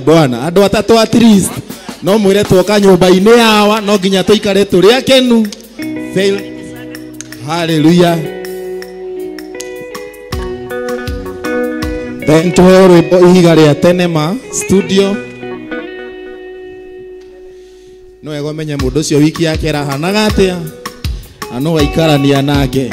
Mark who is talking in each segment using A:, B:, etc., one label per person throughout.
A: Bwana andũ atatũ at least no mwĩre twoka nyũmba-inĩ yawa no nginya tũikare tũrĩ akenu. Fail. Hallelujah. Then tuheo rwĩmbo ihiga rĩa tene ma studio. No wega ũmenye mũndũ ũcio wiki yake ĩrahanaga atĩa na no waikarania nake.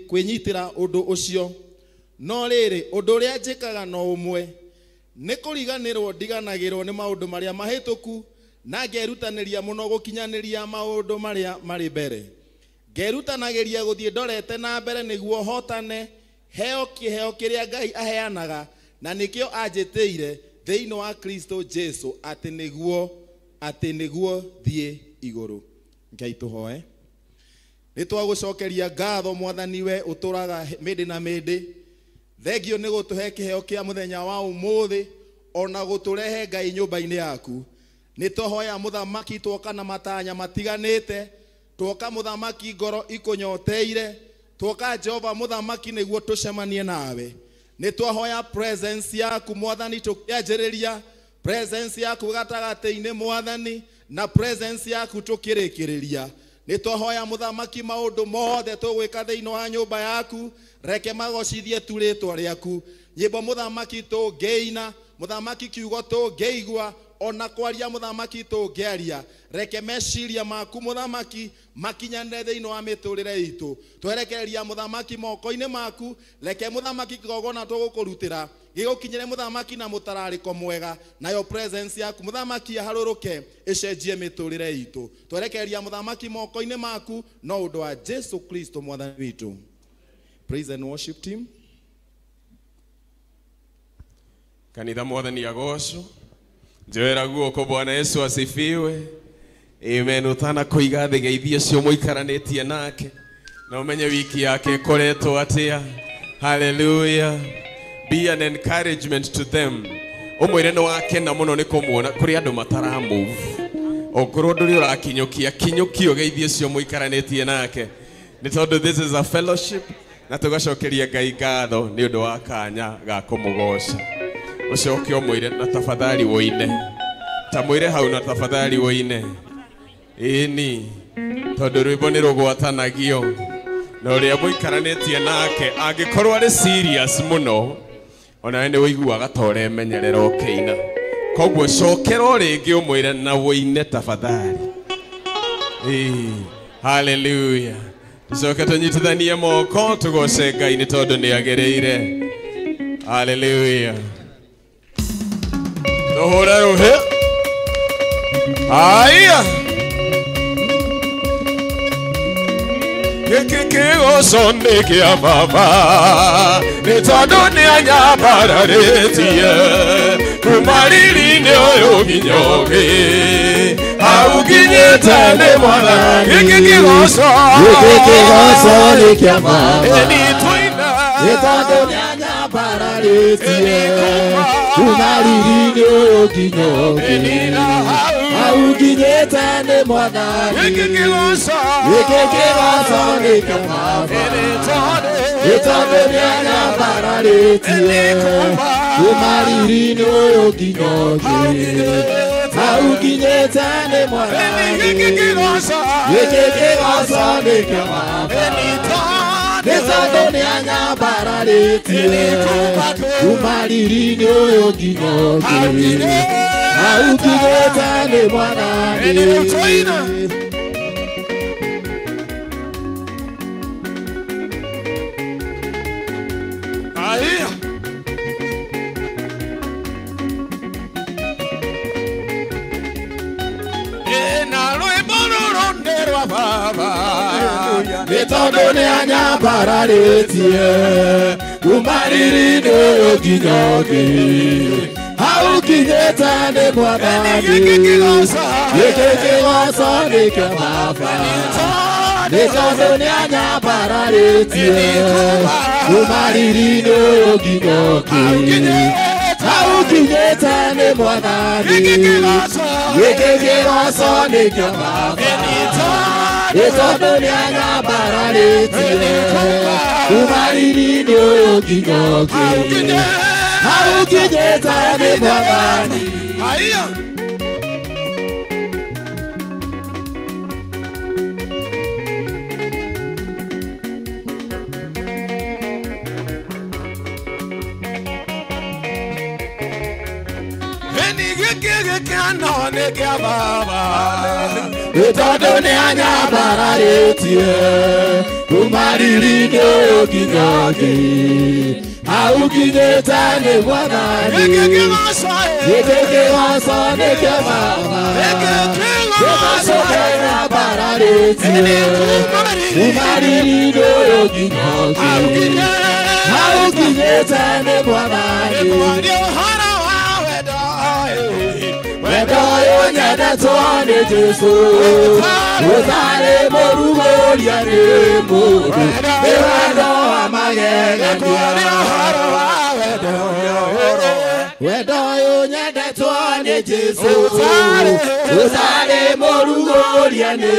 A: Kwinyitira undu ucio no riri undu uria njikaga no umwe ni kuriganirwo ndiganagirwo ni maundu maria mahituku na ngerutaniria muno gukinyaniria maundu maria mari mbere ngerutanagiria guthie ndorete na mbere niguo hotane heo kiheo kiria Ngai aheanaga na nikio anjitiire thiini wa Kristo Jesu ati niguo thie iguru. Ngai tuhoe. Nitwagucokeria ngatho mwathani we uturaga mĩndĩ na mĩndĩ. Thengio nĩ gũtũhe kĩheo kĩa mũthenya wa ũmũthĩ ona gũtũrehe Ngai nyũmba-inĩ yaku. Nĩtwahoya mũthamaki twoka na matanya matiganĩte, twoka mũthamaki ngoro ikũnyoteire, twoka Jehova mũthamaki nĩguo tũcemanie nawe. Nĩtwahoya presence yaku mwathani tũkĩanjĩrĩria, presence yaku gatagatĩ-inĩ mwathani na presence yaku tũkĩrĩkĩrĩria. Nĩtwahoya mũthamaki maũndũ mothe tũgwĩka thĩinĩ wa nyũmba yaku, reke magocithie tu rĩtwa rĩaku. Nyĩmbo mũthamaki tũngĩina, mũthamaki kiugo tũngĩigua, ona kwaria mũthamaki tũngĩaria, reke meciria maku mũthamaki makinyanĩre thĩinĩ wa mĩtũrĩre itũ. Twerekereria mũthamaki moko-inĩ maku, reke mũthamaki kĩgongona tũgũkũrutĩra gĩgũkinyĩre mũthamaki na mũtararĩko mwega, nayo presence yaku mũthamaki yaharũrũke ĩcenjie mĩtũrĩre itũ. Twerekereria mũthamaki moko-inĩ maku no ũndũ wa Jesu Kristo mwathani witũ. Praise and worship team.
B: Kanitha mwathani agocwo. Njoera guoko Bwana Yesu asifiwe. Amen. Utana kuiga thĩ geithio cio mũikaranĩtie nake na umenye wiki yake ĩkoretwo atĩa. Hallelujah. Be an encouragement to them. Ũmwĩre nĩ wakena mũno nĩ kũmuona kũrĩ andũ matara move. Okorwo ndũrĩ ũrakinyũkia kinyũkio geithio cio mũikaranĩtie nake, nĩ tondũ this is a fellowship na tũgacokeria Ngai ngatho nĩ ũndũ wa kanya ga kũmũgoca. Ũcoke ũmwĩre na tafadhali woine, ta mwĩre hau na tafadhali woine. Ĩni tondũ rwĩmbo nĩ rũgwatanagio Na ũrĩa mũikaranĩtie nake angĩkorwo arĩ serious mũno onawe nĩ ũiguaga ta ũremenyerera ũkĩina. Koguo cokera o rĩngĩ ũmwĩre na wũine tafadhali. Hallelujah. Tucoke tũnyitithanie moko tũgoce Ngai nĩ tondũ nĩ agĩrĩire. Hallelujah. Tũhũre rũhĩ. Aya. Gĩkĩ kĩgoco nĩ kĩa baba nĩ tondũ nĩ anyambararĩtie kuma riri-inĩ ũyũ nginya ũngĩ hau nginyĩte nĩ Mwathani. Gĩkĩ kĩgoco,
A: Gĩkĩ kĩgoco nĩ kĩa baba
B: nĩ tũina
A: nĩ tondũ nĩ anyambararĩtie kuma riri-inĩ ũyũ nginya ũngĩ hau nginyĩte nĩ Mwathani.
B: Gĩkĩ kĩgoco,
A: Gĩkĩ kĩgoco nĩ kĩa baba
B: nĩ tondũ
A: nĩ tondũ nĩ anyambararĩtie kuma riri-inĩ ũyũ nginya ũngĩ hau nginyĩte nĩ Mwathani.
B: Gĩkĩ kĩgoco,
A: Gĩkĩ kĩgoco nĩ kĩa baba
B: nĩ
A: nĩ tondũ nĩ anyambararĩtie kuma riri-inĩ ũyũ nginya ũngĩ hau nginyĩte nĩ Mwathani.
B: Aya. Na rwĩmbo rũrũ nĩ rwa baba
A: Nĩ tondũ nĩ anyambararĩtie kuma riri-inĩ ũyũ nginya ũngĩ hau nginyĩte nĩ Mwathani.
B: Gĩkĩ kĩgoco,
A: Gĩkĩ kĩgoco nĩ kĩa baba nĩ tondũ nĩ anyambararĩtie kuma riri-inĩ ũyũ nginya ũngĩ hau nginyĩte nĩ Mwathani.
B: Gĩkĩ kĩgoco,
A: Gĩkĩ kĩgoco nĩ kĩa baba nĩ tondũ nĩ anyambararĩtie kuma riri-inĩ ũyũ nginya ũngĩ hau nginyĩte nĩ Mwathani.
B: Aya. Eni gĩkĩ gĩkeno nĩ kĩa baba
A: Nĩ tondũ nĩ anyambararĩtie kuma riri-inĩ ũyũ nginya ũngĩ hau nginyĩte nĩ Mwathani.
B: Gĩkĩ kĩgoco,
A: Gĩkĩ kĩgoco nĩ kĩa baba
B: gĩkĩ
A: nĩ
B: kĩgoco
A: tondũ nĩ anyambararĩtie kuma riri-inĩ ũyũ nginya ũngĩ hau nginyĩte nĩ Mwathani.
B: Nĩkwaria ũhoro wa wendo
A: Wendo ũyũ nyendetwo nĩ Jesũ ũtarĩ mũrugũria nĩ mũndũ nĩ wendo wa magegania.
B: Nĩkwaria ũhoro wa wendo
A: Wendo ũyũ nyendetwo nĩ Jesũ ũtarĩ mũrugũria nĩ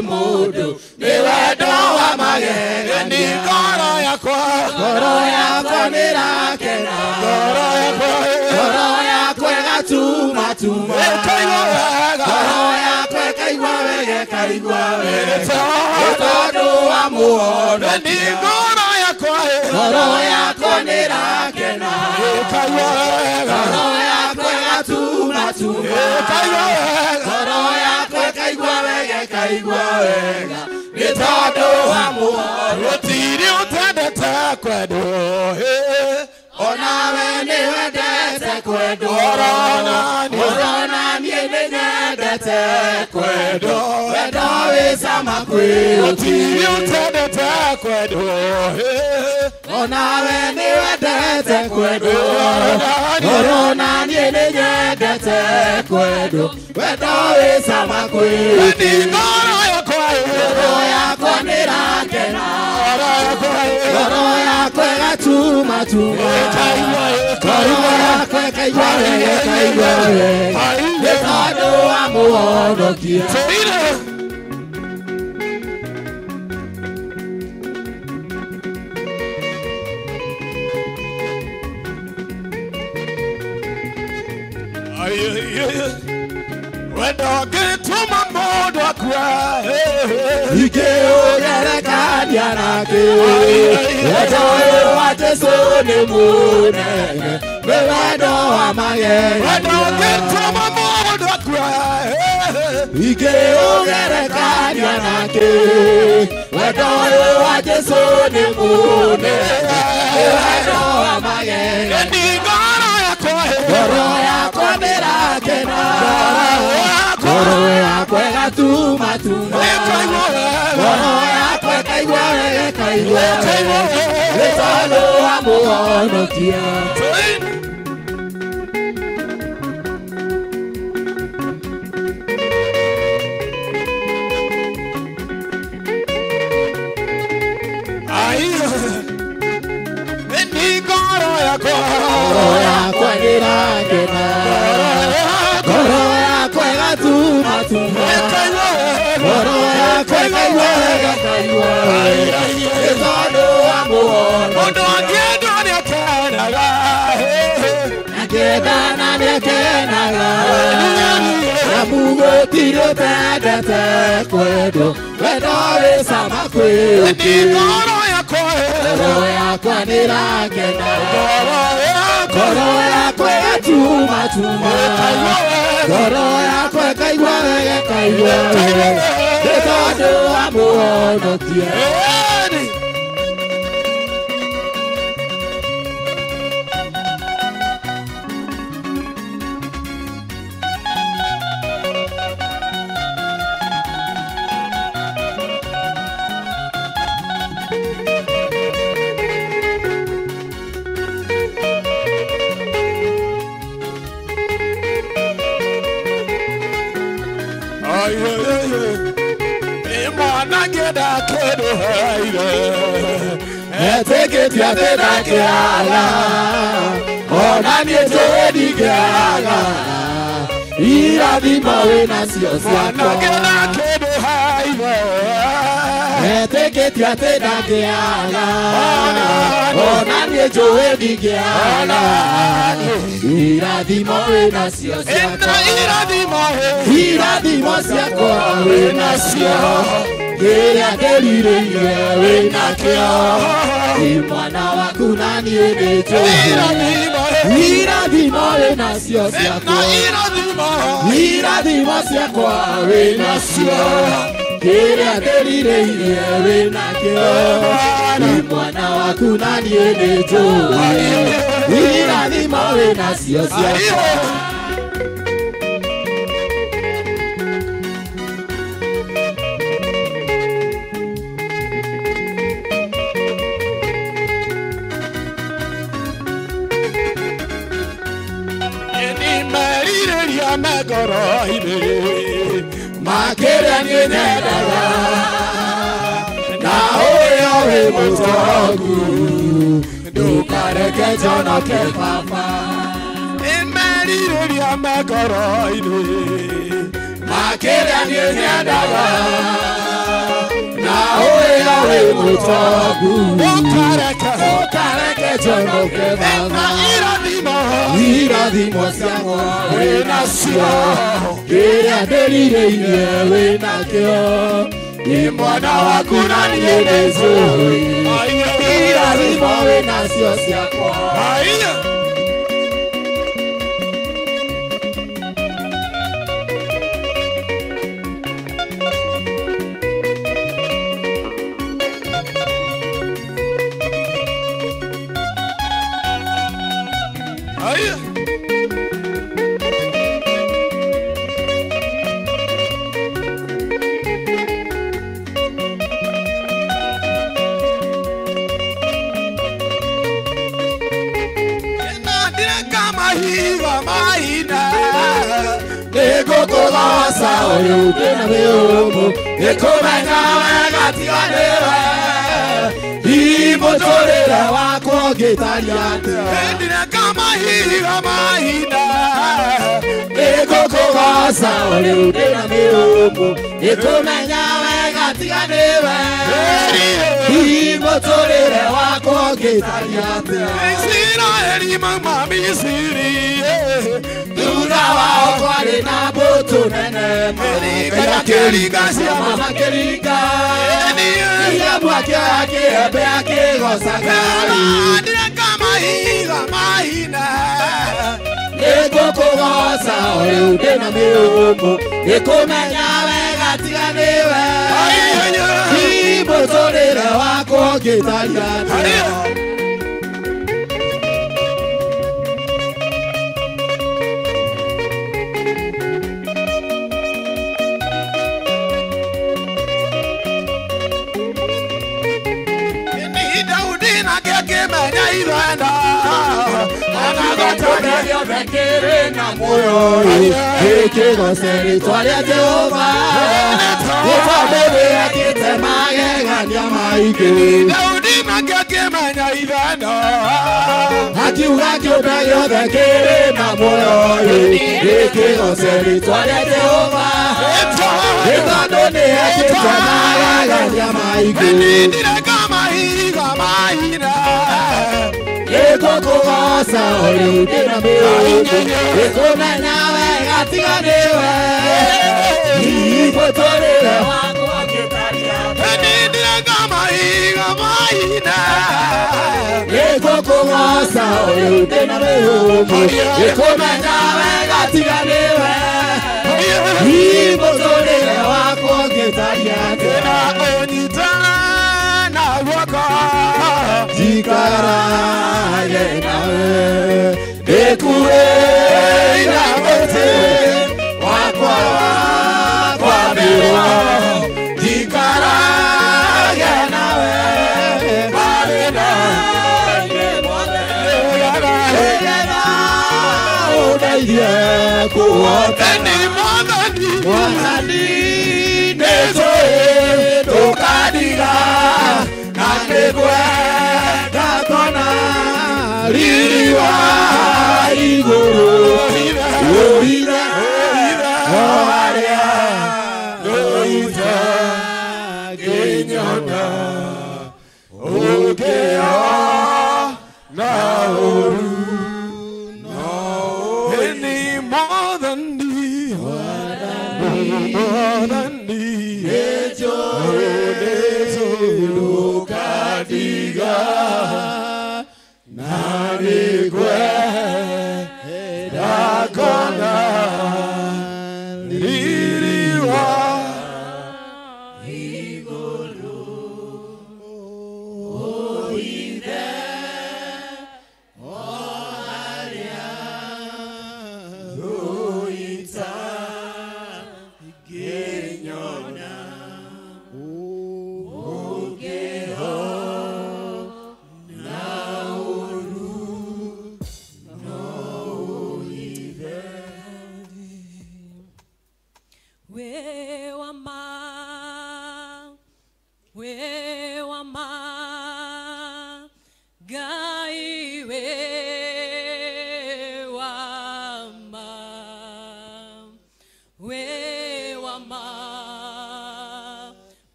A: mũndũ nĩ wendo wa
B: Nĩ
A: magegania.
B: ngoro yakwa
A: Ngoro yakwa nĩrakena
B: ngoro yakwa
A: ngoro yakwa ĩgatumatuma
B: ĩkaigua wega
A: ngoro yakwa ĩkaigua wega ĩkaigua wega nĩ tondũ wa Mũhonokia.
B: Nĩ ngoro yakwa
A: Ngoro yakwa nĩrakena
B: ĩkaigua wega
A: ngoro yakwa ĩgatumatuma
B: ĩkaigua wega
A: ngoro yakwa ĩkaigua wega ĩkaigua wega nĩ tondũ wa Mũhonokia.
B: Gũtirĩ ũtendete kwendwo
A: Onawe nĩ wendete kwendwo
B: Orona niĩ.
A: Orona niĩ nĩ nyendete kwendwo wendo wĩ cama kwĩ
B: Gũtirĩ
A: ũkĩ
B: ũtendete kwendwo
A: Onawe nĩ wendete kwendwo Orona niĩ nĩ nyendete kwendwo wendo wĩ cama kwĩ
B: Nĩ
A: ũkĩ
B: ngoro yakwa
A: Ngoro yakwa nĩrakena
B: ngoro yakwa
A: ngoro yakwa ĩgatumatuma
B: ĩkaigua
A: ngoro yakwa ĩkaigua wega ĩkaigua wega nĩ tondũ wa Mũhonokia.
B: Tũire Wendo ngĩtũma mũndũ
A: mũndũ akue ingĩũgerekania nake wendo ũyũ wa Jesũ nĩ mũnene nĩ wendo wa magegania wendo ũngĩtũma mũndũ akue ingĩũgerekania nake wendo ũyũ wa Jesũ nĩ mũnene nĩ wendo wa magegania ngoro yakwa nĩrakena ngoro yakwa ĩgatumatuma ngoro yakwa ĩkaigua wega ĩkaigua wega nĩ tondũ wa Mũhonokia. Ngoro yakwa nĩrakena ngoro yakwa ĩgatumatuma ngoro yakwa ĩkaigua wega ĩkaigua wega nĩ tondũ wa Mũhonokia. Mũndũ angĩendwo nĩakenaga angĩendana nĩakenaga amu gũtirĩ ũtendete kwendwo wendo wĩ cama kwĩ ũngĩ. Ngoro yakwa nĩrakena ngoro yakwa ĩgatumatuma ngoro yakwa ĩkaigua wega ĩkaigua wega nĩ tondũ wa Mũhonokia. Etĩkĩtie atĩ ndangĩaga ona niĩ njũĩ ndingĩaga irathimo wĩnacio ciakwa. Etĩkĩtie atĩ ndangĩaga ona niĩ njũĩ ndingĩaga irathimo wĩnacio ciakwa. Irathimo ciakwa wĩnacio kĩrĩa ndĩrirĩirie wĩnakĩo nĩ mwana waku na niĩ nĩ njũĩ irathimo wĩnacio ciakwa irathimo ciakwa wĩnacio kĩrĩa ndĩrirĩirie wĩnakĩo nĩ mwana waku na niĩ nĩ njũĩ irathimo wĩnacio ciakwa. Makĩria niĩ nyendaga na ũrĩa wĩ mũtongu ndũkareke njonoke baba. Merirĩria me ngoro-inĩ makĩria niĩ nyendaga na ũrĩa wĩ mũtongu ndũkareke njonoke baba. Irathimo ciakwa wĩnacio kĩrĩa ndĩrirĩirie wĩnakĩo nĩ mwana waku na niĩ nĩ njũĩ irathimo wĩnacio ciakwa. Nĩngũkũgoca ũyũ ndĩna mĩũmũ nĩkũmenya wega tiga nĩwe mũtũrĩre wakwa ũngĩtaria atĩa. Nĩngũkũgoca ũrĩu ndĩna mĩũmũ nĩkũmenya wega wega tiga nĩwe hihi mũtũrĩre wakwa ũngĩtariĩ atĩa
B: Isiraeli mauma Misiri
A: thutha wao kwarĩ na mbũtũ nene
B: Ngai akĩringa ciama
A: makĩringa Miriamu akĩoya kĩembe akĩgoca Ngai
B: Ndireka mahiga maina
A: Nĩngũkũgoca o rĩu ndĩna mĩhũmũ nĩkũmenya wega tiga nĩwe hihi mũtũrĩre wakwa ũngĩtariĩ atĩa
B: Ni Daudi nake akĩmenya ithenda
A: Kĩũmbe gĩothe kĩrĩ na muoyo gĩkĩgoce rĩtwa rĩa Jehova nĩ tondũ nĩekĩte magegania maingĩ
B: Daudi nake akĩmenya ithenda
A: akiuga kĩũmbe gĩothe kĩrĩ na muoyo gĩkĩgoce rĩtwa rĩa Jehova nĩ tondũ nĩekĩte magegania maingĩ
B: Ndireka mahiga maina
A: Nĩngũkũgoca o rĩu ndĩna mĩhũmũ nĩkũmenya wega tiga nĩwe hihi mũtũrĩre wakwa ũngĩtariĩ atĩa
B: Ndireka mahiga maina
A: Nĩngũkũgoca o rĩu ndĩna mĩhũmũ nĩkũmenya wega tiga nĩwe hihi mũtũrĩre wakwa ũngĩtariĩ atĩa
B: Na ũnyitana na guoko
A: njikarage nawe ndĩkuĩire mũtĩ wakwa wa kwambĩrwo njikarage nawe mathĩna-inĩ mothe nĩgetha ũndeithie kũhota
B: Ni Mwathani
A: Mwathani nĩnjũĩ ndũkandiga na nĩngwenda kuona riri wa igũrũ ũhithe o harĩa ndũite ngĩnyona ũngĩona ũru
B: Ni Mwathani Mwathani
A: ndũkandiga na nĩngwenda kuona
B: riri wa
C: We wa ma Ngai we wa ma we wa ma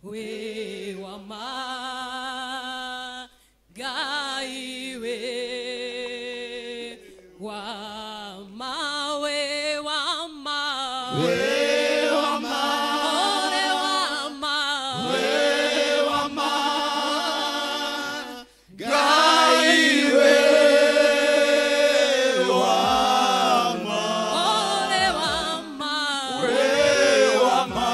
C: we wa ma Ngai we wa ma we wa ma
A: we wa ma
C: we wa ma
A: we wa ma Ngai we wa ma
C: we wa ma
A: we wa ma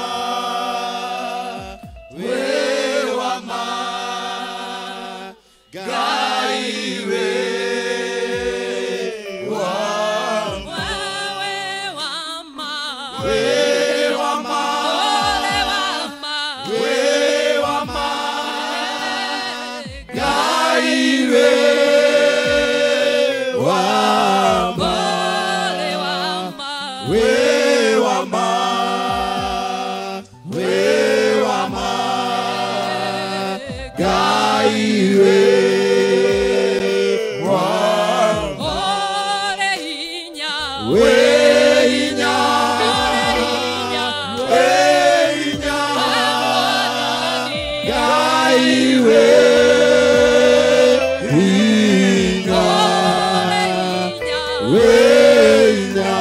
A: we wa ma Ngai we wa Wĩnya,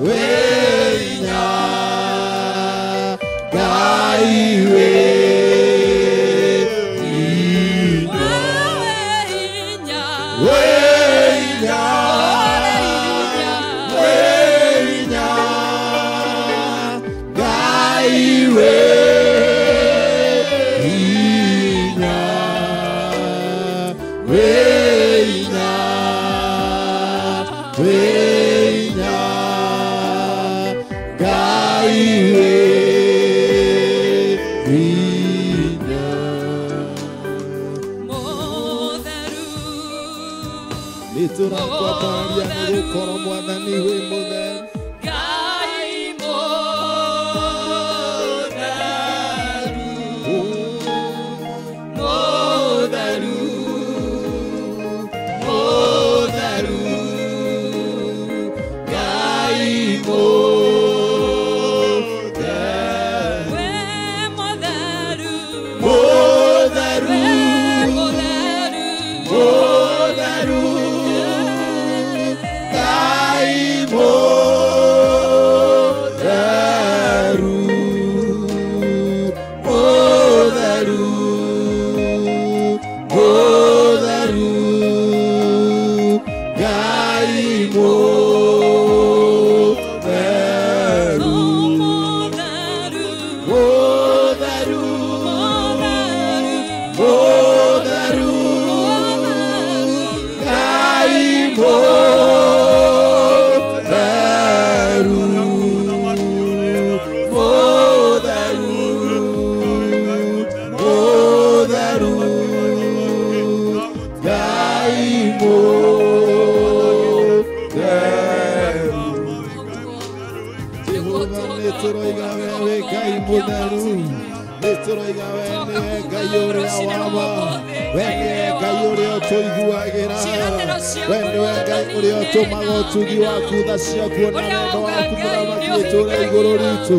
A: wĩnya, Ngai wĩnya. Wĩnya, wĩnya, Ngai wĩnya. Wĩnya, wĩnya, Ngai wĩnya. Nĩ tũrakwambararia nĩ gũkorwo Mwathani wĩ mũtheru.
C: Ngai mũtheru,
A: Mũtheru, mũtheru, Ngai mũtheru.
C: Wĩ mũtheru,
A: Mũtheru,
C: wĩ mũtheru,
A: mũtheru, Ngai mũtheru. Mũtheru, mũtheru, Ngai mũtheru.
C: Mũtheru,
A: Mũtheru, mũtheru, Ngai mũtheru. Mũtheru, mũtheru, Ngai mũtheru. Jehova nĩ tũroiga we wĩ Ngai mũtheru, nĩ tũroiga we nĩwe Ngai ũrĩa wa ma, we nĩwe Ngai ũrĩa ũtũiguagĩra, we nĩwe Ngai ũrĩa ũtũmaga ũtugi waku, tha ciaku na wendo waku mũthamaki ũtũũre igũrũ ritũ.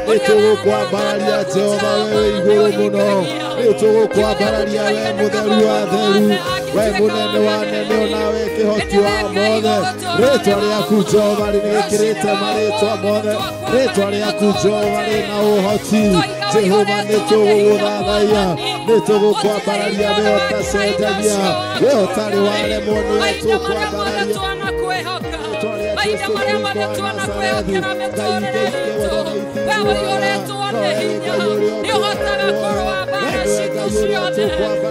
A: Nĩ tũgũkwambararia Jehova we wĩ igũrũ mũno, nĩ tũgũkwambararia we mũtheru wa theru, we mũnene wa nene ona we kĩhoti wa mothe. Rĩtwa rĩaku Jehova nĩrĩkĩrĩte marĩtwa mothe, rĩtwa rĩaku Jehova rĩna ũhoti. Jehova nĩ tũgũgũthathaiya, nĩ tũgũkwambararia we ũtacenjagia, we ũtarĩ waremwo nĩwe tũkwambararia.
C: Mahinda marĩa mothe twanakwĩhokera mĩtũrĩre itũ, we ũiyũrĩtwo nĩ hinya, nĩ ũhotaga kũrũa mbara citũ ciothe,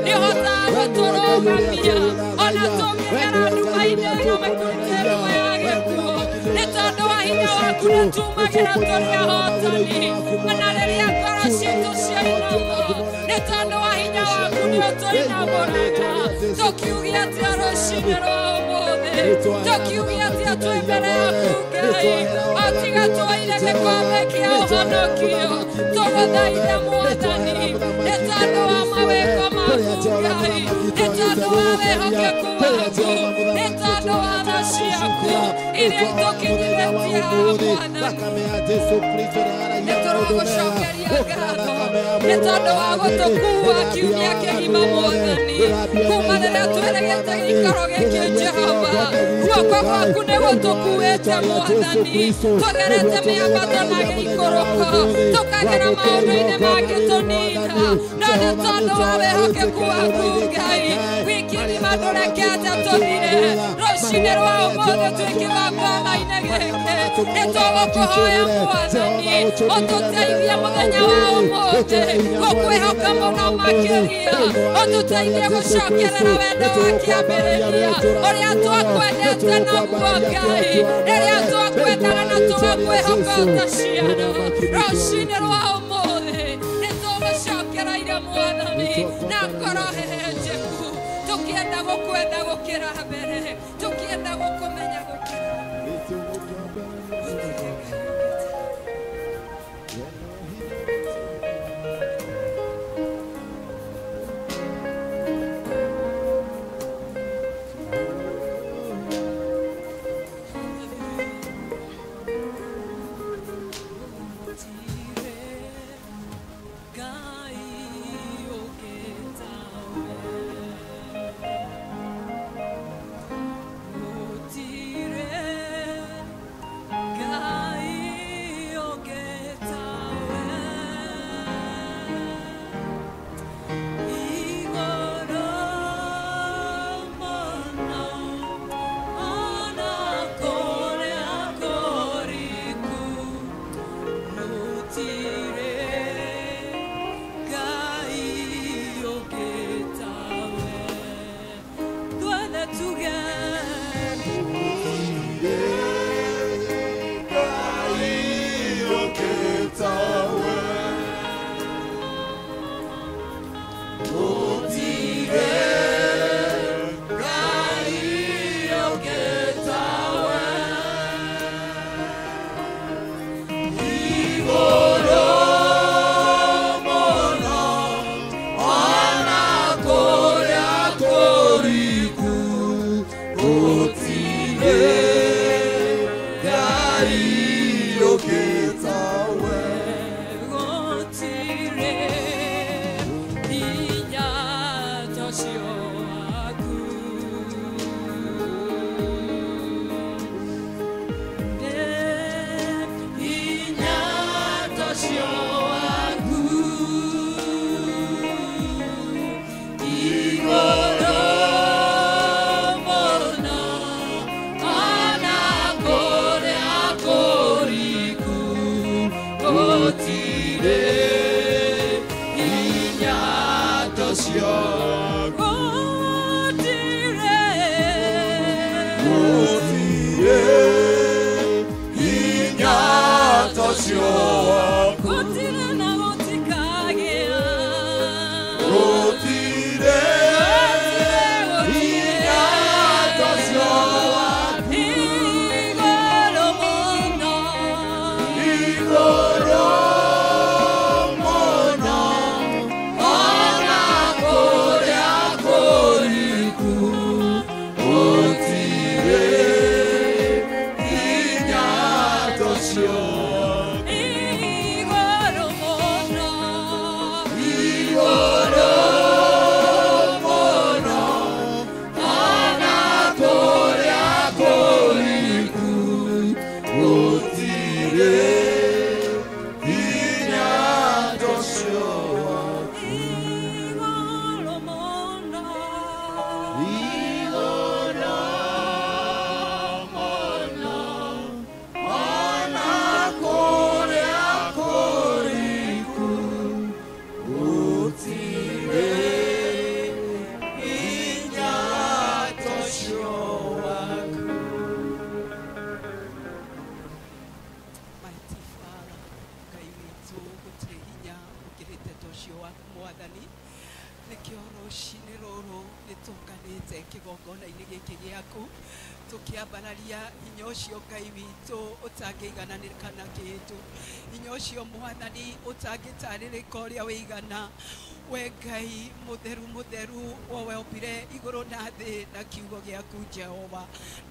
C: nĩ ũhotaga gũtũrũgamia ona tũngĩgera nduma-inĩ ĩrĩa mĩkurutĩrwo ya gĩkuũ. Nĩ tondũ wa hinya waku nĩ tumagĩra tũrĩ ahotani, ona rĩrĩa ngoro citũ ciainamwo, nĩ tondũ wa hinya waku nĩ ũtũinamũraga. Tũkiuge atĩa rũcinĩ rwa ũmũthĩ, tũkiuge atĩa twĩ mbere yaku Ngai, o tiga twoire gĩkombe kĩa ũhonokio, tũgũthaithe Mwathani, nĩ tondũ wa mawĩko maku Ngai, nĩ tondũ wa wĩhokeku waku, nĩ tondũ wa tha ciaku iria itũkinyithĩtie haha Mwathani.
A: Thakame ya Jesu Kristo
C: Nĩ tũragũcokeria ngatho nĩ tondũ wa gũtũkuua kiumia kĩgima Mwathani, kuma rĩrĩa twĩrĩgĩte gĩikaro gĩkĩ Jehova, guoko gwaku nĩ gũtũkuĩte Mwathani, tũgerete mĩambato na gĩikũrũko, tũkagera maũndũ-inĩ mangĩtũnina, no nĩ tondũ wa wĩhokeku waku Ngai, wiki ng'ima ndũrekete tũthire. Rũcinĩ rwa ũmũthĩ twĩ kĩgongona-inĩ gĩkĩ, nĩ tũgũkũhoya Mwathani, ũtũteithie mũthenya wa ũmũthĩ gũkwĩhoka mũno makĩria, ũtũteithie gũcokerera wendo wa kĩambĩrĩria ũrĩa twakwendete naguo Ngai, rĩrĩa twakwendaga na tũgakwĩhoka ta ciana. Rũcinĩ rwa ũmũthĩ nĩ tũgũcokereire Mwathani na ngoro hehenjeku, tũkĩenda gũkwenda gũkĩra mbere, tũkĩenda gũkũmenya gũkĩra Ngai ũngĩtawe.
D: Ngai ũngĩtawe.
C: Gũtirĩ hinya ta ũcio waku. Hinya ta ũcio waku. Igũrũ mũno, ona kũrĩa kũriku, gũtirĩ
D: Hinya ta ũcio waku.
C: Gũtirĩ
D: Gũtirĩ hinya ta ũcio waku.
C: Gũtirĩ na gũtikagĩa.
D: Gũtirĩ hinya ta ũcio waku.
C: Igũrũ mũno,
D: Igũrũ mũno, ona kũrĩa kũriku, gũtirĩ hinya ta ũcio waku.
C: igũrũ mũno,
D: Igũrũ mũno, ona kũrĩa kũriku, gũtirĩ hinya ta ũcio waku.
C: igũrũ mũno.
D: Igũrũ mũno, ona kũrĩa kũriku, gũtirĩ hinya ta ũcio waku.
E: Mighty Father, Ngai witũ gũtirĩ hinya ũkĩrĩte ta ũcio waku Mwathani. Nĩkĩo rũcinĩ rũrũ nĩtũnganĩte kĩgongona-inĩ gĩkĩ gĩaku tũkĩambararia hinya ũcio Ngai witũ ũtangĩigananĩrĩka na kĩndũ, hinya ũcio Mwathani ũtangĩtarĩrĩka ũrĩa wĩigana. We Ngai mũtheru mũtheru, we wombire igũrũ na thĩ na kiugo gĩaku Jehova,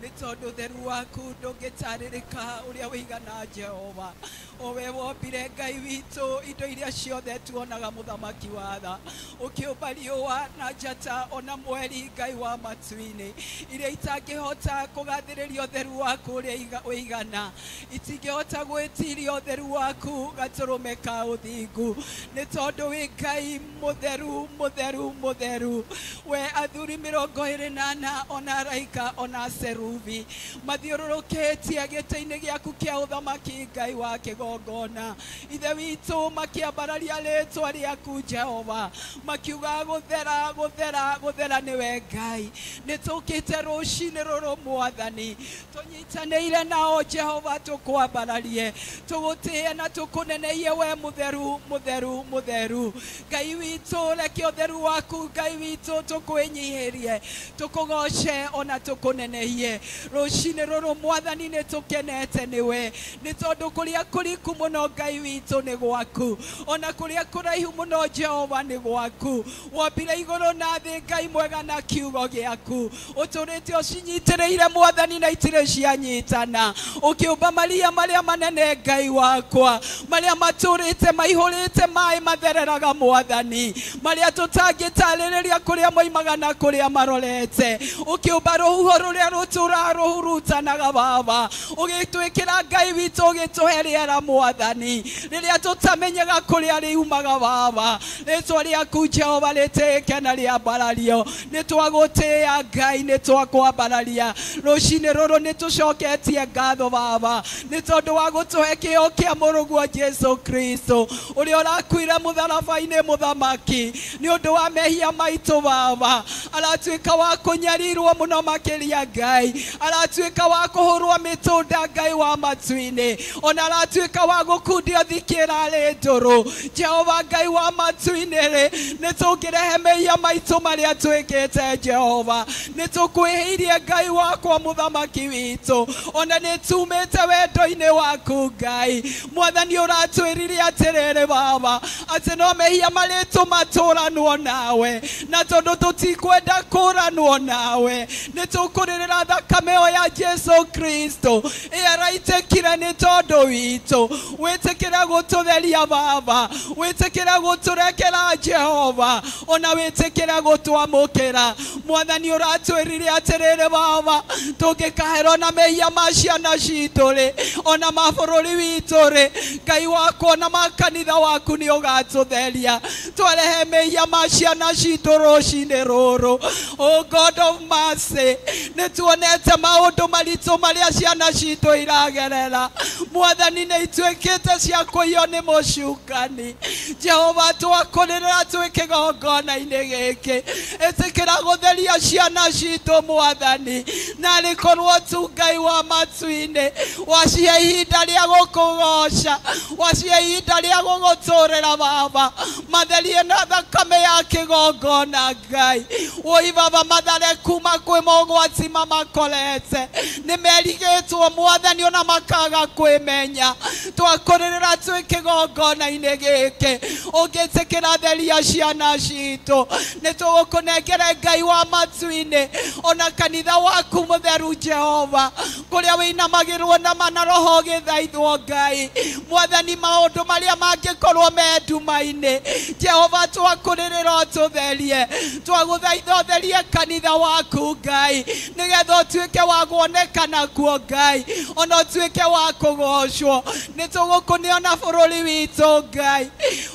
E: nĩ tondũ ũtheru waku ndũngĩtarĩrĩka ũrĩa wĩigana Jehova. O we wombire Ngai witũ indo iria ciothe tuonaga mũthamaki wa tha, ũkĩũmba riũa na njata ona mweri Ngai wa matu-inĩ, iria itangĩhota kũgathĩrĩria ũtheru waku ũrĩa wĩigana, itingĩhota gwĩtiria ũtheru waku gatũrũme ka ũthingu, nĩ tondũ wĩ Ngai mũtheru mũtheru mũtheru. We athuri 24 ona araika ona serubi mathiũrũrũkĩtie gĩtĩ-inĩ gĩaku kĩa ũthamaki Ngai wa kĩgongona. Ithe witũ makĩambararia rĩtwa rĩaku Jehova, makiuga gũthera gũthera gũthera nĩwe Ngai. Nĩ tũkĩte rũcinĩ rũrũ Mwathani, tũnyitanĩire nao Jehova, tũkwambararie, tũgũtĩe na tũkũnenehie we mũtheru mũtheru mũtheru. Ngai witũ reke ũtheru waku Ngai witũ tũkwĩnyihĩrie, tũkũgoce ona tũkũnenehie. Rũcinĩ rũrũ Mwathani nĩ tũkenete nĩwe, nĩ tondũ kũrĩa kũriku mũno Ngai witũ nĩ gwaku, ona kũrĩa kũraihu mũno Jehova nĩ gwaku. Wombire igũrũ na thĩ Ngai mwega na kiugo gĩaku, ũtũrĩte ũcinyitĩrĩire Mwathani na itirĩ cianyitana. Ũkĩũmba maria marĩa manene Ngai wakwa, marĩa matũrĩte maihũrĩte maĩ mathereraga Mwathani, marĩa tũtangĩtarĩrĩria kũrĩa moimaga na kũrĩa marorete. Ũkĩũmba rũhuho rũrĩa rũtũraga rũhurutanaga Baba, ũgĩtwĩkĩra Ngai witũ ũgĩtũhe rĩera Mwathani, rĩrĩa tũtamenyaga kũrĩa riumaga Baba. Rĩtwa rĩaku Jehova rĩtĩĩke na rĩambarario. Nĩ twagũtĩĩa Ngai, nĩ twakwambararia rũcinĩ rũrũ. Nĩ tũcoketie ngatho Baba, nĩ tondũ wa gũtũhe kĩheo kĩa mũrũguo Jesu Kristo, ũrĩa ũrakuire mũtharaba-inĩ mũthamaki nĩ ũndũ wa mehia maitũ Baba. Aratuĩka wa kũnyarirwo mũno makĩria Ngai, aratuĩka wa kũhũrwo mĩtũnda Ngai wa matu-inĩ, ona aratuĩka wa gũkundio thikĩra rĩ ndũrũ. Jehova Ngai wa matu-inĩ rĩ, nĩ tũngĩrehe mehia maitũ marĩa twĩkĩte Jehova, nĩ tũkwĩhĩirie Ngai wakwa mũthamaki witũ, ona nĩ tumĩte wendo-inĩ waku Ngai. Mwathani ũratwĩrire atĩrĩrĩ Baba, atĩ no mehia marĩ ũgũtũma tũranwo nawe na tondũ tũtikwenda kũranwo nawe nĩ tũkũrĩrĩra thakame ĩyo ya Jesu Kristo ĩraitĩkire nĩ tondũ witũ wĩtĩkĩre gũtũtheria Baba wĩtĩkĩre gũtũrekera Jehova ona wĩtĩkĩre gũtwamũkĩra Mwathani ũratwĩrire atĩrĩrĩ Baba tũngĩkaherwo na mehia ma ciana citũ rĩ ona ma bũrũri witũ rĩ Ngai wakwa na ma kanitha waku nĩ ũgatũtheria twarehe mehia ma ciana citũ rũcinĩ rũrũ. Oh God of mercy, nĩ tuonete maũndũ maritũ marĩa ciana citũ iragerera Mwathani nĩ ituĩkĩte cia kũiywo nĩ mũcukani Jehova twakũrĩrĩra twĩ kĩgongona-inĩ gĩkĩ ĩtĩkĩra gũtheria ciana citũ Mwathani narĩ korwo tu Ngai wa matu-inĩ wacihe ihinda rĩa gũkũgoca wacihe ihinda rĩa gũgũtũrĩra Baba matherie na thakame ya kĩgongona Ngai woi Baba mathare kuma kwĩ mogwati mamakorete nĩ merigĩtwo Mwathani ona makaga kwĩmenya twakũrĩrĩra twĩ kĩgongona-inĩ gĩkĩ ũngĩtĩkĩra theria ciana citũ nĩ tũgũkũnengere Ngai wa matu-inĩ ona kanitha waku mũtheru Jehova kũrĩa wĩinamagĩrwo na mana roho ũgĩthaithwo Ngai Mwathani maũndũ marĩa mangĩkorwo me nduma-inĩ Jehova twakũrĩrĩra ũtũtherie twagũthaitha ũtherie kanitha waku Ngai nĩgetha ũtuĩke wa kuonekana kuo Ngai ona ũtuĩke wa kũgocwo nĩ tũgũkũneana bũrũri witũ Ngai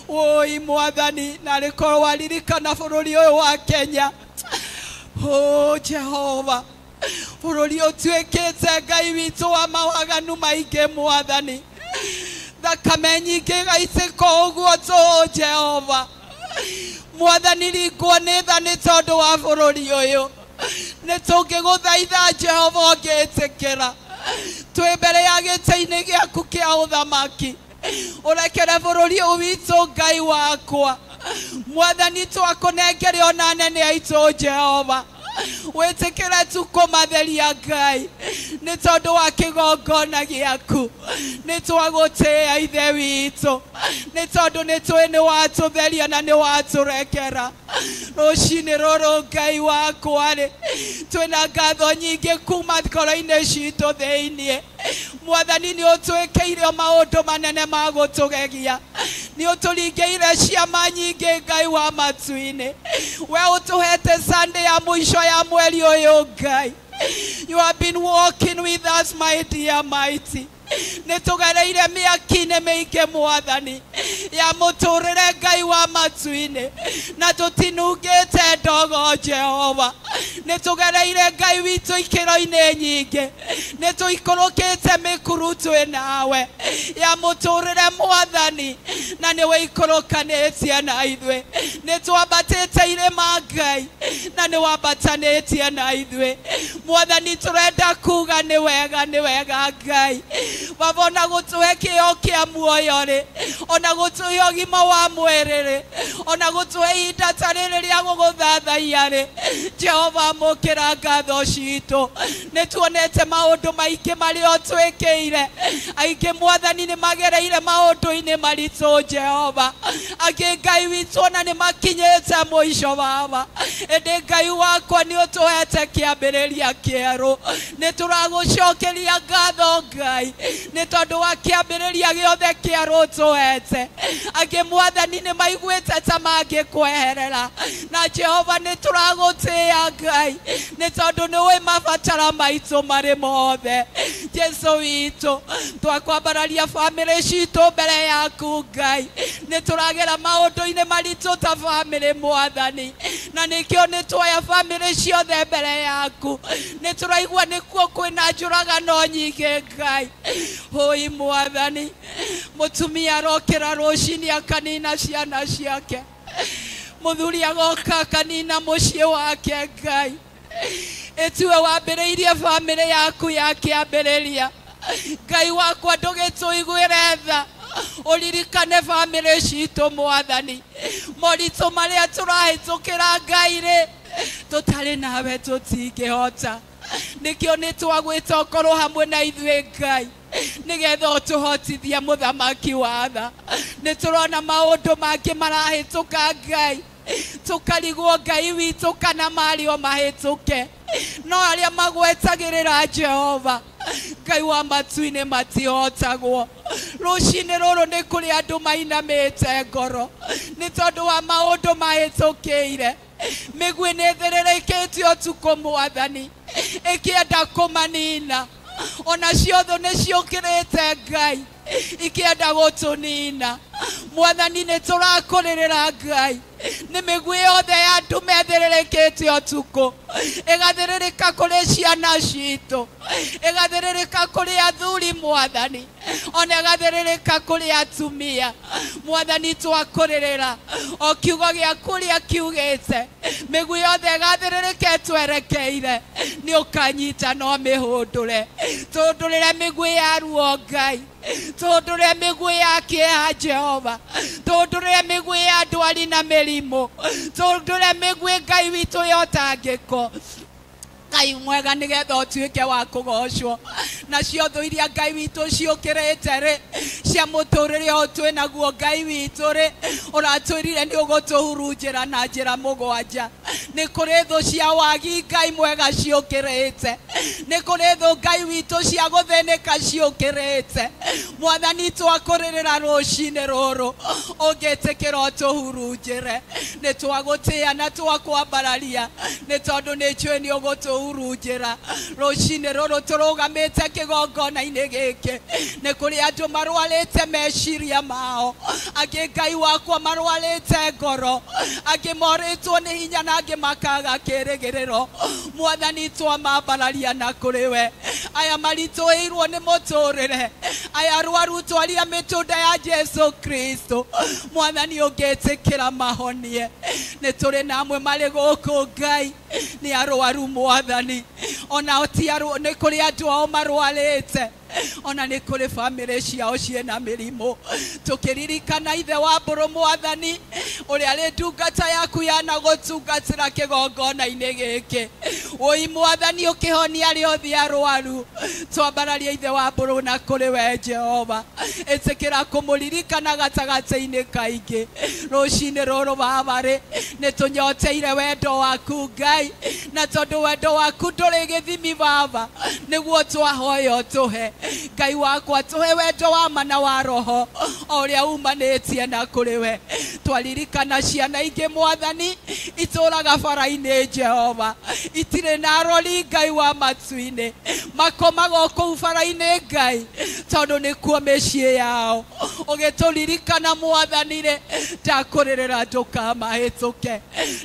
E: woi Mwathani narĩ korwo waririkana bũrũri ũyũ wa Kenya. Oh Jehova bũrũri ũtuĩkĩte Ngai witũ wa mawaganu maingĩ Mwathani thakame nyingĩ ĩgaitĩka ũguo tũũ Jehova Mwathani ringwo nĩ tha nĩ tondũ wa bũrũri ũyũ nĩ tũngĩgũthaitha Jehova ũngĩtĩkĩra twĩ mbere ya gĩtĩ-inĩ gĩaku kĩa ũthamaki ũrekere bũrũri ũyũ witũ Ngai wakwa Mwathani twakũnengere ona anene aitũ Jehova wĩtĩkĩre tu kũmatheria Ngai nĩ tondũ wa kĩgongona gĩaku nĩ twagũtĩĩa Ithe witũ nĩ tondũ nĩ tũĩ nĩ watũtheria na nĩ watũrekera rũcinĩ rũrũ Ngai wakwa rĩ twĩna ngatho nyingĩ kuma ngoro-inĩ citũ thĩiniĩ Mwathani nĩ ũtwĩkĩire maũndũ manene ma gũtũgegia nĩ ũtũringĩire ciama nyingĩ Ngai wa matu-inĩ we ũtũhete Sunday ya mũico ya mweri ũyũ Ngai. You have been walking with us, my dear mighty. Nĩ tũgereire mĩaki-inĩ mĩingĩ Mwathani ya mũtũrĩre Ngai wa matu-inĩ na tũtinungĩte ndogo Jehova nĩ tũgereire Ngai witũ ikĩro-inĩ nyingĩ nĩ tũikũrũkĩte mĩkuru twĩ nawe ya mũtũrĩre Mwathani na nĩ wĩikũrũkanĩtie na ithuĩ nĩ twambatĩte irĩma Ngai na nĩ wambatanĩtie na ithuĩ Mwathani tũrenda kuga nĩ wega Ngai Baba ona gũtũhe kĩheo kĩa muoyo rĩ ona gũtũhe ũgima wa mwĩrĩ rĩ ona gũtũhe ihinda ta rĩrĩ rĩa gũgũthathaiya rĩ Jehova amũkĩra ngatho citũ nĩ tuonete maũndũ maingĩ marĩa ũtwĩkĩire aingĩ Mwathani nĩ magereire maũndũ-inĩ maritũ Jehova angĩ Ngai witũ ona nĩ makinyĩte mũico Baba ĩndĩ Ngai wakwa nĩ ũtũhete kĩambĩrĩria kĩerũ nĩ tũragũcokeria ngatho Ngai nĩ tondũ wa kĩambĩrĩria gĩothe kĩerũ ũtũhete angĩ Mwathani nĩ maiguĩte ta mangĩkweherera na Jehova nĩ tũragũtĩĩa Ngai nĩ tondũ nĩ ũĩ mabatara maitũ marĩ mothe Jesu witũ twakwambararia bamĩrĩ citũ mbere yaku Ngai nĩ tũragera maũndũ-inĩ maritũ ta bamĩrĩ Mwathani na nĩkĩo nĩ tuoya bamĩrĩ ciothe mbere yaku nĩ tũraigua nĩkuo kwĩna njũragano nyingĩ Ngai hoi Mwathani mũtumia arokĩra rũcinĩ akanina ciana ciake mũthuri agoka akanina mũciĩ wake Ngai ĩtue wambĩrĩirie bamĩrĩ yaku ya kĩambĩrĩria Ngai wakwa ndũgĩtũiguĩre tha ũririkane bamĩrĩ citũ Mwathani moritũ marĩa tũrahĩtũkĩra Ngai rĩ tũtarĩ nawe tũtingĩhota nĩkĩo nĩ twagwĩta ũkorwo hamwe na ithuĩ Ngai Nĩgetha ũtũhotithie mũthamaki wa tha. Nĩ tũrona maũndũ mangĩ marahĩtũka Ngai, tũkarigwo Ngai witũ kana marĩ o mahĩtũke, no arĩa magwetagĩrĩra Jehova Ngai wa matu-inĩ matihotagwo. Rũcinĩ rũrũ nĩ kũrĩ andũ mainamĩte ngoro nĩ tondũ wa maũndũ mahĩtũkĩire. Mĩguĩ nĩ ĩthĩrĩrĩkĩte ũtukũ Mwathani, ĩkĩenda kũmanina. Ona ciothe nĩ ciũkĩrĩte Ngai, ikĩenda gũtũnina. Mwathani nĩ tũrakũrĩrĩra Ngai, nĩ mĩguĩ yothe ya andũ methĩrĩrĩkĩte ũtukũ, ĩgathĩrĩrĩka kũrĩ ciana citũ, ĩgathĩrĩrĩka kũrĩ athuri Mwathani, ona ĩgathĩrĩrĩka kũrĩ atumia. Mwathani twakũrĩrĩra o kiugo gĩaku ũrĩa kiugĩte, mĩguĩ yothe ĩgathĩrĩrĩka ĩtwerekeire, nĩ ũkanyita no mĩhũndũre. Tũhũndũrĩre mĩguĩ ya ruo Ngai, tũhũndũrĩre mĩguĩ ya kĩeha Jehova, tũhũndũrĩre mĩguĩ ya ndwari na mĩrimũ, tũhũndũrĩre mĩguĩ Ngai witũ ya ũtangĩko. Ngai mwega nĩgetha ũtuĩke wa kũgocwo. Nacio thũ iria Ngai witũ ciũkĩrĩte rĩ, cia mũtũrĩre ũyũ twĩ naguo Ngai witũ rĩ, ũratwĩrire nĩ ũgũtũhurunjĩra na njĩra mũgwanja. Nĩ kũrĩ thũ cia wagi Ngai mwega ciũkĩrĩte, nĩ kũrĩ thũ Ngai witũ cia gũthĩnĩka ciũkĩrĩte. Mwathani twakũrĩrĩra rũcinĩ rũrũ, ũngĩtĩkĩra ũtũhurunjĩre, nĩ twagũtĩĩa na twakwambararia, nĩ tondũ nĩ njũĩ nĩ ũgũtũhurunjĩra. Rũcinĩ rũrũ tũrũgamĩte kĩgongona-inĩ gĩkĩ, nĩ kũrĩ andũ marwarĩte meciria mao, angĩ Ngai wakwa marwarĩte ngoro, angĩ morĩtwo nĩ hinya na angĩ makaga kĩrĩgĩrĩro. Mwathani twamambararia na kũrĩ we. Aya maritũhĩirwo nĩ mũtũrĩre, aya arwaru twaria mĩtunda ya Jesu Kristo, Mwathani ũngĩtĩkĩra mahonie. Nĩ tũrĩ na amwe marĩ gũkũ Ngai nĩ arwaru Mwathani, ona ti nĩ kũrĩ andũ ao marwarĩte, ona nĩ kũrĩ bamĩrĩ ciao ciĩna mĩrimũ. Tũkĩririkana ithe wa mbũrũ Mwathani, ũrĩa arĩ ndungata yaku yanagũtungatĩra kĩgongona-inĩ gĩkĩ. Wũi Mwathani ũkĩhonia arĩa othe arwaru, twambararia ithe wa mbũrũ na kũrĩ we Jehova. Ĩtĩkĩra kũmũririkana gatagatĩ-inĩ kaingĩ. Rũcinĩ rũrũ Baba rĩ, nĩ tũnyoteire wendo waku Ngai, na tondũ wendo waku ndũrĩ gĩthimi Baba, nĩguo twahoya ũtũhe. Ngai wakwa tũhe wendo wa ma na wa roho o ũrĩa umanĩtie na kũrĩ we. Twaririkana ciana ingĩ Mwathani itũraga bara-inĩ Jehova, itirĩ na arori Ngai wa matu-inĩ, makomaga o kũu bara-inĩ Ngai, tondũ nĩkuo mĩciĩ yao. Ũgĩtũririkana Mwathani rĩ, ndakũrĩrĩra ndũkamahĩtũke.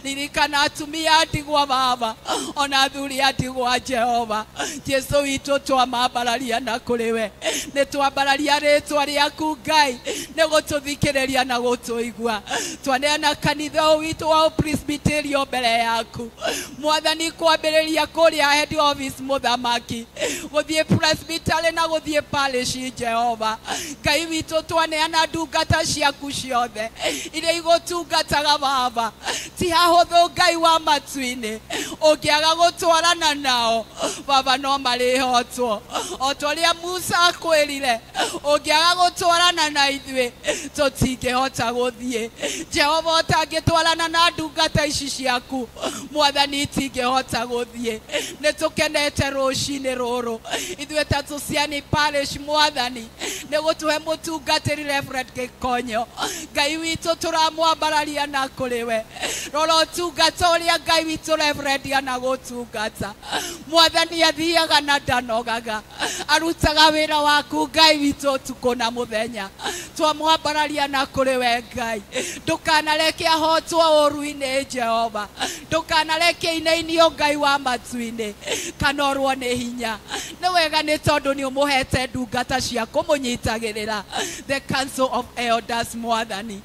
E: Ririkana atumia a ndigwa Baba, ona athuri a ndigwa Jehova. Jesu witũ twamambararia na kũrĩ we, nĩ twambararia rĩtwa rĩaku Ngai, nĩ gũtũthikĩrĩria na gũtũigua. Twaneana kanitha ũyũ witũ wa Presbyterian mbere yaku Mwathani, kwambĩrĩria kũrĩa head office mũthamaki, gũthiĩ presbytery na gũthiĩ parish Jehova. Ngai witũ twaneana ndungata ciaku ciothe iria igũtungataga Baba, ti hahũthũ Ngai wa matu-inĩ, ũngĩaga gũtwarana nao Baba no marĩhotwo. O ta ũrĩa Musa akwĩrire, ũngĩaga gũtwarana na ithuĩ tũtingĩhota gũthiĩ. Jehova, ũtangĩtwarana na ndungata ici ciaku Mwathani, itingĩhota gũthiĩ. Nĩ tũkenete rũcinĩ rũrũ ithuĩ ta Tũciani Parish Mwathani, nĩ gũtũhe mũtungatĩri Reverend Gĩkonyo. Ngai witũ tũramwambararia na kũrĩ we. Rora ũtungata ũrĩa Ngai witũ Reverend anagũtungata Mwathani, athiaga na ndanogaga, arutaga wĩra waku Ngai witũ ũtukũ na mũthenya. Twamwambararia na kũrĩ we Ngai, ndũkanareke ahotwo ũru-inĩ Jehova, ndũkanareke inainio Ngai wa matu-inĩ, kana orwo nĩ hinya. Nĩ wega nĩ tondũ nĩ ũmũhete ndungata cia kũmũnyitagĩrĩra, the Council of Elders Mwathani.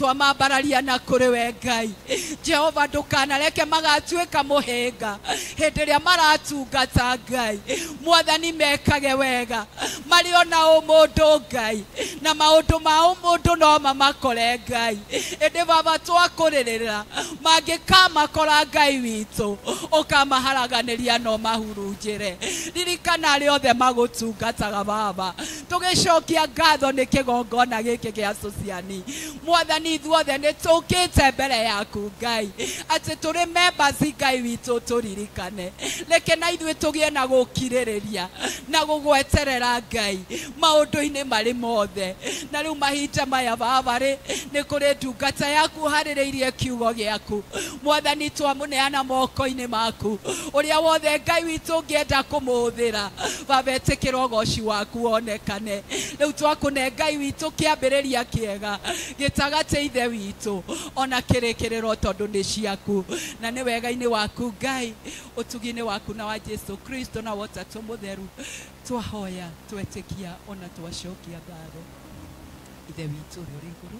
E: Twamambararia na kũrĩ we Ngai. Jehova ndũkanareke magatuĩka mũhĩnga hĩndĩ ĩrĩa maratungata Ngai. Mwathani mekage wega marĩ ona ũmũndũ Ngai, na maũndũ ma ũmũndũ no mamakore Ngai. Ĩndĩ Baba twakũrĩrĩra mangĩkamakora Ngai witũ ũkamaharaganĩria no mahurunjĩre. Ririkana arĩa othe magũtungataga Baba. Tũgĩcokia ngatho nĩ kĩgongona gĩkĩ gĩa Sociani. Mwathani ithuothe nĩ tũkĩte mbere yaku Ngai, atĩ tũrĩ members Ngai witũ tũririkane. Reke na ithuĩ tũgĩe na gũkirĩrĩria na gũgweterera Ngai maũndũ-inĩ marĩ mothe. Na rĩu mahinda maya Baba rĩ, nĩ kũrĩ ndungata yaku harĩrĩirie kiugo gĩaku. Mwathani twamũneana moko-inĩ maku, ũrĩa wothe Ngai witũ ũngĩenda kũmũhũthĩra Baba, ĩtĩkĩra ũgoci waku wonekane. Rĩu twakũne Ngai witũ kĩambĩrĩria kĩega gĩtagatĩ Ithe witũ ona kĩrĩkĩrĩro tondũ nĩ ciaku, na nĩ wega-inĩ waku Ngai, ũtugi-inĩ waku na wa Jesu Kristo na wa Ũtatũ Mũtheru twahoya twetĩkia ona twacokia ngatho. Ithe witũ ũrĩa ũrĩ igũrũ,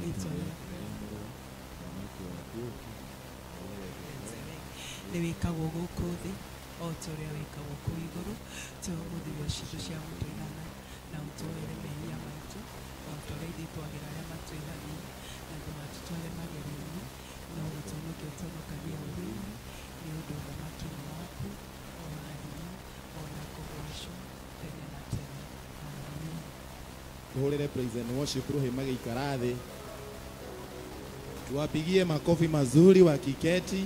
E: rĩĩtwa rĩaku nĩ wĩkagwo gũkũ thĩ o ta ũrĩa wĩkagwo kũu igũrũ. Tũhe ũmũthĩ irio citũ cia gũtũigana, na ũtuohere mehia maitũ o ta ũrĩa ithuĩ twagĩra arĩa matwĩhagia, na ndũgatũtware magerio-inĩ, no ũtũhonokie ũtũhonokagie ũũru-inĩ, nĩ ũndũ ũthamaki nĩ waku, ona hinya, ona kũgoocwo tene na tene. Amen.
A: Tuhũrĩre praise and worship rũhĩ magĩikara thĩ. Tuwapigie makofi mazuri wakiketi.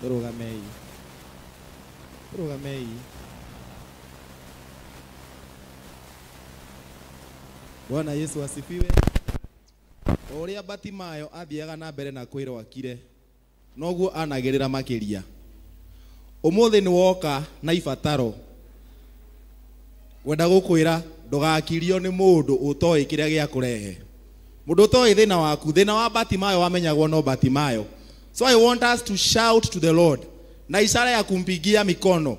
A: Tũrũgamei. Tũrũgamei. Bwana Yesu asifiwe. O ũrĩa Batimayo athiaga na mbere na kwĩrwo akire, noguo anagĩrĩra makĩria. Ũmũthĩ nĩ woka na ibataro. Wenda gũkwĩra ndũgakirio nĩ mũndũ ũtoĩ kĩrĩa gĩa kũrehe. Mũndũ ũtoĩ thĩna waku, thĩna wa Batimayo wamenyagwo no Batimayo. So I want us to shout to the Lord na ishara ya kumpigia mikono.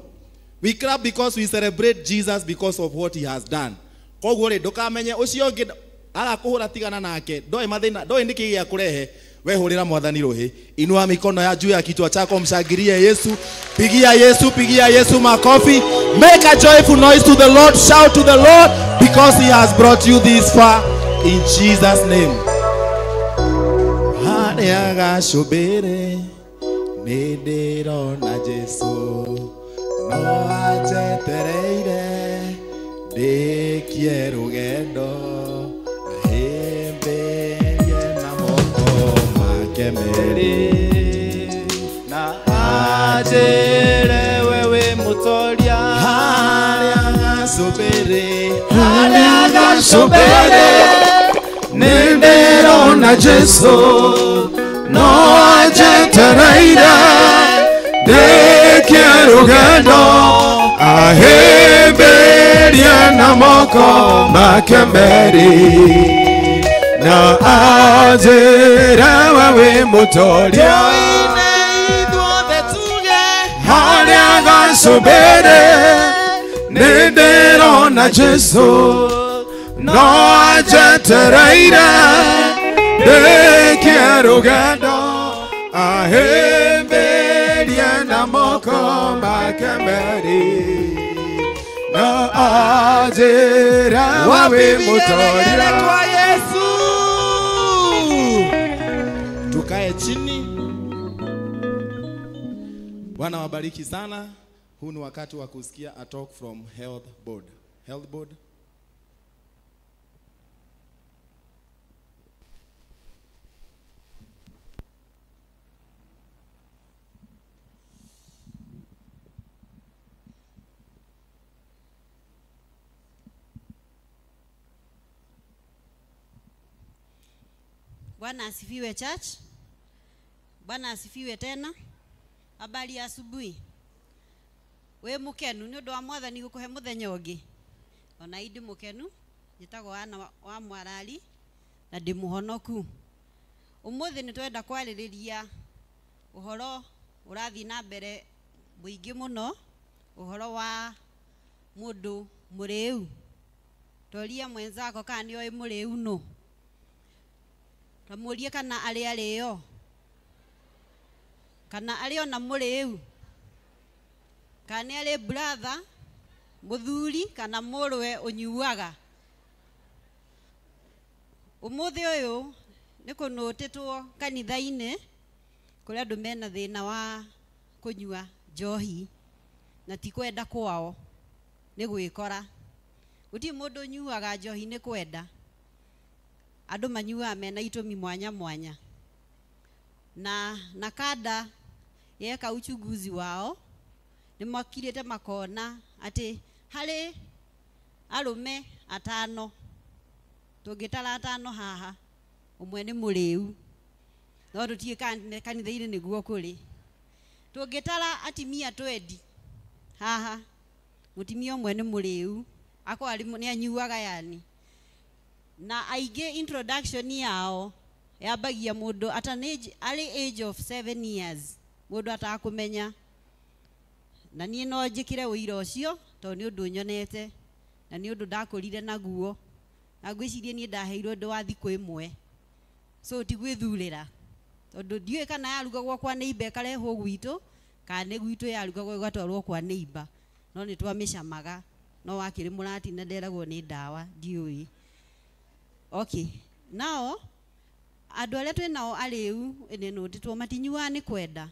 A: We clap because we celebrate Jesus because of what he has done. Koguo rĩ, ndũkamenye ũcio ũngĩ arakũhũra tigana nake, ndoĩ mathĩna, ndoĩ nĩkĩ gĩa kũrehe. We hũrĩra Mwathani rũhĩ, inua mikono ya juu ya kichwa chako, mshangilie Yesu, pigia Yesu makofi, make a joyful noise to the Lord, shout to the Lord because he has brought you this far in Jesus name. Harĩa gacũmbĩrĩ nĩ ndĩrona Jesu, no anjetereire ndĩkie rũgendo, ahĩmbĩrie na moko make merĩ,
D: na anjĩre we wĩ mũtoria.
A: Harĩa gacũmbĩrĩ,
D: harĩa gacũmbĩrĩ nĩ ndĩrona Jesu, no anjetereire ndĩkie rũgendo, ahĩmbĩrie na moko make merĩ, na anjĩre we wĩ mũtoria.
A: Tũine ithuothe tuge,
D: harĩa gacũmbĩrĩ nĩ ndĩrona Jesu, no anjetereire ndĩkie rũgendo, ahĩmbĩrie na moko make merĩ, na anjĩre we wĩ mũtoria.
A: Kwa Yesu. Tukae chini. Bwana wabariki sana. Huu ni wakati wa kusikia a talk from Health Board. Health Board.
F: Bwana asifiwe church. Bwana asifiwe tena. Habari ya asubuhi. We mukenu ni undu wa Mwathani gukuhe muthenya ungi. Ona indi mukenu njitagwo Ana wa Mwarari na ndi muhonoku. Umuthi ni twenda kwaririria uhoro urathi na mbere muingi muno, uhoro wa mundu muriu. Toria mwenzako kana nĩ oĩ mũrĩu nũ. Tamũrie kana arĩ arĩo. Kana arĩ ona mũrĩu. Kana nĩ arĩ brother, mũthuri kana mũrũwe ũnyuaga. Ũmũthĩ ũyũ nĩ kũnũtĩtwo kanitha-inĩ kũrĩa andũ mena thĩna wa kũnyua njohi na ti kwenda kwao nĩ gwĩkora. Gũtirĩ mũndũ ũnyuaga njohi nĩ kwenda. Andũ manyuaga mena itũmi mwanya mwanya. Na NACADA yeka uchunguzi wao nĩ makirĩte makona atĩ harĩ arũme atano tũngĩtara atano haha ũmwe nĩ mũrĩu no tũtiĩ kanitha-inĩ nĩguo kũrĩ. Tũngĩtara atimia 20 haha mũtimia ũmwe nĩ mũrĩu akorwo arĩ nĩ anyuaga yani. Na aingĩ introduction yao yambagia mũndũ at an age, early age of 7 years mũndũ atakũmenya. Na niĩ no njĩkĩre ũira ũcio tondũ nĩ ũndũ nyonete na nĩ ũndũ ndakũrire naguo. Na ngwĩciria niĩ ndaheirwo ũndũ wa thikũ ĩmwe. So ti gwĩthurĩra tondũ ndiũĩ kana yarugagwo kwa neighbor ĩkarehwo gwitũ kana nĩ gwitũ yarugagwo ĩgatwarwo kwa neighbor. No nĩ twamĩcamaga no wakĩrĩ mũratina nderagwo nĩ ndawa ndiũĩ. Okay, nao andũ arĩa twĩ nao arĩu nĩnũtĩtwo matinyuaga nĩ kwenda.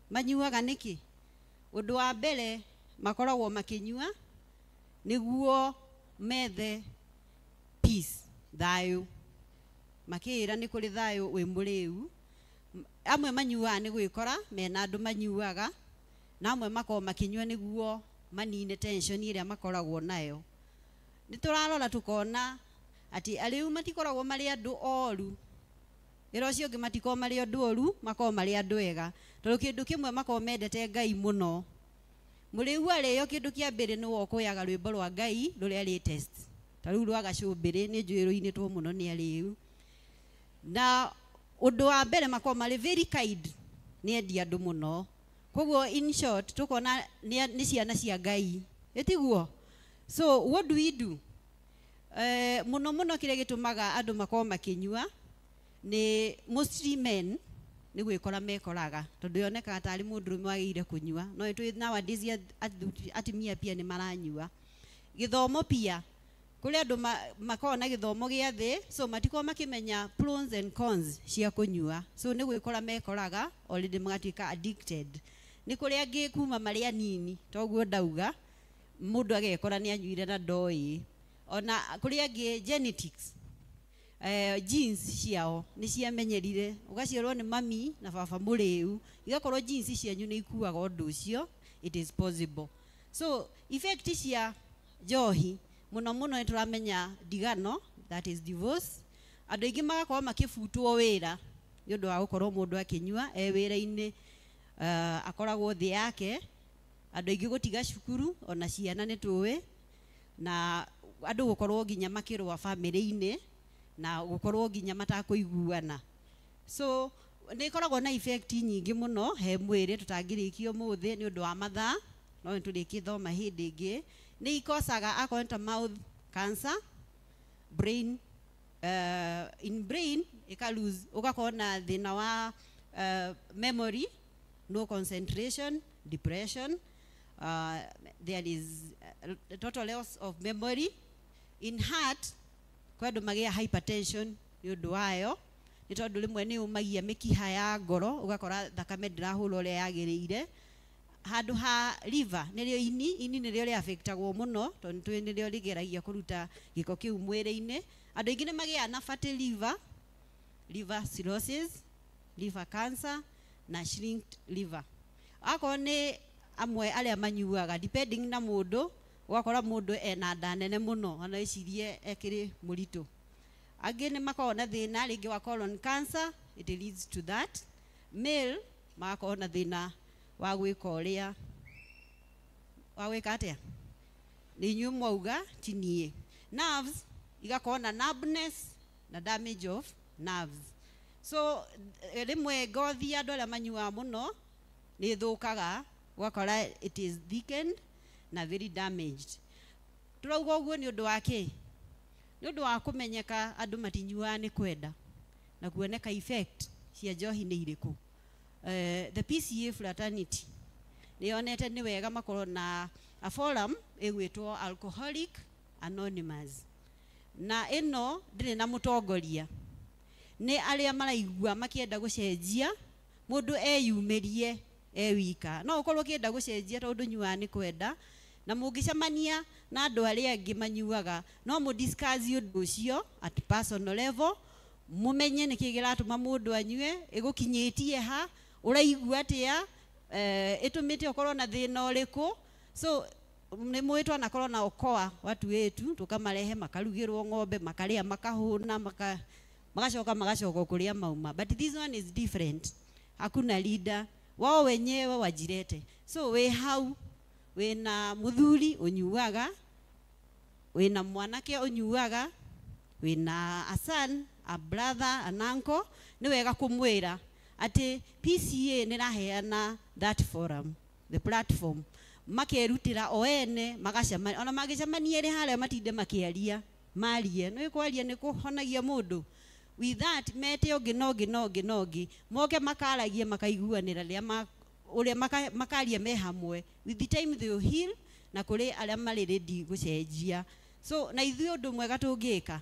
F: Manyuaga nĩkĩ? Ũndũ wa mbere makoragwo makĩnyua nĩguo methe peace, thayũ. Makĩĩra nĩ kũrĩ thayũ wĩ mũrĩu. Amwe manyuaga nĩ gwĩkora mena andũ manyuaga na amwe makoragwo makĩnyua nĩguo manine tension ĩrĩa makoragwo nayo. Nĩ tũrarora tũkona atĩ arĩu matikoragwo marĩ andũ oru. Ĩra ũcio ũngĩ matikoragwo marĩ andũ oru, makoragwo marĩ andũ ega. Tondũ kĩndũ kĩmwe makoragwo mendete Ngai mũno. Mũrĩu arĩo kĩndũ kĩa mbere nĩ wokũyaga rwĩmbo rwa Ngai rũrĩa latest. Ta rĩu rwa gacũmbĩrĩ nĩ njũĩ rũinĩtwo mũno nĩ arĩu. Na ũndũ wa mbere makoragwo marĩ very kind, nĩ endi andũ mũno. Koguo in short tũkona nĩ ciana cia Ngai. Ĩtiguo? So what do we do? Mũno mũno kĩrĩa gĩtũmaga andũ makorwo makĩnyua nĩ mostly men nĩ gwĩkora mekoraga tondũ yonekaga tarĩ mũndũrũme wagĩrĩire kũnyua. No nĩtũĩ nowadays atumia pia nĩ maranyua. Gĩthomo pia kũrĩ andũ makoragwo na gĩthomo gĩa thĩ so matikoragwo makĩmenya pros and cons cia kũnyua. So nĩ gwĩkora mekoraga already magatuĩka addicted. Nĩ kũrĩ angĩ kuma marĩ anini toguo ndauga mũndũ agekora nĩ anyuire na ndoĩ. Ona kũrĩ angĩ genetics genes ciao nĩ ciamenyerire ũgaciarwo nĩ mami na baba mũrĩu igakorwo genes cianyu nĩ ikuaga ũndũ ũcio, it is possible. So effect cia njohi mũno mũno nĩ tũramenya ndigano, that is divorce. Andũ aingĩ magakorwo makĩbutwo wĩra nĩ ũndũ wa gũkorwo mũndũ akĩnyua e wĩra-inĩ, akoragwo thĩ yake. Andũ aingĩ gũtiga cukuru ona ciana nĩ tũĩ, na andũ gũkorwo nginya makĩrũa bamĩrĩ-inĩ na gũkorwo nginya matakũiguana. So nĩ ĩkoragwo na effect nyingĩ mũno he mwĩrĩ tũtangĩrĩkia ũmũthĩ nĩ ũndũ wa mathaa, no nĩ tũrĩkĩthoma hĩndĩ ĩngĩ. Nĩ ikosaga akorwo nĩ ta mouth cancer, brain, in brain ĩka lose, ũgakorwo na thĩna wa memory, no concentration, depression, there is total loss of memory. In heart kwĩ andũ magĩa hypertension nĩ ũndũ wayo, nĩ tondũ rĩmwe nĩ ũmagia mĩkiha ya ngoro ũgakora thakame ndĩrahũra ũrĩa yagĩrĩire. Handũ ha liver nĩrĩo ini, ini nĩrĩo rĩaffectagwo mũno tondũ nĩtũĩ nĩrĩo rĩgeragia kũruta gĩko kĩu mwĩrĩ-inĩ. Andũ aingĩ nĩ magĩaga na fatty liver, liver cirrhosis, liver cancer na shrinked liver. Akorwo nĩ amwe arĩa manyuaga depending na mũndũ, ũgakora mũndũ ena nda nene mũno ona ecirie ekĩrĩ mũritũ. Angĩ nĩ makoragwo na thĩna rĩngĩ wa colon cancer, it leads to that. Male magakorwo na thĩna wa gwĩka ũrĩa wa gwĩka atĩa nĩ inyuĩ mwauga ti niĩ. Nerves igakorwo na numbness na damage of nerves. So rĩmwe ngothi ya andũ arĩa manyuaga mũno nĩ ĩthũkaga, ũgakora it is thickened na very damaged. Tũrauga ũguo nĩ ũndũ wa kĩ? Nĩ ũndũ wa kũmenyeka andũ matinyuaga nĩ kwenda na kuoneka effect cia njohi nĩ irĩkũ. The PCA fraternity nĩ yonete nĩ wega makorwo na a forum ĩgwĩtwo Alcoholic Anonymous, na ĩno ndĩrĩ na mũtongoria, nĩ arĩa maraigua makĩenda gũcenjia mũndũ eyumĩrie e wika. No ũkorwo ũkĩenda gũcenjia tondũ nyuaga nĩ kwenda, na mũngĩcemania na andũ arĩa angĩ manyuaga no mũ discuss ũndũ ũcio at personal level, mũmenye nĩkĩ kĩratũma mũndũ anyue, ĩgũkinyĩtie ha, ũraigua atĩa, ĩtũmĩte ũkorwo na thĩna ũrĩkũ. So nĩ mũĩ twanakorwo na okoa watu wetu tukamarehe makarugĩrwo ng'ombe makarĩa makahũna magacoka magacoka kũrĩa mauma, but this one is different. Hakuna leader, wao wenyewe wajirete. So we hau wĩna mũthuri ũnyuaga, wĩna mwanake ũnyuaga, wĩna a son, a brother, an uncle, nĩ wega kũmwĩra atĩ PCA nĩ ĩraheana that forum, the platform, makerutĩra o ene magacemania, ona mangĩcemania rĩ harĩa matinde makĩaria marie, nĩ kwaria nĩ kũhonagia mũndũ. With that mete ũngĩ na ũngĩ na ũngĩ na ũngĩ moke makaragie makaiguanĩra rĩrĩa ũrĩa makaria me hamwe. With the time they will heal, na kũrĩ arĩa marĩ ready gũcenjia. So na ithuĩ ũndũ mwega tũngĩka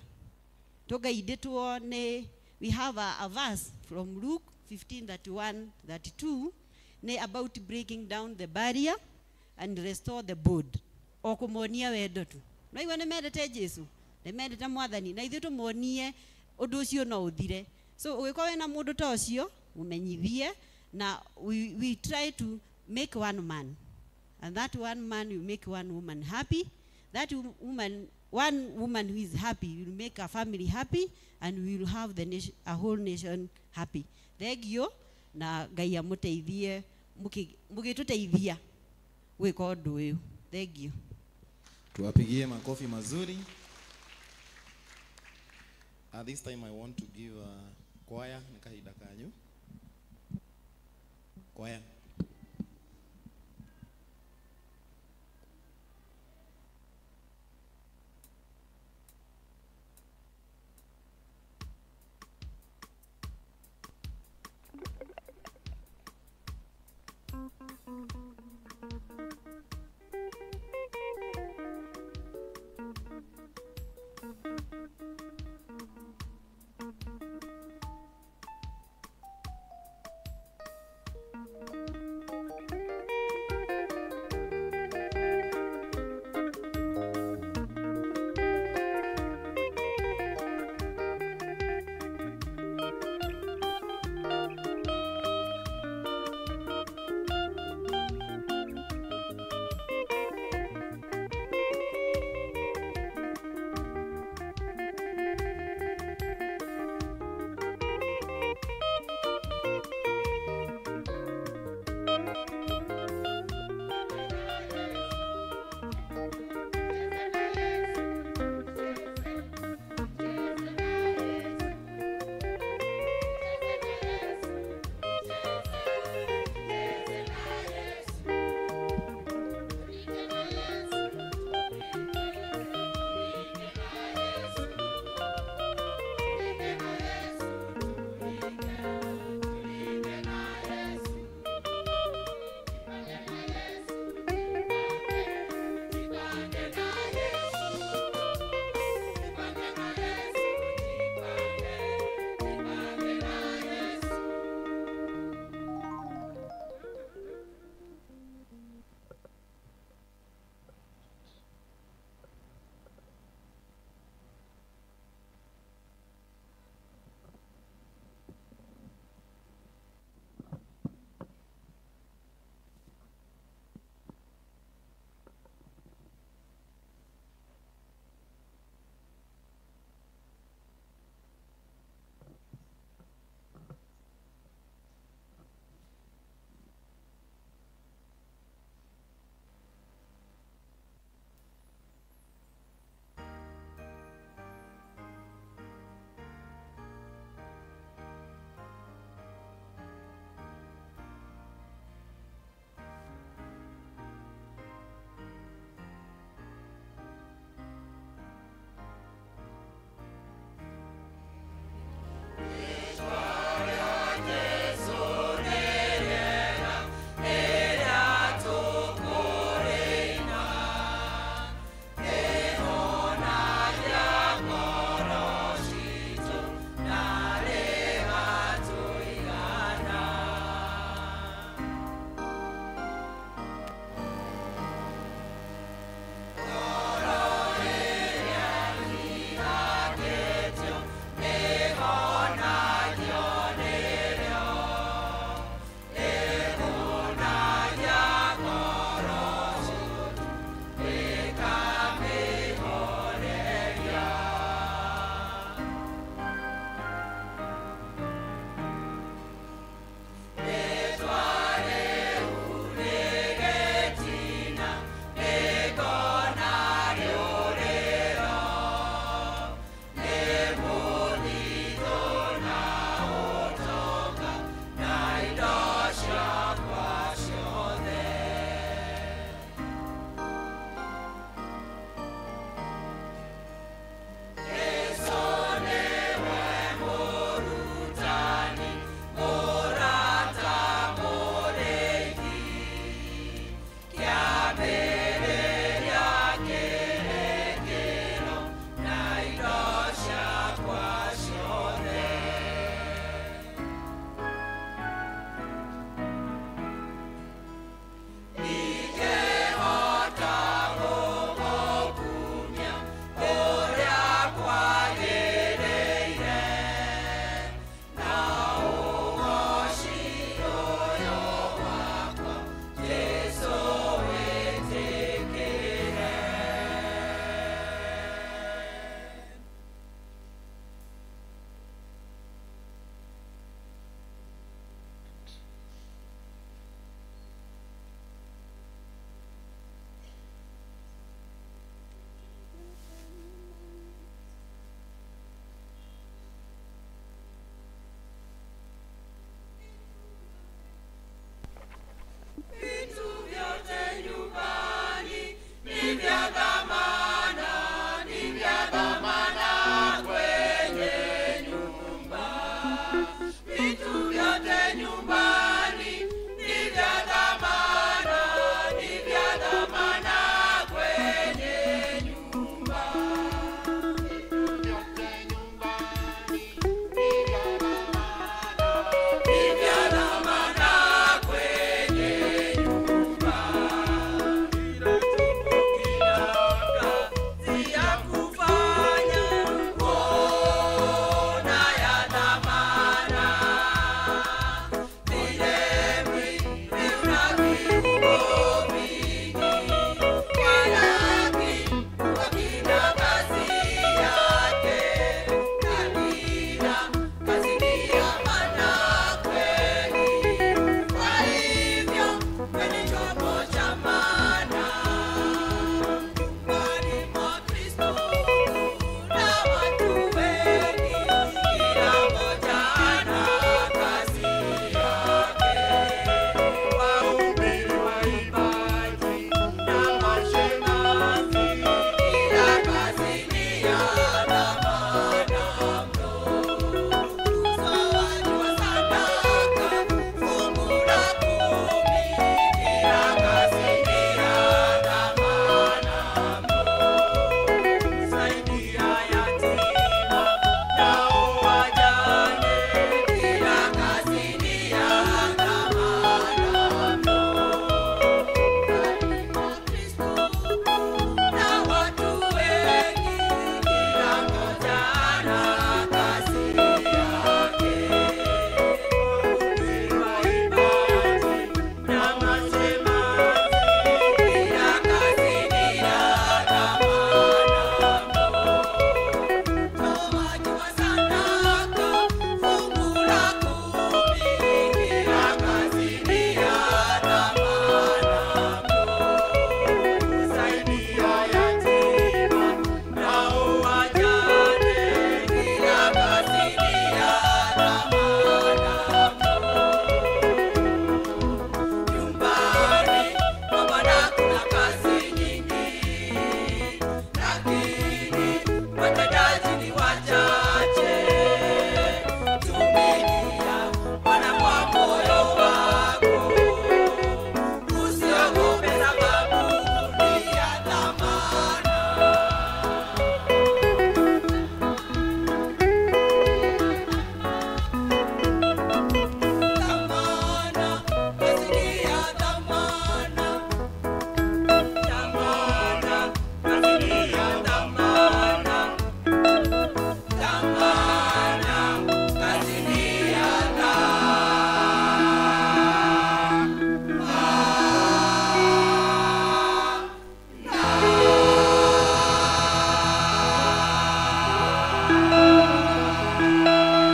F: tũgaindĩtwo nĩ, we have a verse from Luke 15:31-32 nĩ about breaking down the barrier and restore the board. O kũmonia wendo tu, naigua nĩ mendete Jesu, nĩ mendete Mwathani, na ithuĩ tũmonie ũndũ ũcio no ũthire. So ũgĩkorwo wĩna mũndũ ta ũcio mũmenyithie, na we try to make one man, and that one man will make one woman happy. That woman, one woman who is happy will make a family happy, and we will have the nation, a whole nation happy. Thengio na Ngai amũteithie mũgĩtũteithia gwĩka ũndũ ũyũ. Thengio.
A: Tuwapigie makofi mazuri. At this time I want to give a choir nĩ kahinda kanyu. Choir.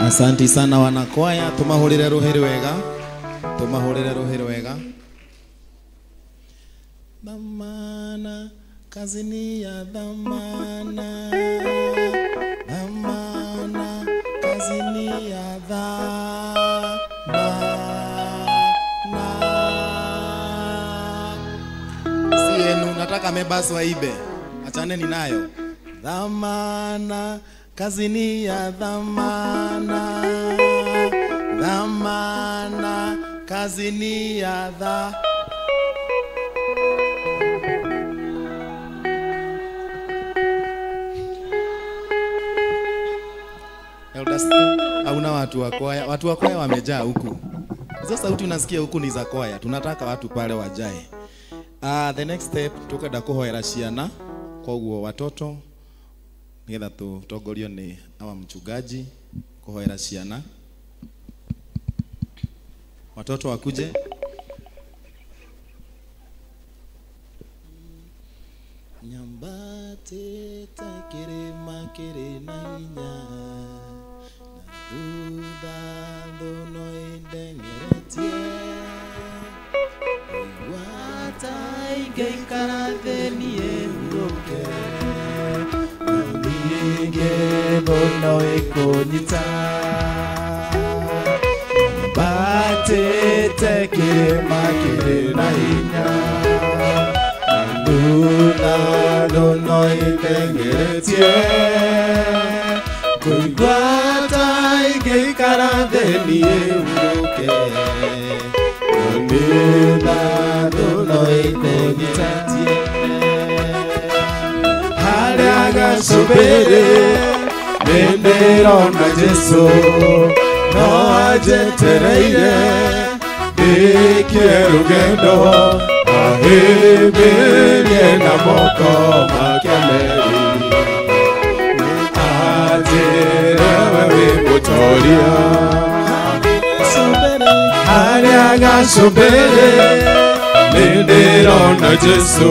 A: Asanti sana wanakwaya, tumahurire ruhi rwega, tumahurire ruhi rwega. Dhamana, kazi ni ya dhamana. Dhamana, kazi ni ya dhamana. Si yenu, nataka members waibe. Achaneni nayo. Dhamana, kazi ni ya dhamana. Dhamana, kazi ni ya dhamana. Elders, hauna watu wa kwaya. Watu wa kwaya wamejaa huku. Hizo sauti unasikia huku ni za kwaya. Tunataka watu pale wajae. The next step tukenda kuhoera ciana koguo watoto nigetha tutongorio ni awa mchungaji kuhoera ciana. Watoto wakuje. Nyambatĩte kĩrĩma kĩrĩ na hinya, na thutha thũ no ĩndengeretie. Ngaigua ta ingĩikara thĩ niĩ hurũke, no ningĩ thũ no ĩkũnyita. Nyambatĩte kĩrĩma kĩrĩ na hinya, na thutha no ĩndengeretie. Kũigua ta ingĩikara thĩ niĩ hurũke, no thutha no ĩkũnyitatie. Harĩa gacũmbĩrĩ nĩndĩrona Jesũ, no anjetereire ndĩkie rũgendo, ahĩmbĩrie na moko make merĩ. Anjĩre we wĩ mũtoria. Harĩa gacũmbĩrĩ nĩndĩrona Jesũ,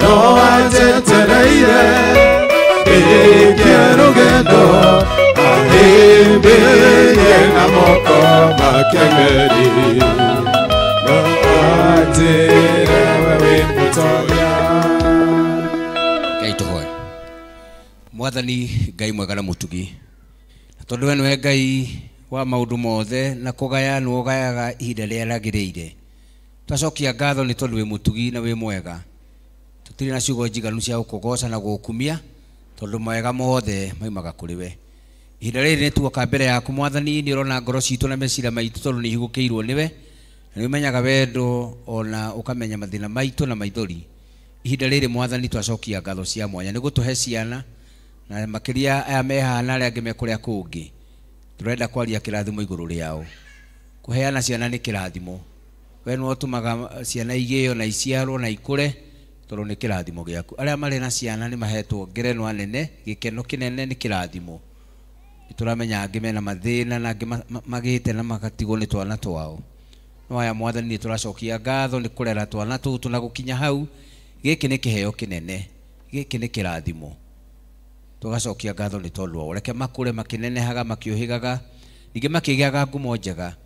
A: no anjetereire ndĩkie rũgendo, ahĩmbĩrie na moko make merĩ. No anjĩre we wĩ mũtoria.
G: Ngai tũhoe. Mwathani Ngai mwega na mũtugi, na tondũ we nĩwe Ngai wa maũndũ mothe na kũgaya nĩwe ũgayaga ihinda rĩrĩa rĩagĩrĩire, twacokia ngatho nĩ tondũ wĩ mũtugi na wĩ mwega. Tũtirĩ na ciugo njiganu cia gũkũgoca na gũgũkumia, tondũ mawega mothe maumaga kũrĩ we. Ihinda rĩrĩ nĩ tuoka mbere yaku Mwathani, nĩ ũrona ngoro citũ na meciria maitũ tondũ nĩ ihingũkĩirwo nĩwe, na nĩ ũmenyaga wendo ona ũkamenya mathĩna maitũ na maithori. Ihinda rĩrĩ Mwathani twacokia ngatho cia mwanya nĩ gũtũhe ciana, na makĩria aya me haha na arĩa angĩ me kũrĩa kũngĩ. Tũrenda kwaria kĩrathimo igũrũ rĩao. Kũheana ciana nĩ kĩrathimo. We nĩwe ũtũmaga ciana igĩo na iciarwo na ikũre, tondũ nĩ kĩrathimo gĩaku. Arĩa marĩ na ciana nĩ mahetwo ngerenwa nene, gĩkeno kĩnene nĩ kĩrathimo. Nĩ tũramenya angĩ mena mathĩna na angĩ magĩte na magatigwo nĩ twana twao. No aya Mwathani nĩ tũracokia ngatho nĩ kũrera twana tũtũ na gũkinya hau. Gĩkĩ nĩ kĩheo kĩnene, gĩkĩ nĩ kĩrathimo. Tũgacokia ngatho nĩ tondũ wao. Reke makũre makĩnenehaga, makĩũhĩgaga, ningĩ makĩgĩaga ngumo njega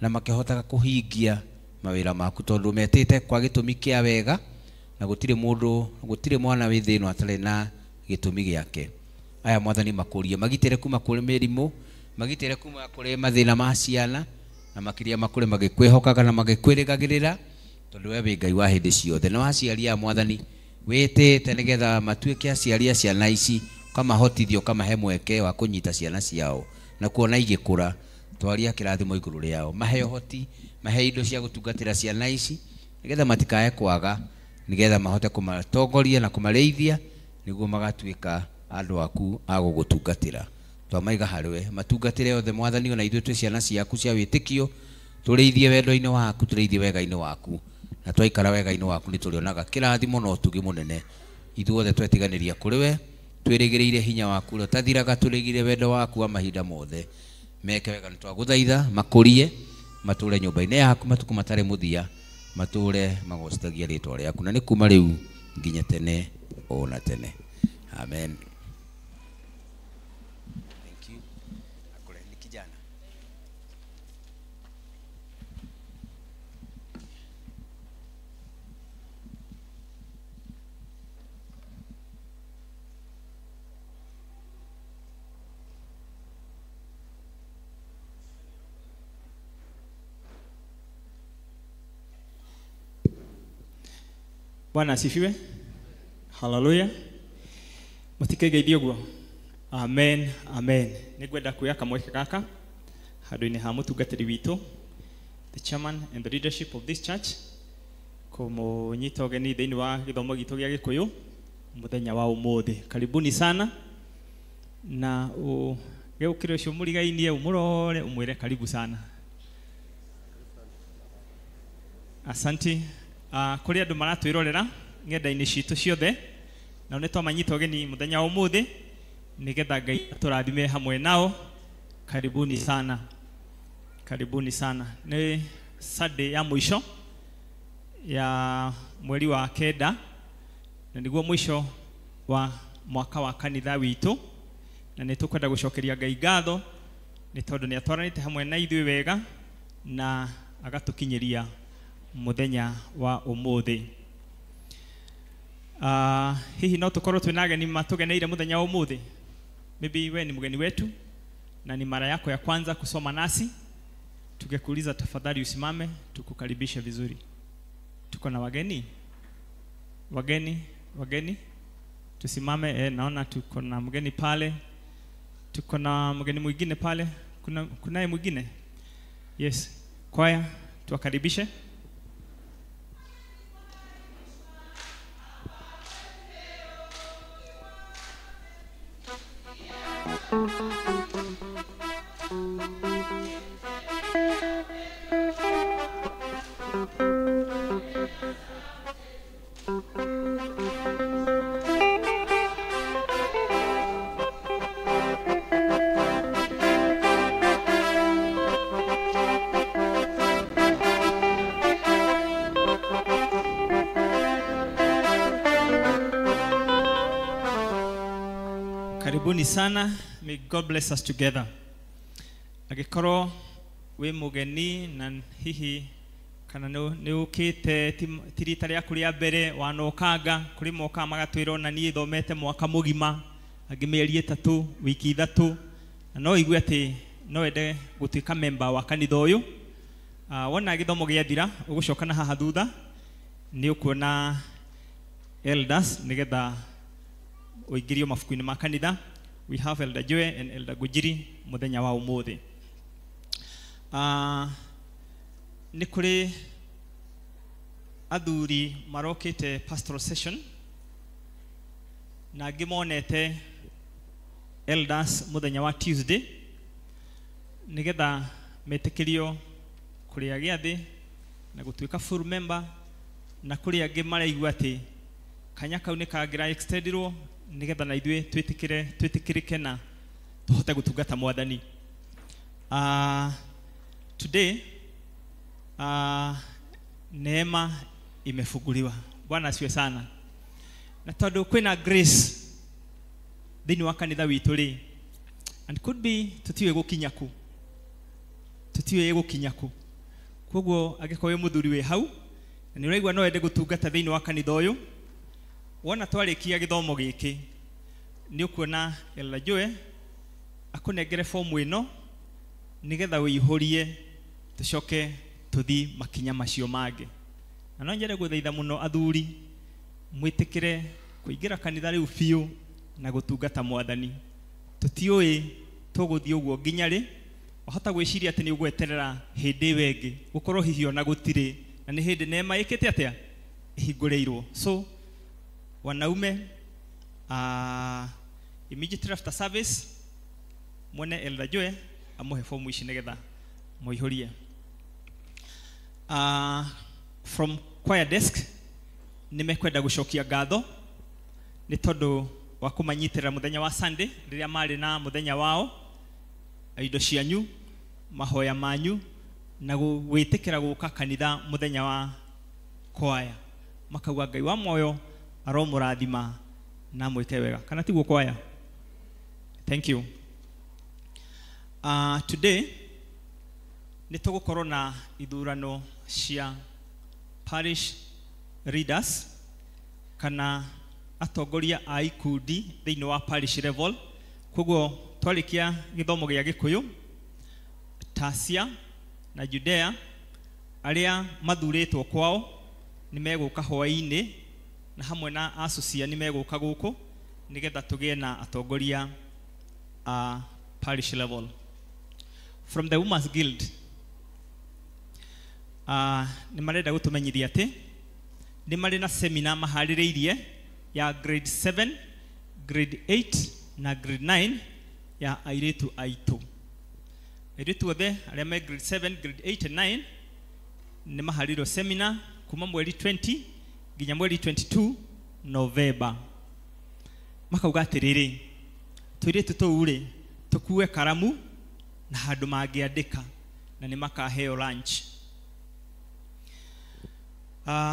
G: na makĩhotaga kũhingia mawĩra maku, tondũ metĩte kwa gĩtũmi kĩa wega, na gũtirĩ mũndũ, gũtirĩ mwana wĩ thĩ ĩno atarĩ na gĩtũmi gĩake. Aya Mwathani makũrie, magitĩre kuma kũrĩ mĩrimũ, magitĩre kuma kũrĩ mathĩna ma ciana, na makĩria makũre magĩkwĩhokaga na magĩkwĩrĩgagĩrĩra, tondũ we wĩ Ngai wa hĩndĩ ciothe. Na aciari aya Mwathani wĩtĩte nĩgetha matuĩke aciari a ciana ici, ũkamahotithia, ũkamahe mweke wa kũnyita ciana ciao na kuona igĩkũra. Twaria kĩrathimo igũrũ rĩao, mahe ũhoti, mahe indo cia gũtungatĩra ciana ici nĩgetha matikae kwaga, nĩgetha mahote kũmatongoria na kũmarĩithia, nĩguo magatuĩka andũ aku a gũgũtungatĩra. Twamaiga harĩwe, matungatĩre othe Mwathani, ona ithuĩ twĩ ciana ciaku cia wĩtĩkio, tũrĩithie wendo-inĩ waku, tũrĩithie wega-inĩ waku, na twaikara wega-inĩ waku nĩ tũrĩonaga kĩrathimo na ũtugi mũnene. Ithuothe twetiganĩria kũrĩ we, twĩrĩgĩrĩire hinya waku ũrĩa ũtathiraga, twĩrĩgĩrĩire wendo waku wa mahinda mothe. Meke wega nĩ twagũthaitha, makũrie, matũre nyũmba-inĩ yaku matukũ matarĩ mũthia, matũre magocithagia rĩtwa rĩaku, na nĩ kuma rĩu nginya tene o na tene. Amen. Thank you.
H: Bwana asifiwe. Haleluya. Mutikegeithie guo. Amen, amen. Nĩngwenda kuoya kamweke gaka handũ-inĩ ha mũtungatĩri witũ, the chairman and the leadership of this church, kũmũnyita ũgeni thĩinĩ wa gĩthomo gitũ gĩa Gĩkũyũ mũthenya wa ũmũthĩ. Karibuni sana, na ũgĩũkĩre ũcio mũrigainie ũmũrore ũmwĩre karibu sana. Asanti. Kũrĩ andũ maratwĩrorera ng'enda-inĩ citũ ciothe, na nĩ twamanyita ũgeni mũthenya wa ũmũthĩ nĩgetha Ngai atũrathime hamwe nao. Karibuni sana, karibuni sana. Nĩ Sunday ya mũico ya mweri wa 9, na nĩguo mũico wa mwaka wa kanitha witũ, na nĩ tũkwenda gũcokeria Ngai ngatho nĩ tondũ nĩ atwaranĩte hamwe na ithuĩ wega na agatũkinyĩria mũthenya wa ũmũthĩ. Hihi no tũkorwo twĩna ageni matũgeneire mũthenya wa ũmũthĩ. Maybe we ni mgeni wetu na ni mara yako ya kwanza kusoma nasi, tungekuuliza tafadhali usimame tukukaribishe vizuri. Tuko na wageni, wageni, tusimame. Naona tuko na mgeni pale, tuko na mgeni mwingine pale, kunaye mwingine. Yes, kwaya tuwakaribishe. Karibuni sana. May God bless us together. Agĩkorwo wĩ mũgeni na hihi kana nĩ ũkĩte ti rita rĩaku rĩa mbere wanokanga, kũrĩ mokaga magatwĩra ona niĩ thomete mwaka mũgima, angĩ mĩeri 3, wiki 3, na no igue atĩ no wende gũtuĩka member wa kanitha ũyũ. Wona gĩthomo gĩathira ũgũcoka na haha thutha nĩ ũkuona elders nĩgetha ũingĩrio mabuku-inĩ ma kanitha. We have Elder Joe and Elder Gujiri mũthenya wa ũmũthĩ. Nĩ kũrĩ athuri marokĩte pastoral session na angĩ monete elders mũthenya wa Tuesday nĩgetha metĩkĩrio kũrĩa gĩathĩ na gũtuĩka full member, na kũrĩ angĩ maraigua atĩ kanya kau nĩ kangĩra extendirwo nĩgetha na ithuĩ twĩtĩkĩrĩke na tũhote gũtungata Mwathani. Today neema imefunguliwa. Bwana asifiwe sana. Na tondũ kwĩna grace thĩinĩ wa kanitha witũ rĩ, and could be tũtiũĩ gũkinya kũ, tũtiũĩ gũkinya kũ. Koguo angĩkorwo wĩ mũthuri wĩ hau na nĩ ũraigua no wende gũtungata thĩinĩ wa kanitha ũyũ, wona twarĩkia gĩthomo gĩkĩ nĩ ũkuona Elder Joe akũnengere fomu ĩno nĩgetha wĩihũrie tũcoke tũthi makinya macio mangĩ. Na no nyende gũthaitha mũno athuri mwĩtĩkĩre kũingĩra kanitha rĩu biũ na gũtungata Mwathani. Tũtiũĩ tũgũthiĩ ũguo nginya rĩ. Wahota gwĩciria atĩ nĩ ũgweterera hĩndĩ ĩyo ĩngĩ gũkorwo hihi ona gũtirĩ, na nĩ hĩndĩ neema ĩkĩte atĩa ĩhingũrĩirwo. So wanaume, immediately after service mwene Elder Joe amũhe fomu ici nĩgetha mũihũrie. From choir desk nĩ mekwenda gũcokia ngatho nĩ tondũ wa kũmanyitĩrĩra mũthenya wa Sunday rĩrĩa marĩ na mũthenya wao, indo cianyu, mahoya manyu, na gwĩtĩkĩra gũka kanitha mũthenya wa choir. Makauga Ngai wa muoyo aromũrathima na mwĩke wega. Kana tiguo choir? Thank you. Today nĩ tũgũkorwo na ithurano cia parish leaders kana atongoria a ikundi thĩinĩ wa parish level. Koguo twarĩkia gĩthomo gĩa Gĩkũyũ, Tasia na Judea arĩa mathurĩtwo kwao nĩ megũka hwaĩ-inĩ na hamwe na asucia nĩ megũka gũkũ nĩgetha tũgĩe na atongoria a parish level. From the Women's Guild, nĩ marenda gũtũmenyithia atĩ nĩ marĩ na seminar maharĩrĩirie ya grade 7, grade 8 na grade 9 ya airĩtu aitũ. Airĩtu othe arĩa me grade 7, grade 8 and 9 nĩ maharĩrĩirio seminar kuma mweri 20 nginya mweri 22 November. Makauga atĩrĩrĩ, tũirĩtu tũu rĩ tũkue karamu na handũ mangĩandĩka na nĩ makaheo lunch.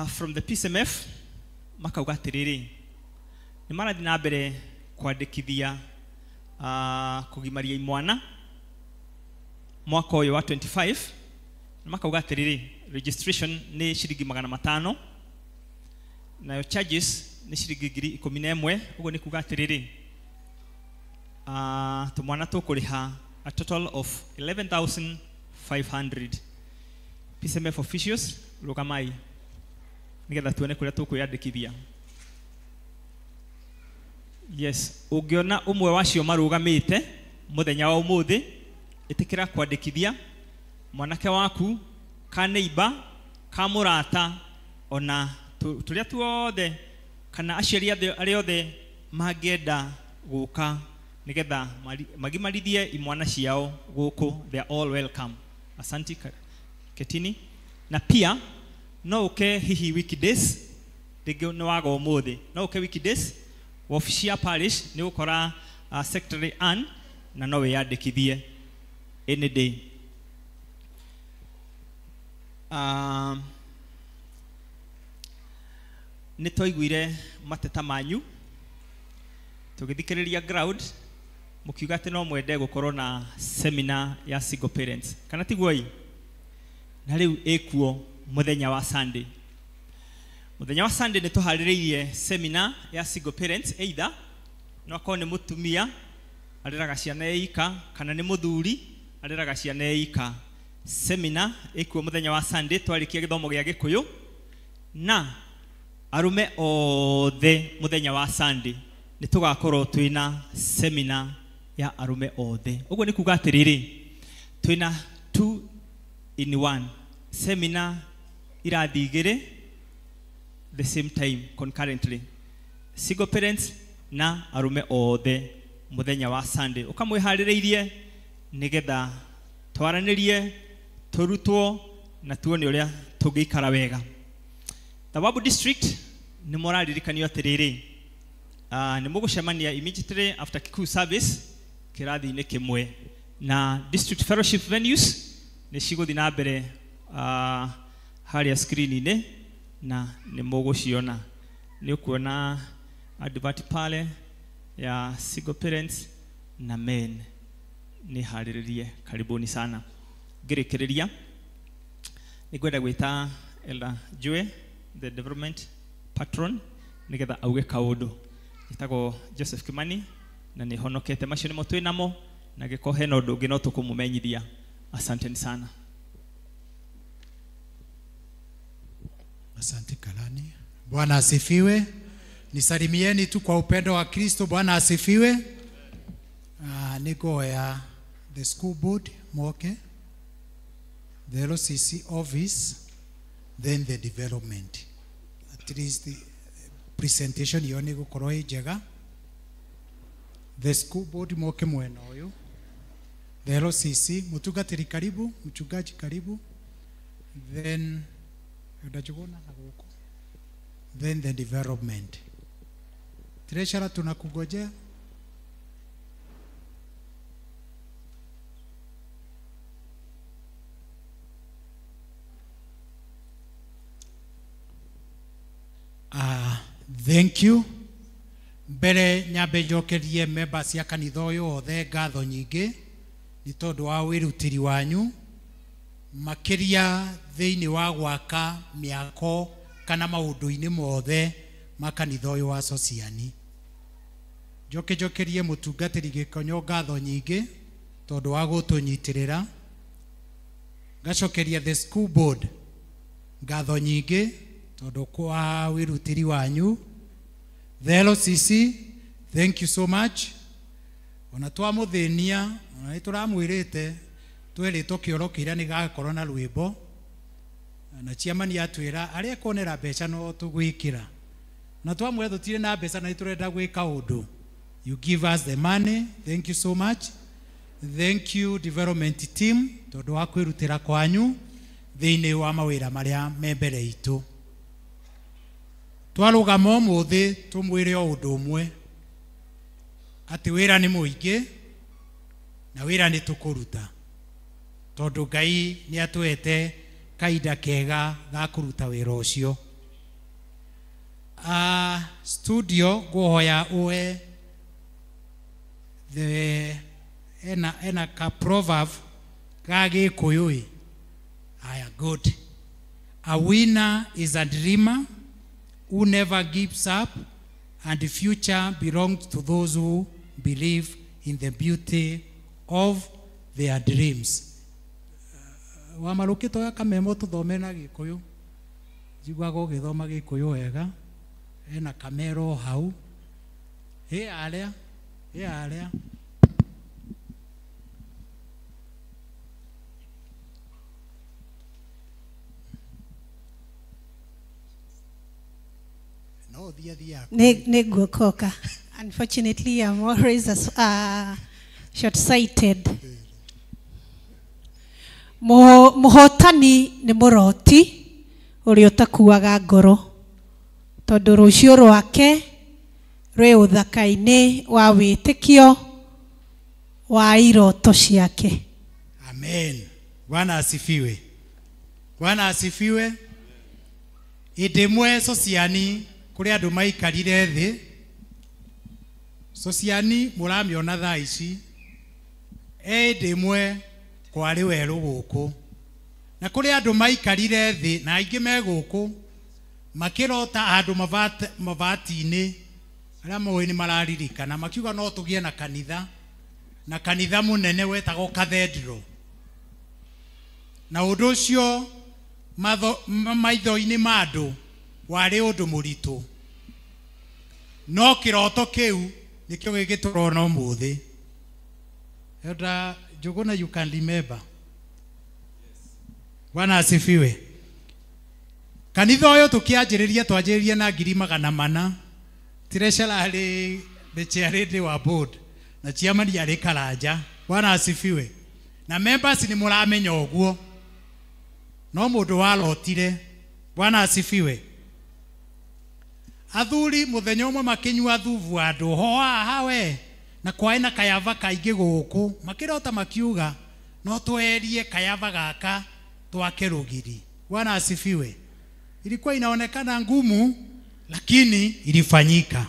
H: From the PCMF makauga atĩrĩrĩ, nĩ marathiĩ na mbere kwandĩkithia kũgimaria imwana mwaka ũyũ wa 25, na makauga atĩrĩrĩ, registration nĩ ciringi 500 nayo charges nĩ ciringi 11,000. Ũguo nĩ kuga atĩrĩrĩ, tũmwana tũkũrĩha a total of 11,500. PCMF officials rũgamai nĩgetha tuone kũrĩa tũkwĩyandĩkithia. Yes, ũngĩona ũmwe wacio marũgamĩte mũthenya wa ũmũthĩ, ĩtĩkĩra kwandĩkithia mwanake waku ka neighbor ka mũrata ona tũrĩa tuothe kana aciari arĩa othe mangĩenda gũka nĩgetha magimarithie imwana ciao gũkũ. They are all welcome. Asante Ketini. Na pia no ũke hihi weekdays, rĩngĩ nĩ waga ũmũthĩ, no ũke weekdays wabici ya parish nĩ ũgũkora Secretary Ann na no wĩyandĩkithie any day. Nĩ twaiguire mateta manyu tũgĩthikĩrĩria ground mũkiuga atĩ no mwende gũkorwo na seminar ya single parents, kana tiguo ĩ? Na rĩu ĩkuo mũthenya wa Sunday. Mũthenya wa Sunday nĩ tũharĩrĩirie seminar ya single parents, either no akorwo nĩ mũtumia areraga ciana eika kana nĩ mũthuri areraga ciana eika. Seminar ĩkuo mũthenya wa Sunday twarĩkia gĩthomo gĩa Gĩkũyũ, na arume othe mũthenya wa Sunday nĩ tũgakorwo twĩna seminar ya arume othe. Ũguo nĩ kuga atĩrĩrĩ, twĩna 2 in 1 seminar irathi igĩrĩ the same time concurrently, single parents na arume othe mũthenya wa Sunday. Ũkamwĩharĩrĩirie nĩgetha twaranĩrie, tũrutwo na tuone ũrĩa tũngĩikara wega. Thawabu District nĩ mũraririkanio atĩrĩrĩ, nĩ mũgũcemania immediately after Kikuyu service kĩrathi-inĩ kĩmwe, na District Fellowship venues nĩ cigũthiĩ na mbere harĩa screen-inĩ na nĩ mũgũciona. Nĩ ũkuona advert pale ya single parents na men. Nĩ harĩrĩrie, karibuni sana. Ngĩrĩkĩrĩria nĩ ngwenda gwĩta Elder Jue, the development patron, nĩgetha auge kaũndũ. Njĩtagwo Joseph Kimani na nĩ honokete macio nĩmo twĩ namo, na gĩkorwo hena ũndũ ũngĩ no tũkũmũmenyithia. Asanteni sana.
I: Asante Kalani. Bwana asifiwe. Nisalimieni tu kwa upendo wa Kristo. Bwana asifiwe. Niko ya the school board moke, the LCC office, then the development. At least the presentation yone gukorwo ĩ njega. The school board moke mwena ũyũ, the LCC, mũtungatĩri karibu, mchungaji karibu, then ndachukuna na gũkũ, then the development. Treasurer tunakungojea. Thank you. Mbere nyambe njokerie members ya kanitha ũyũ othe ngatho nyingĩ nĩ tondũ wa wĩrutĩri wanyu makĩria thĩinĩ wa gwaka mĩako kana maũndũ-inĩ mothe ma kanitha ũyũ wa Sociani. Njoke njokerie mũtungatĩri Gĩkonyo ngatho nyingĩ tondũ wa gũtũnyitĩrĩra. Ngacokeria the school board ngatho nyingĩ tondũ kwa wĩrutĩri wanyu. The LCC, thank you so much. Ona twamuthĩnia, ona nĩ tũramwĩrĩte twĩrĩtwo kĩoro kĩrĩa nĩ gagakorwo na rwĩmbo, na chairman atwĩra arĩa ekuonera mbeca no tũgwĩkĩra, na twamwĩra tũtirĩ na mbeca na nĩ tũrenda gwĩka ũndũ. You give us the money, thank you so much. Thank you development team tondũ wa kwĩrutĩra kwanyu thĩinĩ wa mawĩra marĩa me mbere itũ. Twarũgama ũmũthĩ tũmwĩre o ũndũ ũmwe, atĩ wĩra nĩ mũingĩ na wĩra nĩ tũkũruta, tondũ Ngai nĩ atũhete kahinda kega ga kũruta wĩra ũcio. Studio ngũhoya ũhe the ena ka proverb ga Gĩkũyũ ĩ. Aya, good. A winner is a dreamer who never gives up, and the future belongs to those who believe in the beauty of their dreams. Wamarũkĩte oya kamemo tũthome na Gĩkũyũ, njiguaga ũgĩthoma Gĩkũyũ wega. Ena kamero hau, ĩ arĩa, ĩ arĩa. No, thia.
J: Nĩ nguokoka. Unfortunately, I'm always short-sighted. Mũhotani nĩ mũroti ũrĩa ũtakuaga ngoro, tondũ rũciũ rwake rwĩ ũthaka-inĩ wa wĩtĩkio wa iroto ciake.
I: Amen. Bwana asifiwe. Bwana asifiwe. Hĩndĩ ĩmwe Sociani kũrĩ andũ maikarire thĩ. Sociani mũramĩona thaa ici, hĩndĩ ĩmwe kwarĩ werũ gũkũ, na kũrĩ andũ maikarire thĩ na aingĩ me gũkũ makĩrota handũ mabati-inĩ, arĩa moĩ nĩ mararirikana, makiuga no tũgĩe na kanitha, na kanitha mũnene wetagwo cathedral. Na ũndũ ũcio maitho-inĩ ma andũ warĩ ũndũ mũritũ, no kĩroto kĩu nĩkĩo gĩgĩtũrona ũmũthĩ. Elder Njuguna, you can remember. Bwana asifiwe. Kanitha ũyũ tũkĩanjĩrĩria twanjĩrĩria na 400,000. Treasurer arĩ the chairlady wa board na chairman arĩ Karanja. Bwana asifiwe. Na members nĩ mũramenya ũguo, no mũndũ warotire. Bwana asifiwe. Athuri mũthenya ũmwe makĩnyua thubu andũ ho haha we, na kwaĩ na kayava kaingĩ gũkũ, makĩrota makiuga no twerie kayava gaka twake rũgiri. Bwana asifiwe. Ilikuwa inaonekana ngumu, lakini ilifanyika.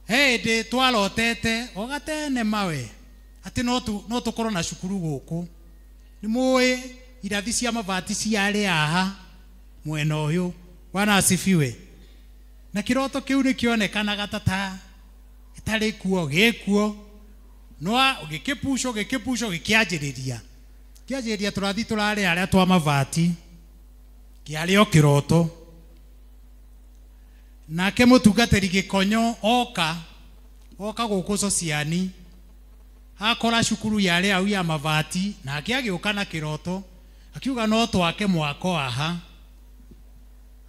I: Hĩndĩ twarotete o gatene mawe atĩ no tũkorwo na cukuru gũkũ. Nĩ mũĩ irathi cia mabati ciarĩ haha mwena ũyũ. Bwana asifiwe. Na kĩroto kĩu nĩkĩonekanaga ta gĩtarĩ kuo, gĩkuo, no gĩkĩpucwo, gĩkĩpucwo, gĩkĩanjĩrĩria. Kĩanjĩrĩria tũrathi tũrarĩ arĩa twa mabati, kĩarĩ o kĩroto. Nake mũtungatĩri Gĩkonyo oka gũkũ Sociani, akora cukuru yarĩ hau ya mabati, nake agĩũka na kĩroto, akiuga no twake mwako haha.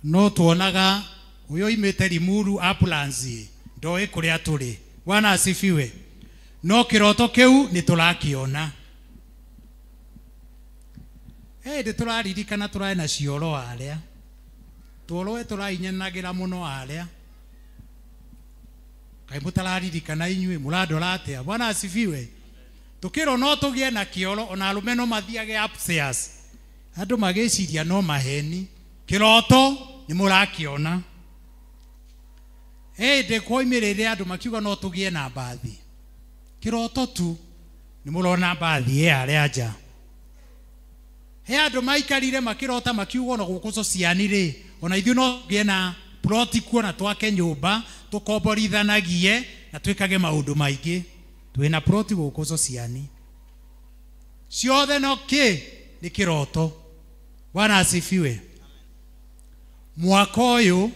I: No tuonaga ũyũ oimĩte Limuru ambulance ndoĩ kũrĩa tũrĩ. Bwana asifiwe. No kĩroto kĩu nĩ tũrakĩona. Hĩndĩ tũraririkana tũrarĩ na cioro harĩa, tuoroe tũrainyanagĩra mũno harĩa. Kaĩ mũtararirikana inyuĩ mũrandora atĩa? Bwana asifiwe. Tũkĩrwo no tũgĩe na kĩoro, ona arũme no mathiage upstairs. Andũ magĩciria no maheni. Kĩroto nĩ mũrakĩona. Hĩndĩ kwoimĩrĩre andũ makiuga no tũgĩe na mbathi. Kĩroto tu nĩ mũrona mbathi ĩ harĩa nja. He andũ maikarire makĩrota makiuga ona gũkũ Sociani rĩ, ona ithuĩ no tũgĩe na ploti kuo na twake nyũmba tũkomborithanagie na twĩkage maũndũ maingĩ. Twĩna ploti gũkũ Sociani ciothe, no kĩ nĩ kĩroto. Bwana asifiwe. Mwaka ũyũ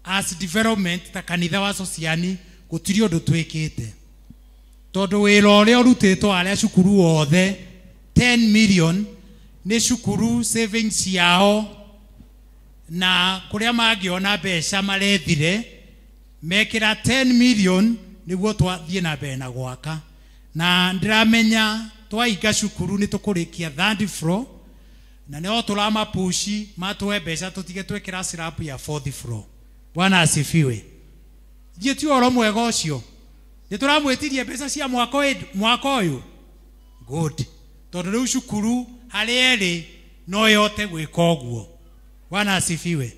I: As development ta kanitha wa Sociani gũtirĩ ũndũ twĩkĩte, tondũ wĩra ũrĩa ũrutĩtwo arĩa cukuru wothe 10 million nĩ cukuru savings ciao na kũrĩa mangĩona mbeca marethire mekĩra 10 million nĩguo twathiĩ na mbere na gwaka. Na ndĩramenya twainga cukuru nĩ tũkũrĩkia third floor, na nĩo tũramapushi matũhe mbeca tũtige twekĩra slab ya fourth floor. Bwana asifiwe. Ithuĩ ti ũhoro mwega ũcio? Nĩ tũramwĩtirie mbeca cia mwaka ũyũ? Good. Tondũ rĩu cukuru harĩa ĩrĩ no ĩhote gwĩka ũguo. Bwana asifiwe.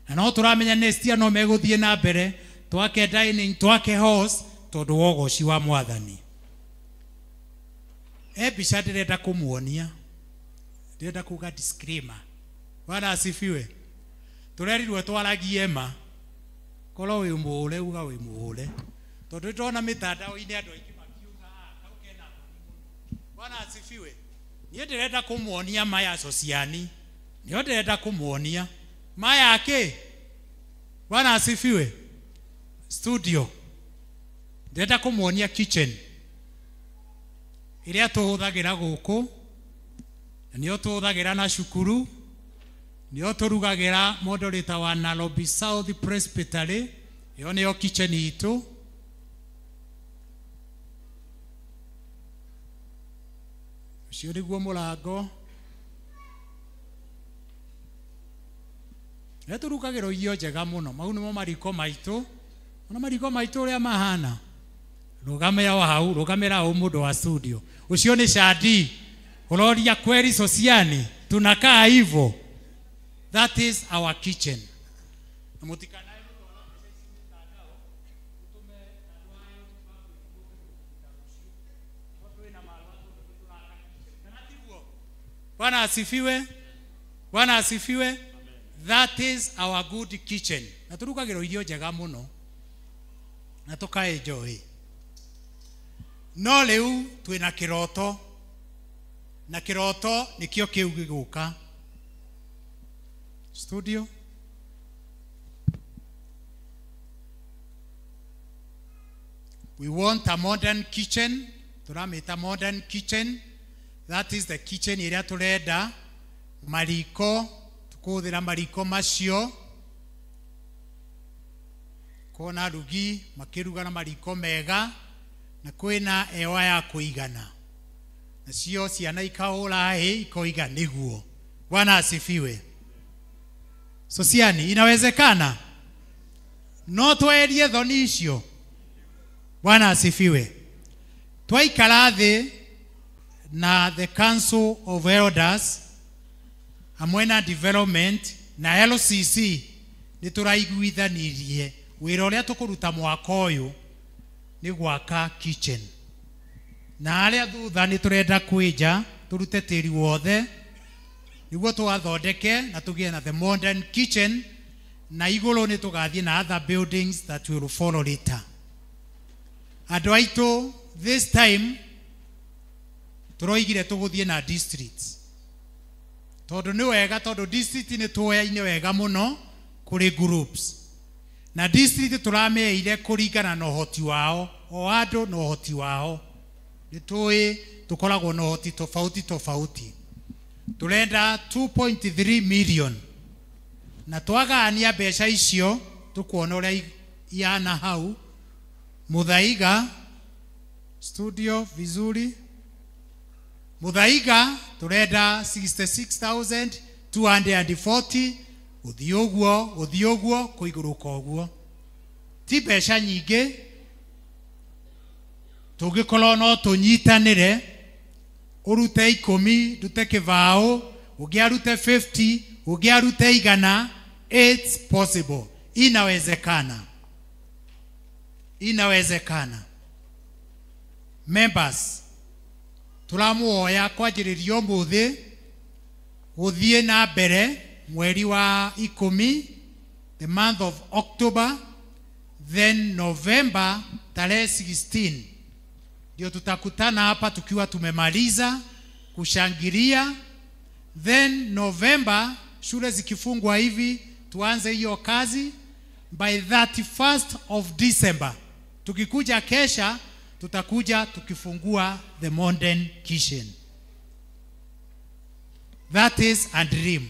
I: Na no tũramenya next year no megũthiĩ na mbere twake dining, twake halls, tondũ wa ũgoci wa Mwathani. Mbica ndĩrenda kũmuonia, ndĩrenda kuga disclaimer. Bwana asifiwe. Tũrerirwo twaragie ma, korwo wĩ mũhũre uga wĩ mũhũre, tondũ nĩtũrona mĩtandao-inĩ andũ aingĩ makiuga kau kena thoni mũno. Bwana asifiwe. Niĩ ndĩrenda kũmuonia maya Sociani, nĩo ndĩrenda kũmuonia maya kĩ. Bwana asifiwe. Studio ndĩrenda kũmuonia kitchen ĩrĩa tũhũthagĩra gũkũ, na nĩyo tũhũthagĩra na cukuru, nĩyo tũrugagĩra moderator wa Nairobi South Presbytery, ĩyo nĩyo kitchen itũ. Ũcio nĩguo mũrango. Nĩ tũrugagĩrwo irio njega mũno. Mau nĩmo mariko maitũ. Ona mariko maitũ ũrĩa mahana. Rũgamĩra o hau, rũgamĩra hau mũndũ wa studio. Ũcio nĩ Shadi. Ũroria kweli Sociani tunakaa hivyo? That is our kitchen. Na mũtikanae gũtwara mbeca ici mĩtandao, ũtũme andũ aya tondũ wĩna marũa tondũ nĩtũraka kitchen. Kana tiguo? Bwana asifiwe. Bwana asifiwe. That is our good kitchen. Na tũrugagĩrwo irio njega mũno na tũkaenjoy. No rĩu twĩna kĩroto, na kĩroto nĩkĩo kĩu gĩgũka. Studio. We want a modern kitchen. Tũramĩta modern kitchen. That is the kitchen ĩrĩa tũrenda. Mariko, tũkũhũthĩra mariko macio. Kona arugi makĩruga na mariko mega, na kwĩna hewa ya kũigana. Nacio ciana ikahũra hĩ ikoiga nĩguo. Bwana asifiwe. Sociani, inawezekana? No twerie thoni icio. Bwana asifiwe. Twaikara thĩ na the Council of Elders hamwe na development na LCC nĩ tũraiguithanirie wĩra ũrĩa tũkũruta mwaka ũyũ nĩ gwaka kitchen. Na harĩa thutha nĩ tũrenda kwĩnja tũrute tĩri wothe nĩguo tũgathondeke na tũgĩe na the modern kitchen, na igũrũ nĩ tũgathiĩ na other buildings that will follow later. Andũ aitũ, this time tũroigire tũgũthiĩ na districts, tondũ nĩ wega, tondũ district nĩ tũoyaine wega mũno kũrĩ groups, na district tũrameire kũringana na ũhoti wao, o andũ na ũhoti wao. Nĩ tũĩ tũkoragwo na ũhoti tofauti tofauti. Tũrenda 2.3 million, na twagania mbeca icio tũkuona ũrĩa ihana hau. Muthaiga studio vizuri. Muthaiga tũrenda 66,240, gũthiĩ ũguo, gũthiĩ ũguo, kũigũrũka ũguo. Ti mbeca nyingĩ, tũngĩkorwo no tũnyitanĩre, ũrute 10, ndute kĩbaũ, ũngĩ arute 50, ũngĩ arute 100, it's possible. Inawezekana. Inawezekana. Members, tũramuoya kwanjĩrĩria ũmũthĩ gũthiĩ na mbere mweri wa 10, the month of October, then November tarehe 16 ndio tutakutana hapa tukiwa tumemaliza kushangilia. Then November shule zikifungwa hivi tuanze hiyo kazi. By 31st of December tukikuja kesha, tutakuja tukifungua the modern kitchen. That is a dream.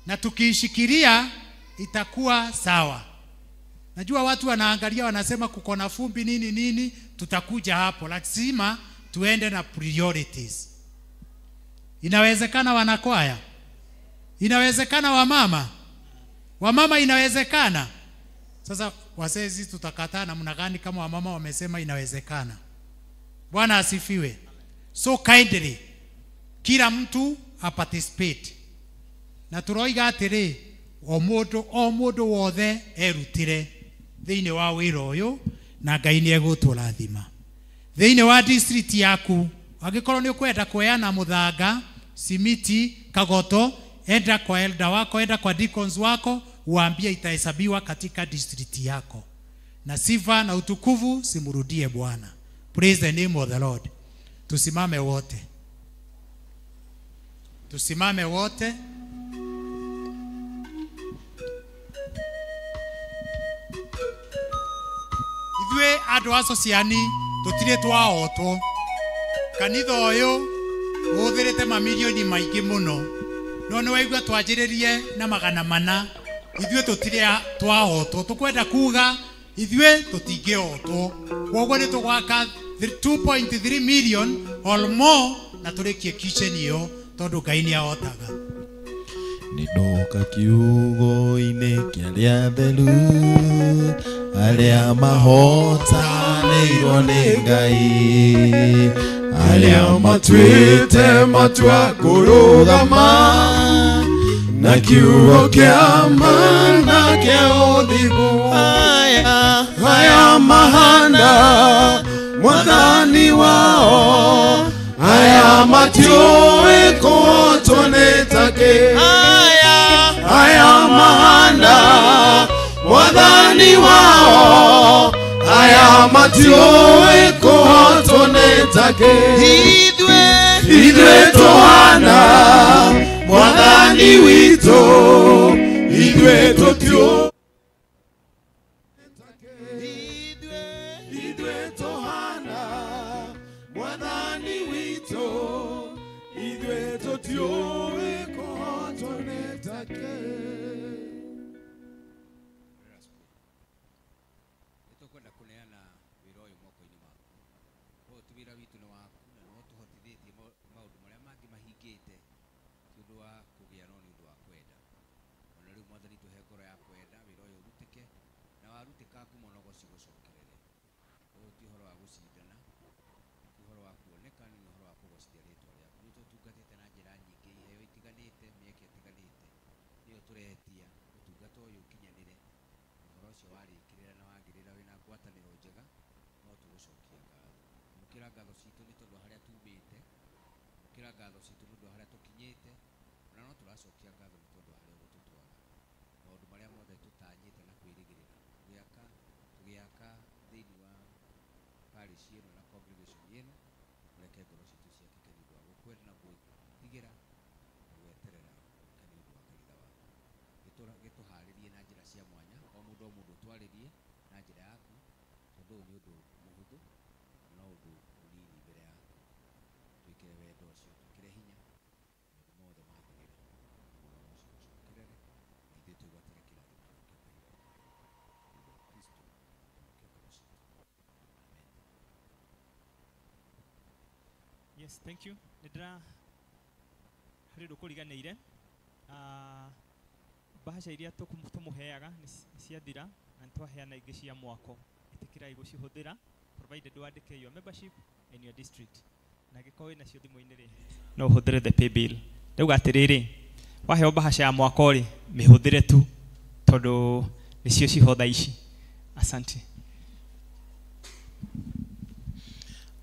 I: Na tukiishikilia itakuwa sawa. Najua watu wanaangalia wanasema kuko na fumbi nini nini, tutakuja hapo. Lazima tuende na priorities. Inawezekana wanakwaya? Inawezekana wamama? Wamama inawezekana? Sasa wasezi tutakataa namna gani kama wamama wamesema inawezekana? Bwana asifiwe. So kindly, kila mtu aparticipate. Na turoiga atĩrĩ, o mũndũ wothe erutire thĩinĩ wa wĩra ũyũ, na Ngai nĩ egũtũrathima. Thĩinĩ wa district yaku, angĩkorwo nĩ ũkwenda kuheana mũthanga, simiti, kagoto, enda kwa elder wako, enda kwa deacons wako, uambie itahesabiwa katika district yako. Na sifa na utukufu simrudie Bwana. Praise the name of the Lord. Tusimame wote. Tusimame wote. Ithuĩ andũ a Sociani tũtirĩ twaotwo. Kanitha ũyũ ũhũthĩrĩte mamirioni maingĩ mũno. No nĩ waigua twanjĩrĩrie na 400. Ithuĩ tũtirĩ twaotwo. Tũkwenda kuga ithuĩ tũtingĩotwo. Kwoguo nĩ tũgwaka 2.3 million or more na tũrĩkie kitchen ĩyo tondũ Ngai nĩ ahotaga.
A: Nĩndoka kiugo-inĩ kĩa arĩa atheru, arĩa mahotanĩirwo nĩ Ngai,
D: arĩa matuĩte matua kũrũgama na kiugo kĩa ma na kĩa ũthingu. Haya mahana mwathani wao, haya matiũĩ kũhotwo nĩ takĩ. Haya mahana mwathani wao, haya matiũĩ kũhotwo nĩ takĩ. Ithuĩ tũhana mwathani witũ, ithuĩ tũtiũĩ. Ithuĩ tũhana mwathani witũ, ithuĩ tũtiũĩ kũhotwo nĩ takĩ.
G: Nĩtũkwenda kũneana wĩra ũyũ moko-inĩ maku. Ũyũ ti wĩra witũ nĩ waku, na nĩwe ũtũhotithĩtie maũndũ marĩa mangĩ mahingĩte ti ũndũ wa kũgĩa no nĩ ũndũ wa kwenda. Ona rĩu Mwathani tũhe ngoro ya kwenda wĩra ũyũ ũrutĩke, na warutĩka ngumo no gũcigũcokerere. Ũyũ ti ũhoro wa gũcindana, ti ũhoro wa kuoneka, nĩ ũhoro wa kũgocithia rĩtwa rĩaku. Nĩ tũtungatĩte na njĩra nyingĩ, iheo itiganĩte, mĩeke ĩtiganĩte, nĩyo tũretia ũtungata ũyũ ũkinyanĩre. Ũhoro ũcio warĩkĩrĩra na wagĩrĩra wĩna ngwatanĩro njega, no tũgũcokia ngatho. Amũkĩra ngatho citũ nĩ tondũ wa harĩa tumĩte, amũkĩra ngatho citũ nĩ ũndũ wa harĩa tũkinyĩte, ona no tũracokia ngatho nĩ tondũ wa harĩa ũgũtũtwara. Maũndũ marĩa mothe tũtanyĩte na kwĩrĩgĩrĩra tũgĩaka thĩinĩ wa parish ĩno na congregation ĩno, ũreke ngoro citũ ciakĩke nĩ ũndũ wa gũkwenda na gwĩtigĩra na gweterera ũke nĩ ũndũ wa kanitha waku. Gĩtũharĩrie na njĩra cia mwanya, o mũndũ ũtwarĩrie na njĩra yaku, tondũ ũyũ nĩ ũndũ mũhũthũ no ũndũ mũnini mbere yaku. Twĩkĩre wendo ũcio, twĩkĩre hinya, maũndũ mothe magĩrĩre, na ũhoro ũcio ũcokerere, na ithuĩ twĩgwatĩre kĩrathimo gĩake kahinda nĩ ũndũ wa Kristo ũke ngoro citũ. Amen.
H: Yes, thank you. Nĩndĩra harĩ ũndũ kũriganĩire. Mbahaca iria tũmũheaga nĩ ciathira na nĩtwaheana ingĩ cia mwako. Ĩtĩkĩrai gũcihũthĩra provided wandĩke your membership in your district. Na angĩkorwo wĩnacio thimũ-inĩ rĩ, no ũhũthĩre the pay bill. Ndauga atĩrĩrĩ, waheo mbahaca ya mwako rĩ, mĩhũthĩre tu tondũ nĩcio ciho thaa ici. Asante.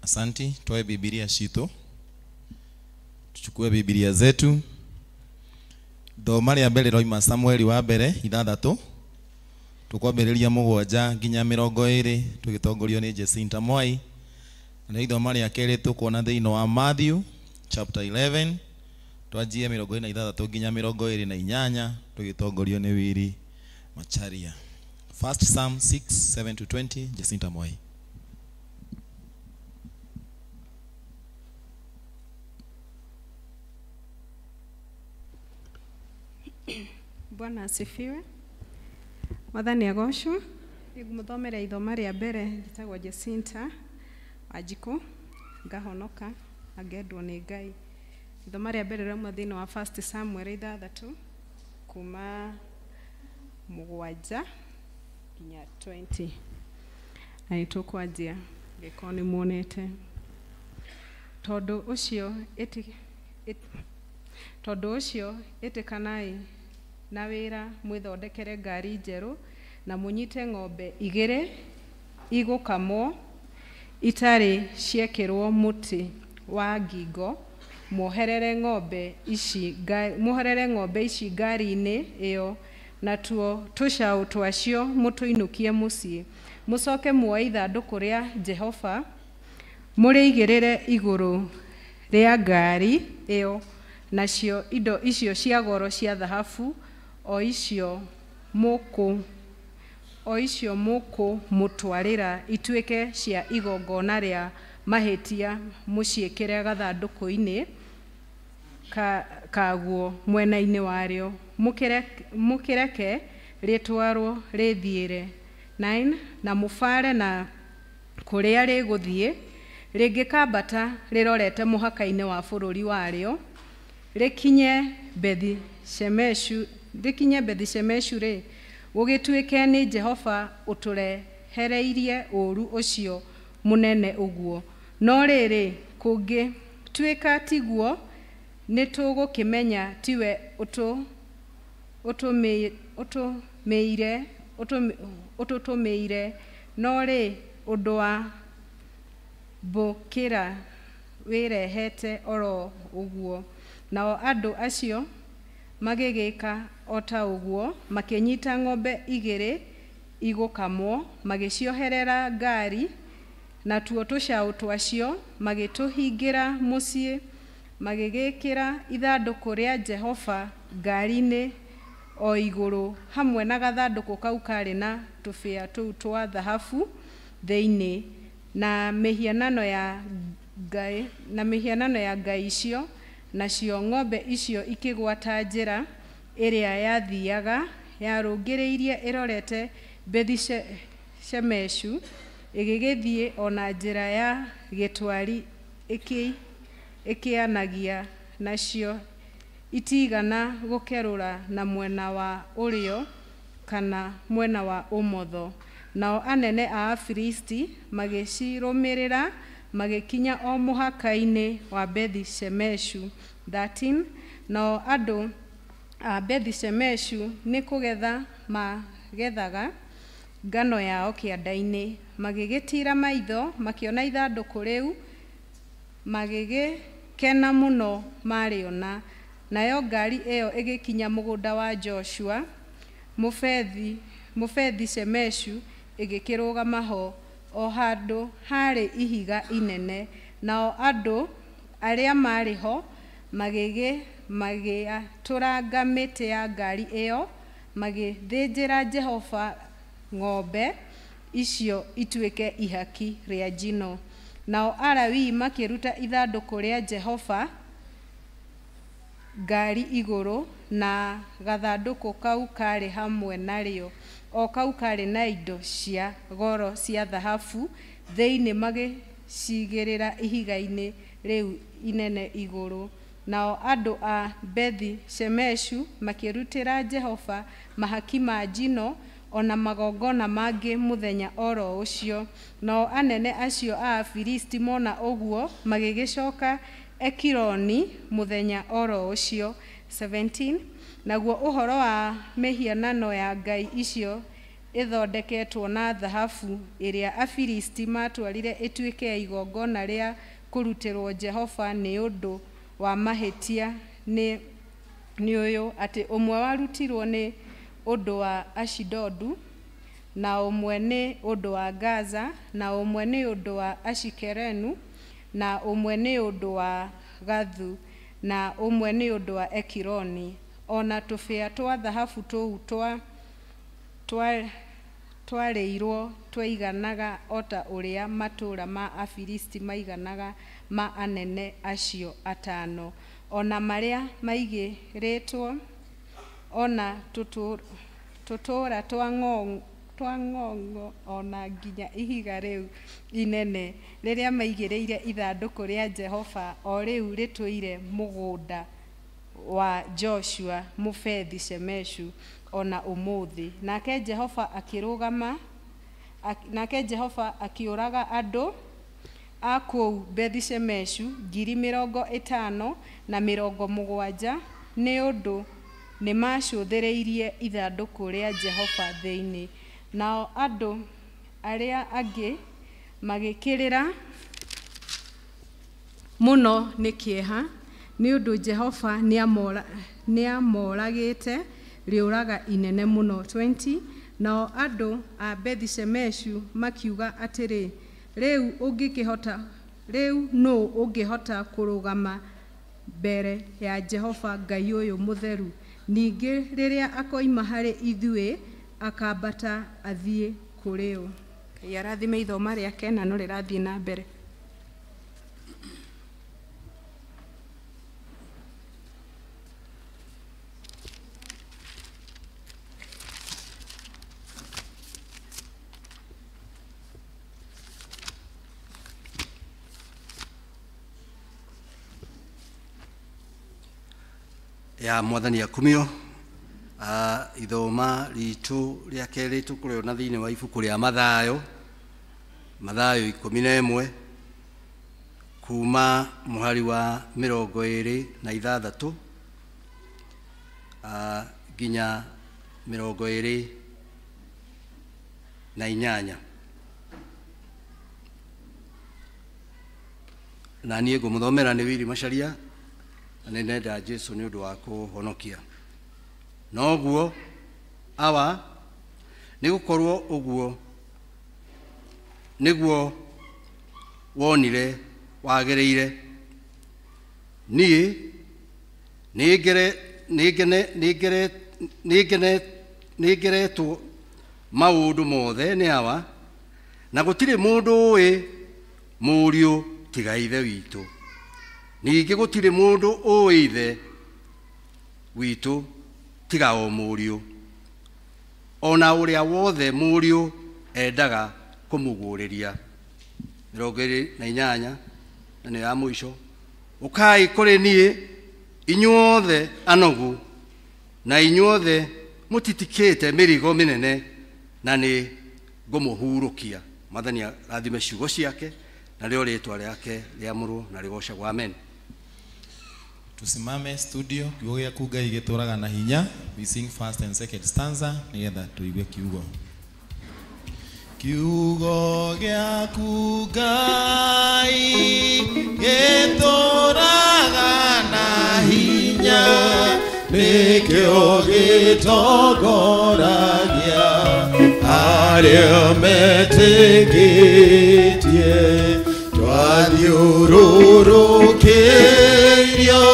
A: Asanti, toe Biblia citũ. Tuchukue Biblia zetu. Thoma rĩa mbere roima Samueli wa mbere 6 tukwambĩrĩria 7 nginya 20 tũgĩtongorio nĩ Jacinta Mwai. Na ithoma rĩa kerĩ tũkuona thĩinĩ wa Matthew chapter 11 twanjie 26 nginya 28 tũgĩtongorio nĩ Wili Macharia. First Psalm 6, 7 to 20, Jacinta Moi.
J: Bwana asifiwe. Mwathani agocwo. Nĩngũmũthomera ithoma rĩa mbere njĩtagwo Jacinta Wanjikũ, ngahonoka na ngendwo nĩ Ngai. Ithoma rĩa mbere rĩrauma thĩinĩ wa First Samuel 6 kuma 7 nginya 20. Na nĩtũkwanjia angĩkorwo nĩmuonete. Tondũ ũcio ĩtĩkanai na wĩra mwĩthondekere ngari njerũ na mũnyite ng'ombe 2 igũkamwo itarĩ ciekĩrwo mũtĩ wa ngingo, muoherere ng'ombe ici ngari-inĩ ĩyo, natuo tũcaũ twacio mũtũinũkie mũciĩ. Mũcoke muoe ithandũkũ rĩa Jehova mũrĩigĩrĩre igũrũ rĩa ngari ĩyo, nacio indo icio cia goro cia thahabu o icio mũkũmũtwarĩra ituĩke cia igongona rĩa mahĩtia, mũciĩkĩre gathandũkũ-inĩ kaguo mwena-inĩ warĩo, mũkĩreke rĩtwarwo rĩthiĩre. 9 na mũbare na kũrĩa rĩgũthiĩ, rĩngĩkambata rĩrorete mũhaka-inĩ wa bũrũri warĩo, rĩkinye Bethi-Shemeshu rĩ, gũgĩtuĩke nĩ Jehova ũtũrehereirie ũũru ũcio mũnene ũguo. No rĩrĩ, kũngĩtuĩka tiguo, nĩtũgũkĩmenya tiwe ũtũtũmĩire, no rĩ ũndũ wa mbũkĩra wĩrehete oro ũguo. Nao andũ acio magĩgĩka o ta ũguo, makĩnyita ng'ombe 2 igũkamwo, magĩcioherera ngari, natuo tũcaũ twacio magĩtũhingĩra mũciĩ, magĩgĩkĩra ithandũkũ rĩa Jehova ngari-inĩ o igũrũ, hamwe na gathandũkũ kau karĩ na tũbĩa tũu twa thahabu thĩinĩ, na mĩhianano ya ngai icio. Nacio ng'ombe icio ikĩgwata njĩra ĩrĩa yathiaga yarũngĩrĩirie ĩrorete Bethi-Shemeshu, ĩgĩgĩthiĩ o na njĩra ya gĩtwari ĩkĩanagia, nacio itigana gũkerũra na mwena wa ũrĩo kana mwena wa ũmotho. Nao anene a Afilisti magĩcirũmĩrĩra magĩkinya o mũhaka-inĩ wa Bethi-Shemeshu. 13 nao andũ a Bethi-Shemeshu nĩ kũgetha magethaga ngano yao kĩanda-inĩ, magĩgĩtiira maitho makĩona ithandũkũ rĩu, magĩgĩkena mũno marĩona. Nayo ngari ĩyo ĩgĩkinya mũgũnda wa Joshua Mũbethi-Shemeshu, ĩgĩkĩrũgama ho o handũ harĩ ihiga inene. Nao andũ arĩa maarĩ ho magĩatũranga mĩtĩ ya ngari ĩyo, magĩthĩnjĩra Jehova ng'ombe icio ituĩke ihaki rĩa njino. Nao Alawii makĩruta ithandũkũ rĩa Jehova ngari igũrũ, na gathandũkũ kau karĩ hamwe narĩo, o kau karĩ na indo cia goro cia thahabu thĩinĩ, magĩcigĩrĩra ihiga-inĩ rĩu inene igũrũ. Nao andũ a Bethi-Shemeshu makĩrutĩra Jehova mahaki ma njino o na magongona mangĩ mũthenya oro ũcio. Nao anene acio a Afilisti mona ũguo magĩgĩcoka Ekironi mũthenya oro ũcio. 17 naguo ũhoro wa mĩhianano ya ngai icio ĩthondeketwo na thahabu ĩrĩa Afilisti matwarire ĩtuĩke ya igongona rĩa kũrutĩrwo Jehova nĩ ũndũ wa mahĩtia nĩ ũyũ, atĩ ũmwe warutirwo nĩ ũndũ wa Ashidodu, na ũmwe nĩ ũndũ wa Gaza, na ũmwe nĩ ũndũ wa Ashikelenu, na ũmwe nĩ ũndũ wa Gathu, na ũmwe nĩ ũndũ wa Ekironi. O na tũbĩa twa thahabu tũu twarĩirwo twaiganaga o ta ũrĩa matũũra ma Afilisti maiganaga ma anene acio atano, ona marĩa maigĩrĩtwo, ona tũtũũra twa ng'ong'o, ona nginya ihiga rĩu inene rĩrĩa maigĩrĩire ithandũkũ rĩa Jehova, o rĩu rĩtũire mũgũnda wa Joshua Mũbethi Shemeshu ona ũmũthĩ. Nake Jehova akĩrũgama, nake Jehova akĩũraga andũ a kũu Bethi-Shemeshu 50,000 na 70, nĩ ũndũ nĩmacũthĩrĩirie ithandũkũ rĩa Jehova thĩinĩ. Nao andũ arĩa angĩ magĩkĩrĩra mũno nĩ kĩeha, nĩ ũndũ Jehova nĩamoragĩte rĩũraga inene mũno. 20 Nao andũ a Bethi-Shemeshu makiuga atĩrĩ, rĩu nũ ũngĩhota kũrũgama mbere ya Jehova Ngai ũyũ mũtheru? Ningĩ rĩrĩa akoima harĩ ithuĩ, akambata athiĩ kũrĩ ũ? Ngai arathime ithoma rĩake na no rĩrathiĩ na mbere.
K: Ya Mwathani akumio. Ithoma ritu rĩa kerĩ tũkũrĩona thĩinĩ wa ibuku rĩa Mathayo, Mathayo 11 kuma mũhari wa 26 nginya 28. Na niĩ ngũmũthomera nĩ Willy Macharia, na nĩndenda Jesũ nĩ ũndũ wa kũhonokia. Noguo awa, nĩ gũkorwo ũguo nĩguo wonire wagĩrĩire. Niĩ nĩngeretwo maũndũ mothe nĩ Awa, na gũtirĩ mũndũ ũĩ Mũriũ tiga Ithe witũ. Ningĩ gũtirĩ mũndũ ũĩ Ithe witũ tiga o Mũriũ, ona ũrĩa wothe Mũriũ endaga kũmũguũrĩria. 28 na nĩ ya mũico. Ũkai kũrĩ niĩ inyuothe anogu na inyuothe mũtitikĩte mĩrigo mĩnene, na nĩ ngũmũhurũkia. Mwathani arathime ciugo ciake, na rĩo rĩtwa rĩake rĩamũrwo na rĩgocagwo. Amen.
A: Tusimame studio, kiugo gĩaku Ngai gĩtũraga na hinya. We sing first and second stanza nĩgetha tũigue kiugo. Kiugo gĩaku Ngai gĩtũraga na hinya, nĩkĩo gĩtongoragia arĩa metĩkĩtie. Twathiũrũrũkĩirio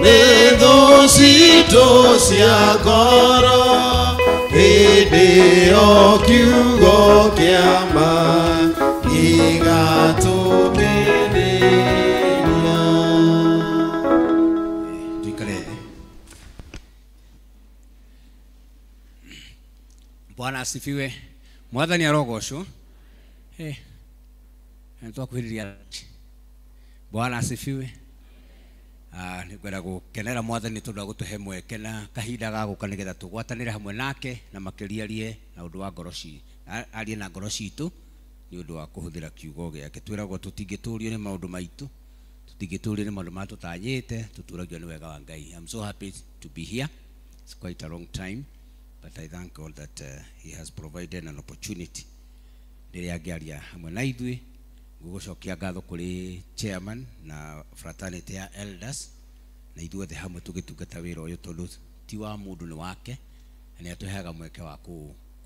A: nĩ thũ citũ cia ngoro, hĩndĩ ĩyo kiugo kĩa ma gĩgatũmĩrĩria.
G: Tuikare thĩ. Bwana asifiwe. Mwathani arogocwo. Nĩtwakuhĩrĩria. Bwana asifiwe. Nĩngwenda gũkenera Mwathani tondũ agũtũhe mweke na kahinda ga gũka nĩgetha tũgwatanĩre hamwe nake, na makĩria arie na ũndũ wa ngoro arie na ngoro citũ nĩ ũndũ wa kũhũthĩra kiugo gĩake. Twĩragwo tũtingĩtũrio nĩ maũndũ maitũ, tũtingĩtũrio nĩ maũndũ marĩa tũtanyĩte, tũtũragio nĩ wega wa Ngai. I'm so happy to be here. It's quite a long time, but I thank God that he has provided an opportunity rĩrĩa angĩaria hamwe na ithuĩ. Ngũgũcokia ngatho kũrĩ chairman na fraternity ya elders, na ithuothe hamwe tũgĩtungata wĩra ũyũ, tondũ ti wa mũndũ nĩ wake, na nĩ atũheaga mweke wa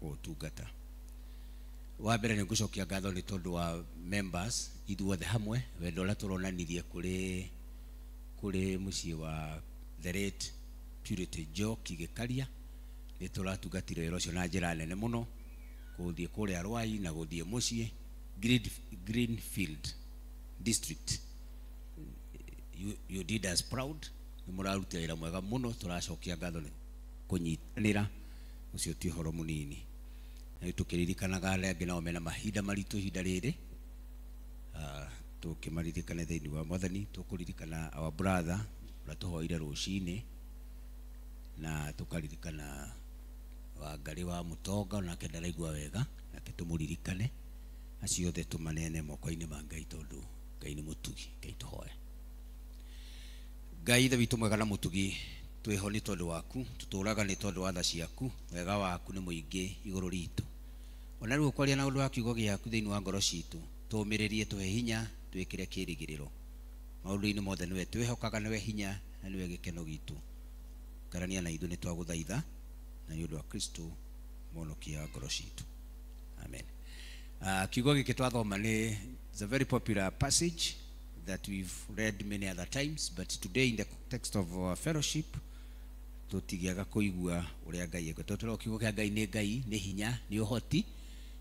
G: kũũtungata. Wa mbere nĩ ngũcokia ngatho nĩ tondũ wa members ithuothe hamwe, wendo ũrĩa tũronanirie kũrĩ mũciĩ wa the late Purity Njoki Gĩkaria. Nĩ tũratungatire wĩra ũcio na njĩra nene mũno, Gũthiĩ kũrĩa Rwai na gũthiĩ mũciĩ Greenfield District. You did us proud. Nĩ mũraruta wĩra mwega mũno, tũracokia ngatho nĩ kũnyitanĩra, ũcio ti ũhoro mũnini. Na tũkĩririkanaga arĩa angĩ nao mena mahinda maritũ ihinda rĩrĩ, tũkĩmaririkane thĩinĩ wa Mwathani. Tũkũririkana our brother ũrĩa tũhoire rũcinĩ, na tũkaririkana Wangarĩ wa Mũtonga, onake ndaraigua wega, nake tũmũririkane. Acio othe tũmaneane moko-inĩ ma Ngai, tondũ Ngai nĩ mũtugi. Ngai tũhoe. Ngai Ithe witũ mwega na mũtugi, twĩho nĩ tondũ waku, tũtũraga nĩ tondũ wa tha ciaku, wega waku nĩ mũingĩ igũrũ ritũ. Ona rĩu ũkwaria na ũndũ wa kiugo gĩaku thĩinĩ wa ngoro citũ, tũũmĩrĩrie, tũhe hinya, twĩkĩre kĩĩrĩgĩrĩro. Maũndũ-inĩ mothe nĩwe twĩhokaga, nĩwe hinya na nĩwe gĩkeno gitũ. Karania na ithuĩ nĩ twagũthaitha, na nĩ ũndũ wa Kristo mũhonokia wa ngoro citũ. Amen. Kiugo gĩkĩ twathoma nĩ it's a very popular passage that we've read many other times, but today in the context of our fellowship tũtigĩaga kũigua ũrĩa Ngai ekĩte. Tondũ kiugo kĩa Ngai nĩ Ngai, nĩ hinya, nĩ ũhoti,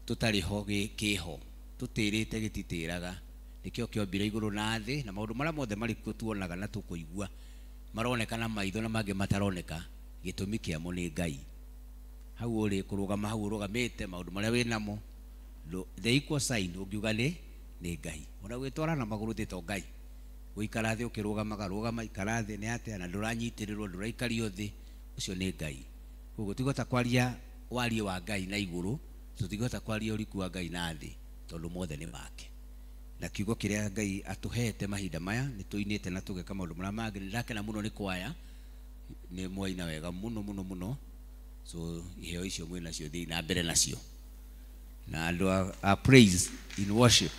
G: tũtarĩ ho kĩho, tũtĩrĩte gĩtitĩraga. Nĩkĩo kĩombire igũrũ na thĩ, na maũndũ marĩa mothe marĩ kuo tuonaga na tũkũigua, maroneka na maitho na mangĩ mataroneka, gĩtũmi kĩamo nĩ Ngai. Hau ũrĩ kũrũgama, hau ũrũgamĩte, maũndũ marĩa wĩnamo, the equal sign ũngiuga nĩ Ngai. Ona gwĩtwara na magũrũ ti to Ngai. Gũikara thĩ ũkĩrũgamaga, rũgama, ikara thĩ nĩ atĩa, na ndũranyitĩrĩrwo, ndũraikario thĩ, ũcio nĩ Ngai. Koguo tũtigũhota kwaria warie wa Ngai na igũrũ, tũtingĩhota kwaria ũriku wa Ngai na thĩ, tondũ mothe nĩ make. Na kiugo kĩrĩa Ngai atũhete mahinda maya, nĩ tũinĩte na tũgeka maũndũ marĩa mangĩ. Nĩ ndakena mũno nĩ kwaya, nĩ mwaina wega mũno mũno mũno. So iheo icio mwĩ nacio, thiĩ na mbere nacio. Na andũ a praise in worship.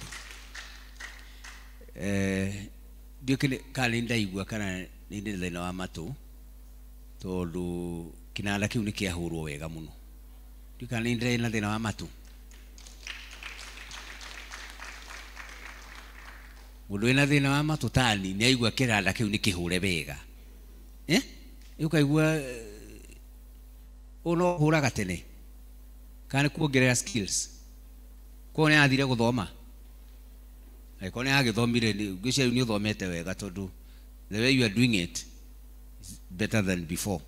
G: Ndiũĩ kana nĩ ndaigua kana nĩ ndĩ thĩna wa matũ, tondũ kĩnanda kĩu nĩ kĩahũrwo wega mũno. Ndiũĩ kana nĩ ndĩrĩ na thĩna wa matũ. Mũndũ wĩna thĩna wa matũ tani nĩ aigua kĩnanda kĩu nĩ kĩhũre wega. Ũkaigua ũũ no ũhũraga tene, kana nĩ kuongerera skills. Koguo nĩ athire gũthoma. Angĩkorwo nĩ agĩthomire, ngwĩciria rĩu nĩ ũthomete wega, tondũ the way you are doing it is better than before.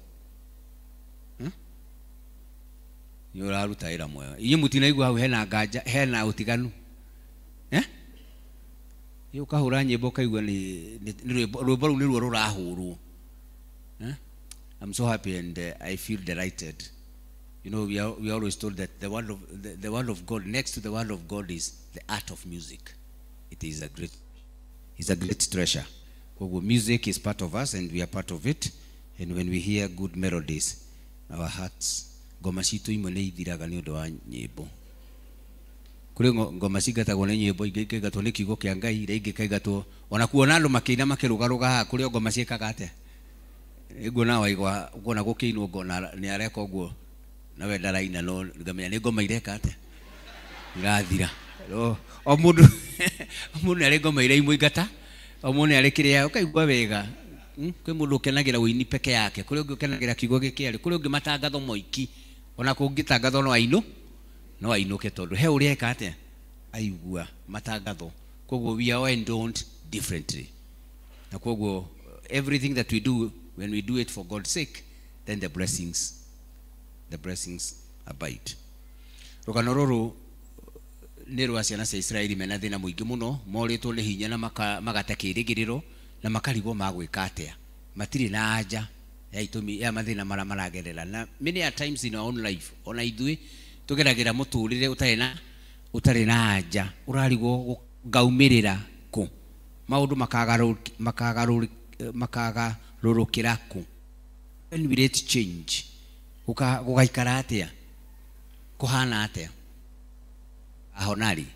G: Nĩ ũraruta wĩra mwega. Inyuĩ mũtinaigua hau hena nganja, hena ũtiganu. Ĩ ũkahũra nyĩmbo ũkaigua nĩ rwĩmbo rũu nĩruo rũrahũrwo. I'm so happy and I feel delighted. You know, we are always told that the word of God, next to the word of God is the art of music. It is a great treasure. Koguo music is part of us and we are part of it. And when we hear good melodies, our hearts, ngoma citũ imwe nĩ ithiraga nĩ ũndũ wa nyĩmbo. Kũrĩ ngoma cingatagwo nĩ nyĩmbo, ingĩ ikaingatwo nĩ kiugo kĩa Ngai, iria ingĩ ikaingatwo ona kuona andũ makĩina makĩrũgarũga haha, kũrĩ o ngoma ciĩkaga atĩa? Nguona waigua, nguona gũkĩinwo ngona nĩ areka ũguo, nawe ndaraina, no ngamenya nĩ ngoma ireka atĩa? Irathira. O mũndũ nĩ arĩ ngoma iria imũingata, o mũndũ nĩ arĩ kĩrĩa ũkaigua wega. Kwĩ mũndũ ũkenagĩra ũini peke yake, kũrĩ ũngĩ ũkenagĩra kiugo gĩkĩ arĩ, kũrĩ ũngĩ matangatho moiki, ona kũngĩtangathwo no ainũ, no ainũke tondũ he ũrĩa eka atĩa? Aigua matangatho. Koguo we are endowed differently. Na koguo everything that we do, when we do it for God's sake, then the blessings abide. Rũgano rũrũ nĩ rwa ciana cia Israeli mena thĩna mũingĩ mũno, morĩtwo nĩ hinya na magate kĩĩrĩgĩrĩro na makarigwo magwĩka atĩa. Matirĩ na anja ya itũmi ya mathĩna marĩa maragerera. Na many a times in our own life, ona ithuĩ tũgeragĩra mũtũrĩre ũtarĩ na anja, ũrarigwo ngaumĩrĩra kũ, maũndũ makagarũrũkĩra kũ. When will it change? Gũgaikara atĩa? Kũhana atĩa? Ahonari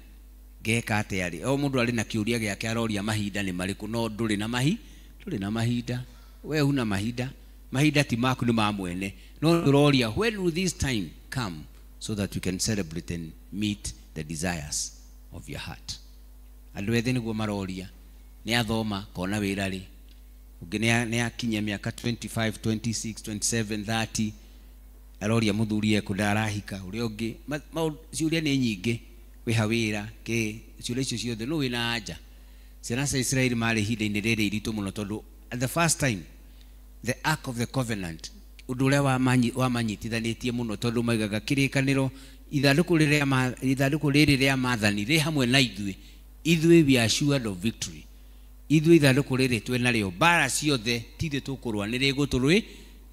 G: ngeka atĩa rĩ? O mũndũ arĩ na kĩũria gĩake aroria mahinda nĩ marĩkũ, no ndũrĩ na ndũrĩ na mahinda. We huna mahinda, mahinda ti maku, nĩ ma mwene. No ũroria when will this time come so that we can celebrate and meet the desires of your heart. Andũ ethĩ nĩguo maroria, nĩ athoma kona wĩra rĩ, ũngĩ nĩ akinyia mĩaka 25, 26, 27, 30, Aroria muthuri eku ndarahika uria ungi ciuria ni nyingi wiha wira ki ciuria icio ciothe no wina anja. Ciana cia Israeli mari ihinda-inĩ rĩrĩ iritũ mũno tondũ at the first time the Ark of the Covenant ũndũ ũrĩa wamanyitithanĩtie mũno tondũ maigaga kĩrĩkanĩro ithandũkũ rĩrĩ rĩa maathani rĩ hamwe na ithuĩ, ithuĩ we are assured of victory. Ithuĩ ithandũkũ rĩrĩ twĩ narĩo mbara ciothe ti ithuĩ tũkũrũa nĩ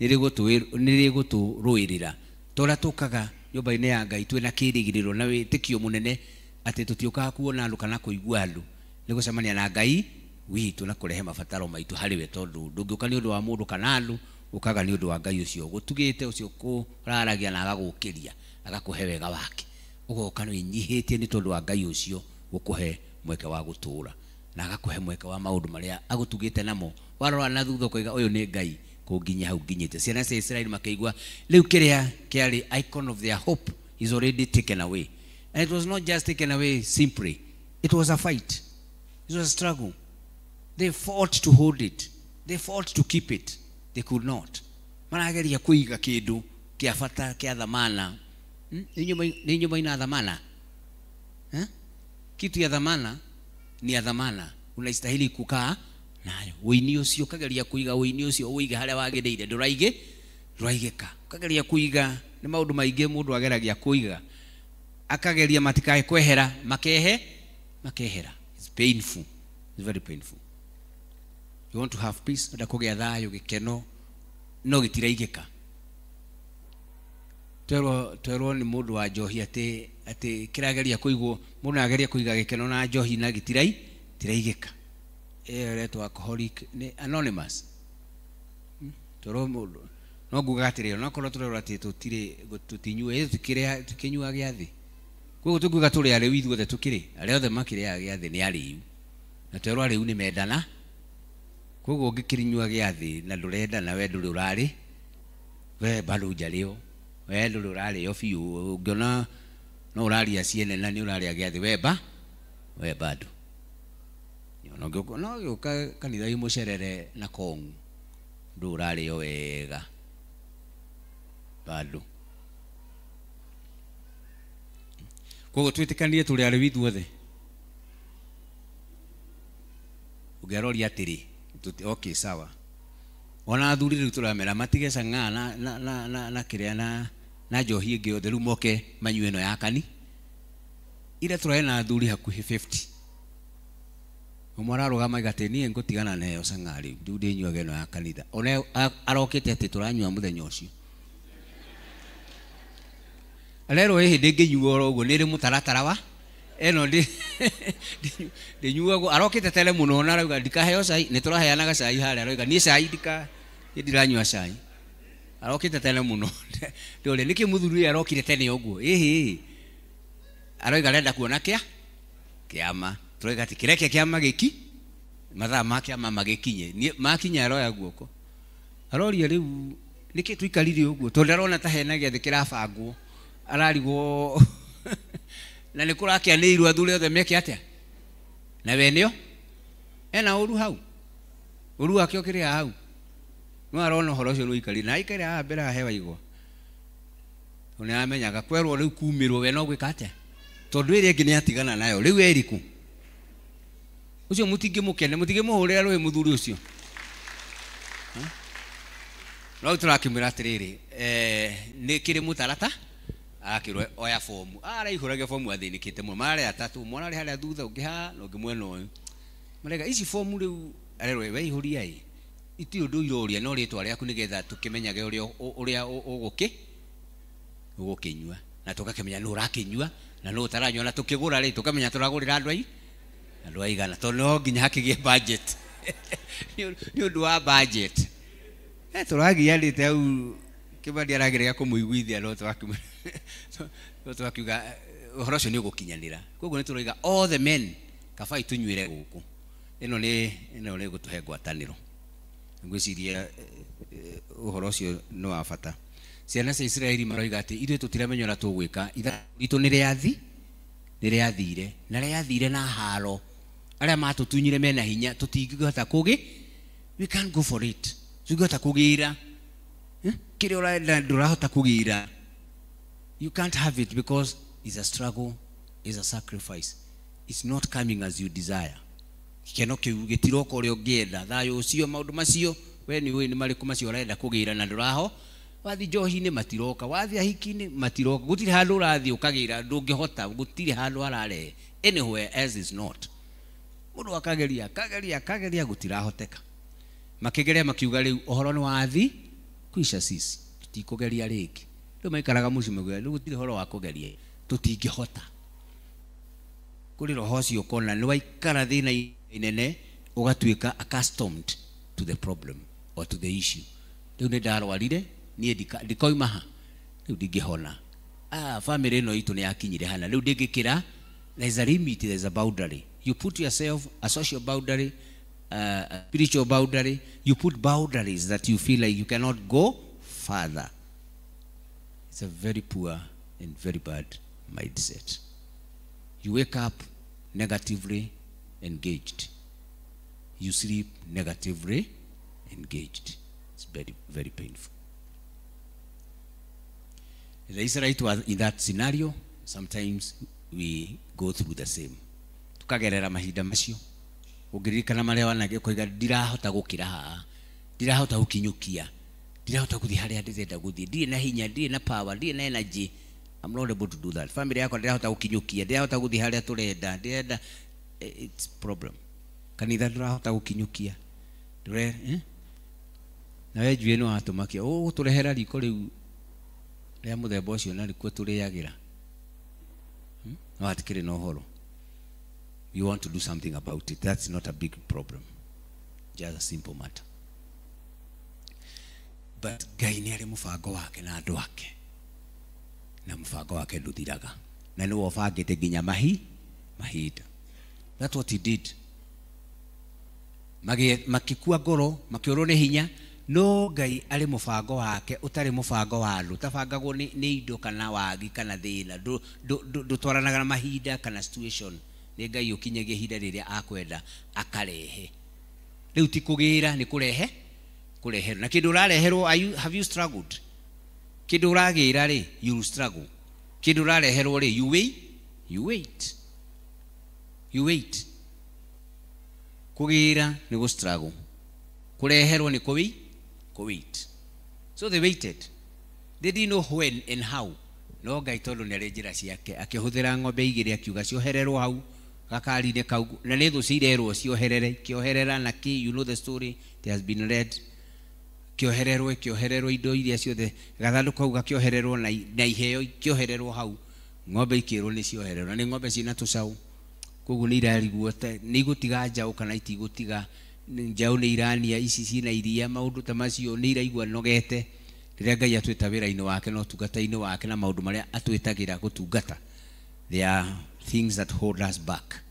G: rĩgũtũrũĩrĩra. Torĩa tũkaga nyũmba-inĩ ya Ngai twĩna kĩĩrĩgĩrĩro na wĩtĩkio mũnene atĩ tũtiũkaga kuona andũ kana kũigua andũ, nĩ gũcemania na Ngai witũ na kũrehe mabataro maitũ harĩ we tondũ ndũngĩũka nĩ ũndũ wa mũndũ kana andũ, ũkaga nĩ ũndũ wa Ngai ũcio ũgũtugĩte, ũcio ũkũraragia na agagũkĩria agakũhe wega wake. Ũgoka wĩnyihĩtie nĩ tondũ wa Ngai ũcio gũkũhe mweke wa gũtũũra na agakũhe mweke wa maũndũ marĩa agũtugĩte namo. Warora na thutha ũkoiga ũyũ nĩ Ngai kũnginyia hau nginyĩte. Ciana cia Israeli makĩigua rĩu kĩrĩa kĩarĩ icon of their hope is already taken away. And it was not just taken away simply. It was a fight. It was a struggle. They fought to hold it. They fought to keep it. They could not. Marageria kuiga kindu kia bata kia dhamana. Ni nyumba ina dhamana. Kitu ya dhamana ni ya dhamana. Unaistahili kukaa nayo. Uini ucio kageria kuiga uini ucio uige haria wagiriire nduraige nduraigeka. Kageria kuiga ni maundu maingi mundu ageragia kuiga. Akageria matikae kwehera makehe makehera. It's painful. It's very painful. You want to have peace, enda kũgĩa thayũ gĩkeno no gĩtiraigĩka. Twerwo nĩ mũndũ wa njohi atĩ kĩrageria kũigwo mũndũ arageria kũiga gĩkeno na njohi na gĩtiraigĩka. Ĩyo ĩretwo alcoholic nĩ anonymous. Twerwo mũndũ no nguga atĩrĩ onakorwo tũrerwo atĩ tũtirĩ tũtinyue tũkĩnyua gĩathĩ. Koguo tũngiuga tũrĩ arĩu ithuothe tũkĩrĩ arĩa othe makĩrĩaga gĩathĩ nĩ arĩu na twerwo arĩu nĩ mendana. Koguo ũngĩkĩnyua gĩathĩ na ndũrendana we ndũrĩ ũrarĩ we bado hujarĩo we ndũrĩ ũrarĩo biũ ũngĩona no ũraria ciene na nĩ ũrarĩa gĩathĩ we ba we bado. No gĩũka kanitha-inĩ mũcerere na kong'u ndũrĩ ũrarĩo wega bado. Koguo twĩtĩkanie tũrĩ arĩu ithuothe. Ũngĩaroria atĩrĩ okay sawa. Ona athuri rĩu tũramera matige cang'aa na kĩrĩa na njohi ĩngĩ yothe rĩu moke manyue ĩno ya kani. Ira tũrarĩ na athuri hakuhĩ 50. Ũmwe ararũgama aiga atĩ niĩ ngũtigana na ĩyo cang'aa rĩu rĩu ndĩnyuaga ĩno ya kanitha. Ona arokĩte atĩ tũranyua mũthenya ũcio. Arerwo ĩhĩ ndĩngĩnyua oro ũguo nĩ ĩrĩ mũtaratara wa ĩno ndĩnyuagwo. Arokĩte tene mũno na arauga ndikaheo cai nĩ tũraheanaga cai harĩa arauga niĩ cai ndiranyua cai. Arokĩte tene mũno. Ndĩũria nĩkĩ mũthuri ũyũ arokire tene ũguo ĩhĩ arauga arenda kuona kĩa kĩama. Tũrauga atĩ kĩreke kĩama gĩki mathaa ma kĩama magĩkinye makinya aroya guoko aroria rĩu nĩkĩ tũikarire ũguo tondũ arona ta hena gĩathĩ kĩrabangwo ararigwo na nĩ kũrakĩanĩirwo athuri othe meke atĩa na we nĩo ena ũru hau ũru wake ũkĩrĩ hau no arona ũhoro ũcio nĩũikarire na aikare haha mbere haha waigwa tondũ nĩaramenyaga kwerwo rĩu kumĩrwo we no gwĩka atĩa tondũ ĩrĩa ĩngĩ nĩatigana nayo rĩu ĩrĩkũ ũcio mũtingĩmũkene mũtingĩmũhũrĩra rũĩ mũthuri ũcio. No tũrakĩmwĩra atĩrĩrĩ nĩ kĩrĩ mũtarata arakĩrwo oya fomu araihũragia fomu athĩnĩkĩte mũno mararĩ atatũ ũmwe ararĩ harĩa thutha ũngĩ haha na ũngĩ mwena ũyũ marega ici fomu rĩu arerwo weihũria ĩ itirĩ ũndũ iroria no rĩtwa rĩaku nĩgetha tũkĩmenyage ũrĩa ũgũkĩnyua na tũgakĩmenya nũ ũrakĩnyua na nũ ũtaranyua na tũkĩgũra rĩ tũkamenya tũragũrĩra andũ aigana tondũ no nginya hakĩgĩe budget nĩ ũndũ wa budget. Tũragianĩte hau Kĩmani arageria kũmũiguithia no tũrakiuga ũhoro ũcio nĩ ũgũkinyanĩra. Koguo nĩ tũroiga all the men kabai tũnyuĩre gũkũ. Ĩno nĩ gũtũhe ngwatanĩro. Ngwĩciria ũhoro ũcio nĩ wa bata. Ciana cia Israeli maroiga atĩ ithuĩ tũtiramenya ũrĩa tũgwĩka itũ nĩ rĩathire na rĩathire na haro arĩa matũtunyire mena hinya tũtingĩhota kũgĩ we can't go for it tũtingĩhota kũgĩra Kĩrĩa ũrenda ndũrahota kũgĩra. You can't have it because it's a struggle, it's a sacrifice. It's not coming as you desire. Gĩkeno kĩu gĩtiroka ũrĩa ũngĩenda. Thayũ ũcio, maũndũ macio, we nĩ ũĩ nĩ marĩkũ macio ũrenda kũgĩra na ndũraho. Wathiĩ njohi-inĩ matiroka, wathiĩ ahiki-inĩ matiroka. Gũtirĩ handũ ũrathiĩ ũkagĩra, ndũngĩhota, gũtirĩ handũ hararehe. Anywhere else is not. Mũndũ akageria, akageria, akageria, gũtirahoteka. Makĩgeria makiuga rĩu ũhoro nĩ wathi kwisha sisi, tũtikũgeria rĩngĩ. Rĩu maikaraga mũciĩ maugaga rĩu gũtirĩ ũhoro wa kũgeria, tũtingĩhota. Kũrĩ roho ũcio ũkona nĩ waikara thĩna inene ũgatuĩka accustomed to the problem or to the issue. Rĩu nĩ ndarwarire, niĩ ndikoima ha, rĩu ndingĩhona. Family ĩno itũ nĩ yakinyire hana, rĩu ndingĩkĩra. There is a limit, there is a boundary. You put yourself a social boundary, a spiritual boundary. You put boundaries that you feel like you cannot go further. It's a very poor and very bad mindset. You wake up negatively engaged. You sleep negatively engaged. It's very, very painful. The Israelites were in that scenario. Sometimes we go through the same. Tukagerera mahinda macio. Ũngĩririkana marĩa wanagĩa ũkoiga ndirahota gũkĩra haha, ndirahota gũkinyũkia, ndirahota gũthiĩ harĩa ndĩrenda gũthiĩ, ndirĩ na hinya, ndirĩ na power, ndirĩ na energy. I'm not able to do that. Family yakwa ndirahota gũkinyũkia, ndirahota gũthiĩ harĩa tũrenda, ndĩrenda. It's problem. Kanitha ndũrahota gũkinyũkia. Na we njuĩ nĩ watũmakia, ũgũtũrehera riko rĩu rĩa mũthemba ũcio na rĩkuo tũrĩagĩra. No hatikĩrĩ na ũhoro. You want to do something about it. That's not a big problem. Just a simple matter. But Ngai nĩ arĩ mũbango wake na andũ ake. Na mũbango wake ndũthiraga. Na nĩwe ũbangĩte nginya mahinda. That's what he did. Makĩkua ngoro, makĩũrwo nĩ hinya, no Ngai arĩ mũbango wake, ũtarĩ mũbango wa andũ, ũtabangagwo nĩ indo kana wagi kana thĩna, ndũtwaranaga na mahinda kana situation. Nĩ Ngai ũkinyagia ihinda rĩrĩa akwenda akarehe. Rĩu ti kũgĩra, nĩ kũrehe, kũreherwo. Na kĩndũ ũrareherwo, have you struggled? Kĩndũ ũragĩra rĩ, you struggle. Kĩndũ ũrareherwo rĩ, you wait, you wait. You wait. Kũgĩra nĩ gũ struggle. Kũreherwo nĩ kũ wait. So they waited. They didn't know when and how. No Ngai tondũ nĩ arĩ njĩra ciake, akĩhũthĩra ng'ombe igĩrĩ akiuga ciohererwo hau gakari-inĩ kau, na nĩ thũ cirerwo cioherere, kĩoherera na kĩ, you know the story, it has been read. Kĩohererwo, kĩohererwo indo iria ciothe, gathandũkũ kau gakĩohererwo na iheo ikĩohererwo hau, ng'ombe ikĩrwo nĩ ciohererwo, na nĩ ng'ombe ciĩna tũcaũ, koguo nĩ irarigwo nĩ igũtiga njaũ kana itigũtiga, njaũ nĩ irania, ici ciĩna iria, maũndũ ta macio nĩ iraigua nogete. Rĩrĩa Ngai atwĩta wĩra-inĩ wake na ũtungata-inĩ wake na maũndũ marĩa atwĩtagĩra gũtungata, there are things that hold us back.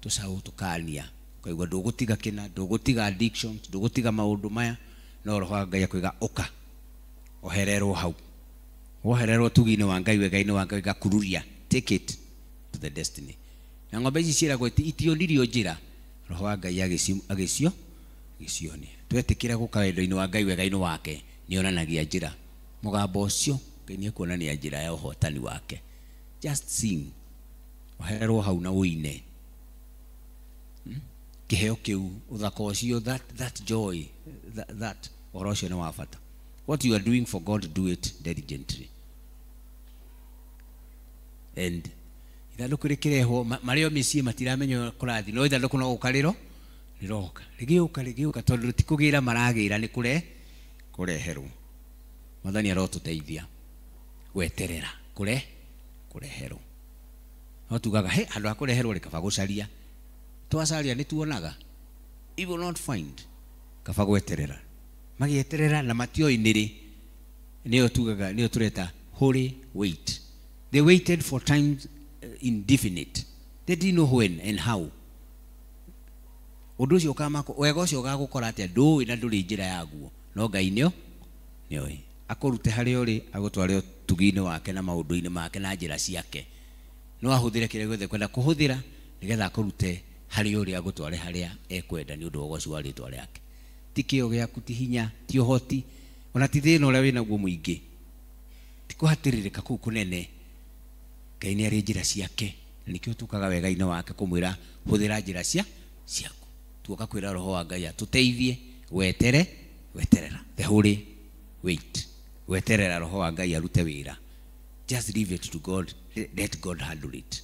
G: Tũcaũ tũkania, ũkaigua ndũgũtiga kĩna, ndũgũtiga addictions, ndũgũtiga maũndũ maya, no roho wa Ngai akwĩga ũka, ohererwo hau. Wohererwo tugi-inĩ wa Ngai, wega-inĩ wa Ngai, gakururia, take it to the destiny. Na ng'ombe ici ciĩragwo itionirio njĩra, roho wa Ngai agĩcio agĩcionia. Twetĩkĩra gũka wendo-inĩ wa Ngai, wega-inĩ wake, nĩonanagia njĩra. Mũgambo ũcio Ngai nĩekuonania njĩra ya ũhotani wake. Just sing. Ohererwo hau na ũine. Kĩheo kĩu, ũthaka ũcio, that joy, that ũhoro ũcio nĩ wa bata. What you are doing for God, do it diligently. And ithandũkũ rĩkĩrehwo, marĩo mĩciĩ matiramenya kũrathiĩ, no ithandũkũ no gũka rĩro, rĩroka. Rĩgĩũka, rĩgĩũka, tondũ ti kũgĩra maragĩra, nĩ kũreherwo. Mwathani arotũteithia gweterera kũreherwo. No tugaga, he, handũ ha kũreherwo rĩ, kaba gũcaria. Twacaria nĩ tuonaga. You will not find. Kaba gweterera. Magĩeterera na matioĩ nĩ rĩ, nĩyo tugaga, nĩyo tũreta holy wait. They waited for times indefinite. They didn't know when and how. Ũndũ ũcio ũkamako, wega ũcio ũgagũkora atĩa, ndũĩ na ndũrĩ njĩra yaguo. No Ngai nĩoĩ. Akũrute harĩa ũrĩ, agũtware ũtugi-inĩ wake na maũndũ-inĩ make na njĩra ciake. No ahũthĩre kĩrĩa gĩothe kwenda kũhũthĩra nĩgetha akũrute harĩa ũrĩ, agũtware harĩa ekwenda nĩ ũndũ wa ũgoci wa rĩtwa rĩake. Ti kĩo gĩaku, ti hinya, ti ũhoti, Ona ti thĩna ũrĩa wĩnaguo mũingĩ, ti kũhatĩrĩrĩka kũu kũnene. Ngai nĩ arĩ njĩra ciake, na nĩkĩo tũkaga wega-inĩ wake kũmwĩra hũthĩra njĩra ciaku. Tuoka kwĩra roho wa Ngai atũteithie weterera the holy wait, weterera roho wa Ngai arute wĩra. Just leave it to God, let God handle it.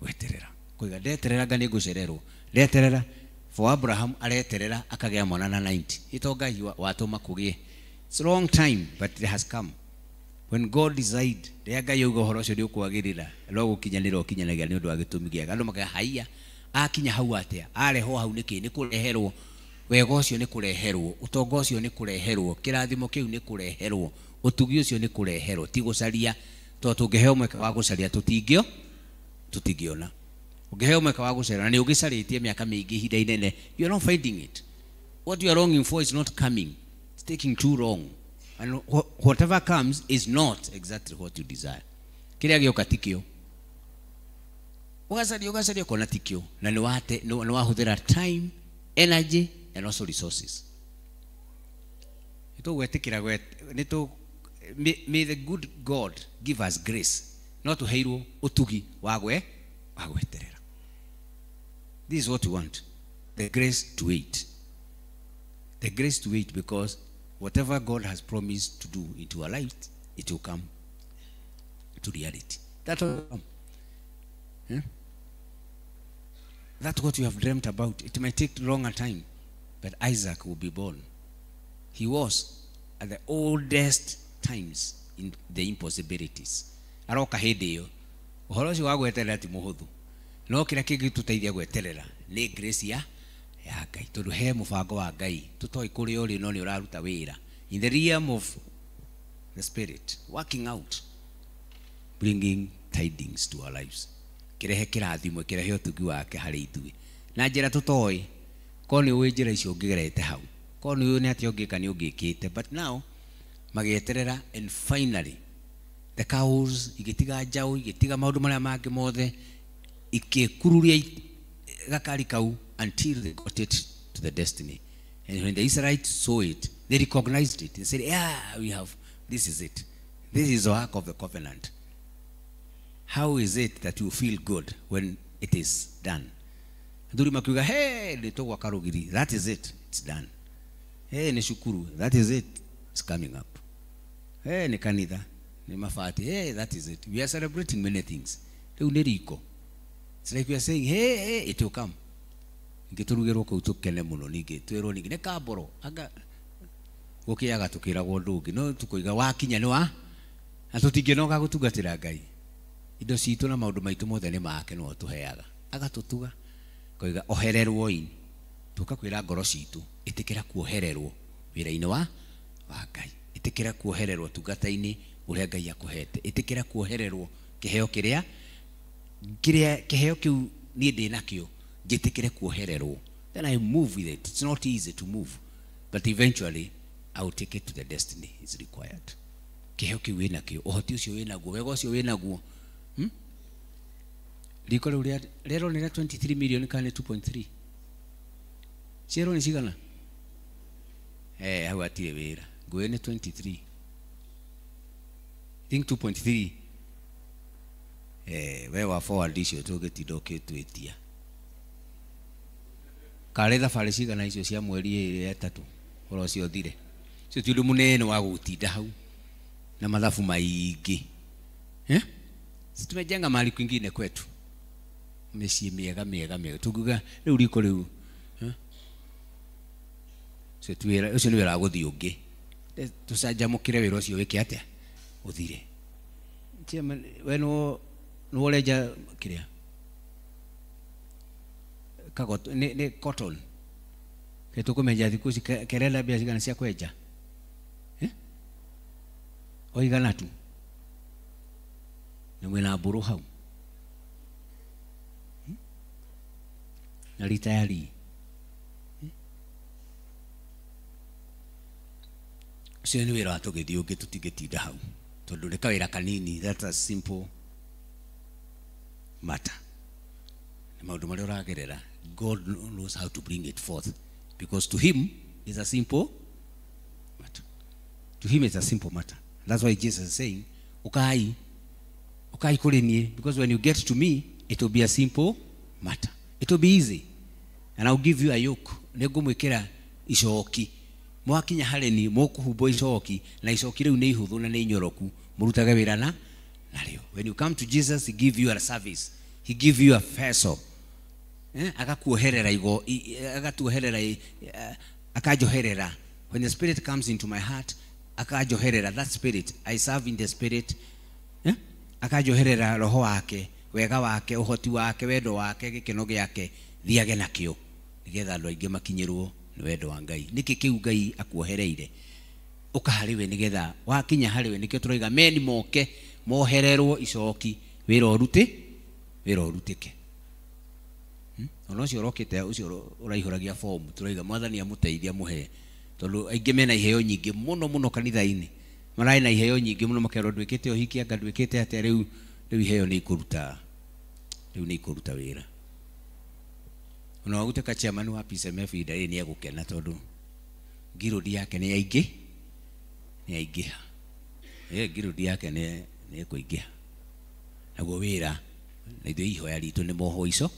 G: Weterera koiga ndeterera nga nĩngũcererwo, ndeterera. For Abraham areterera akagĩa mwana na 90. Ito Ngai watũma kũgĩe. It's a long time, but it has come. When God decide, rĩrĩa Ngai auga ũhoro ũcio nĩũkwagĩrĩra, no gũkinyanĩra ũkinyanagia nĩ ũndũ wa gĩtũmi gĩake. Andũ makauga haiya, akinya hau atĩa? Arehwo hau nĩkĩ? Nĩ kũreherwo. Wega ũcio nĩ kũreherwo, ũtonga ũcio nĩ kũreherwo, kĩrathimo kĩu nĩ kũreherwo, ũtugi ũcio nĩ kũreherwo, ti gũcaria. Tondũ tũngĩheo mweke wa gũcaria tũtingĩona. Ũngĩheo mweke wa gũcaria na nĩ ũgĩcarĩtie mĩaka mĩingĩ ihinda inene, you are not finding it. What you are longing for is not coming. It's taking too long. And whatever comes is not exactly what you desire. Kĩrĩa gĩoka ti kĩo. Ũgacaria ũkona ti kĩo. Na nĩ wahũthĩra time, energy and also resources. May the good God give us grace. No tũheirwo ũtugi wa gweterera. This is what we want. The grace to wait. The grace to wait, because whatever God has promised to do into our life, it will come to reality. That will come. Yeah? That's what you have dreamt about. It may take longer time, but Isaac will be born. He was at the oldest times in the impossibilities. Aroka hĩndĩ ĩyo ũhoro ũcio wa gweterera ti mũhũthũ, no kĩrĩa kĩngĩtũteithia gweterera nĩ grace ya Ngai, tondũ he mũbango wa Ngai tũtoĩ kũrĩa ũrĩ, no nĩ ũraruta wĩra in the realm of the spirit, working out, bringing tidings to our lives, kĩrehe kĩrathimo, kĩrehe ũtugi wake harĩ ithuĩ na njĩra tũtoĩ. Korwo nĩ ũĩ njĩra icio ũngĩgerete hau, korwo nĩ ũĩ nĩ atĩa ũngĩka nĩ ũngĩkĩte, but now magĩeterera, and finally the cows igĩtiga njaũ, igĩtiga maũndũ marĩa mangĩ mothe, ikĩkururia gakari kau until they got it to the destiny. And when the Israelites saw it, they recognized it and said, yeah, we have, this is it. This is the ark of the covenant. How is it that you feel good when it is done? Athuri makiuga, hey, nĩ tũgwaka rũgiri. That is it, it's done. Hey, nĩ cukuru. That is it, it's coming up. Hey, nĩ kanitha, nĩ mabati. Hey, that is it. We are celebrating many things. Rĩu nĩ riko. It's like we are saying, hey, hey, it will come. Ningĩ tũrugĩrwo kũu tũkene mũno, ningĩ twĩrwo ningĩ nĩ kamboro. Anga gũkĩaga tũkĩragwo ũndũ ũngĩ, no tũkoiga wakinya nĩ wa, na tũtingĩnoga gũtungatĩra Ngai. Indo citũ na maũndũ maitũ mothe nĩ make, no tũheaga. Agatũtuga, koiga ohererwo ini. Tũka kwĩra ngoro citũ, ĩtĩkĩra kuohererwo wĩra-inĩ wa Ngai. Ĩtĩkĩra kuohererwo tungata-inĩ ũrĩa Ngai akũhete. Ĩtĩkĩra kuohererwo kĩheo kĩrĩa kĩheo kĩu niĩ ndĩ nakĩo, njĩtĩkĩre kuohererwo. Then I move with it. It's not easy to move, but eventually I will take it to the destiny is required. Kĩheo kĩu wĩnakĩo, ũhoti ũcio wĩnaguo, wega ũcio wĩnaguo. Riko rĩu rĩerwo nĩ rĩa 23 million kana nĩ 2.3? Cierwo nĩ cigana? Hau hatirĩ wĩra. Ngũĩ nĩ 23. I think 2.3. We wa forward icio tũgĩtinda ũkĩtwĩtia. Karĩ thabarĩ cigana icio cia mweri ĩrĩ ĩtatũ ũhoro ũcio ũthire. Ũcio ti ũndũ mũnene wa gũtinda hau na mathabu maingĩ. Si tumejenga mahali kwingine kwetu, mĩciĩ mĩega mĩega mĩega, tũngiuga rĩu riko rĩu ũcio nĩ wĩra wa gũthiĩ ũngĩ, tũcanjamũkĩre wĩra ũcio wĩke atĩa ũthire. Chairman, we nĩwe ũrenja kĩrĩa kagoto nĩ cotton ke tũkũmenja thikũ ici kerenda mbia cigana cia kwenja o igana tu, na mwĩna mbũrũ hau na rita ya rii. Ũcio nĩ wĩra wa tũgĩthiĩ ũngĩ, tũtingĩtinda hau tondũ nĩ kawĩra kanini. That's a simple matter. Nĩ maũndũ marĩa ũragerera, God knows how to bring it forth, because to him is a simple matter. To him it's a simple matter. That's why Jesus is saying, ukai ukai kuri nie, because when you get to me it will be a simple matter. It will be easy. And I'll give you a yoke. Nĩngũmwĩkĩra icoki. Mwakinya harĩ niĩ mũkũhumbwo icoki, na icoki rĩu nĩ ihũthũ na nĩ inyoroku, mũrutage wĩra na narĩo. When you come to Jesus, he give you a service. He give you a vessel. Akakuoherera igo, agatuoherera, akajoherera. When the Spirit comes into my heart, akajoherera, that Spirit, I serve in the Spirit. Akajoherera roho wake, wega wake, ũhoti wake, wendo wake, gĩkeno gĩake, thiage nakĩo nĩgetha andũ aingĩ makinyĩrwo nĩ wendo wa Ngai. Nĩkĩ kĩu Ngai akuohereire ũka harĩ we, nĩgetha wakinya harĩ we, nĩkĩo tũroiga meni moke mohererwo icoki, wĩra ũrute, wĩra ũrutĩke. Ona ũcio ũrokĩte, ũcio ũraihũragia fomu, tũroiga Mwathani amũteithie amũhe, tondũ aingĩ mena iheo nyingĩ mũno mũno kanitha-inĩ, mararĩ na iheo nyingĩ mũno, makerwo ndwĩkĩte ũhiki, anga ndwĩkĩte atĩa, rĩu rĩu iheo nĩ ikũruta, rĩu nĩ ikũruta wĩra. Ona wagutĩka chairman wa PCMF ihinda rĩrĩ nĩ egũkena, tondũ ngirũndi yake nĩ yaingĩ, nĩ yaingĩha. Ngirũndi yake nĩ ĩkũingĩha. Naguo wĩra, na ithuĩ ihoya ritũ nĩ moho ico,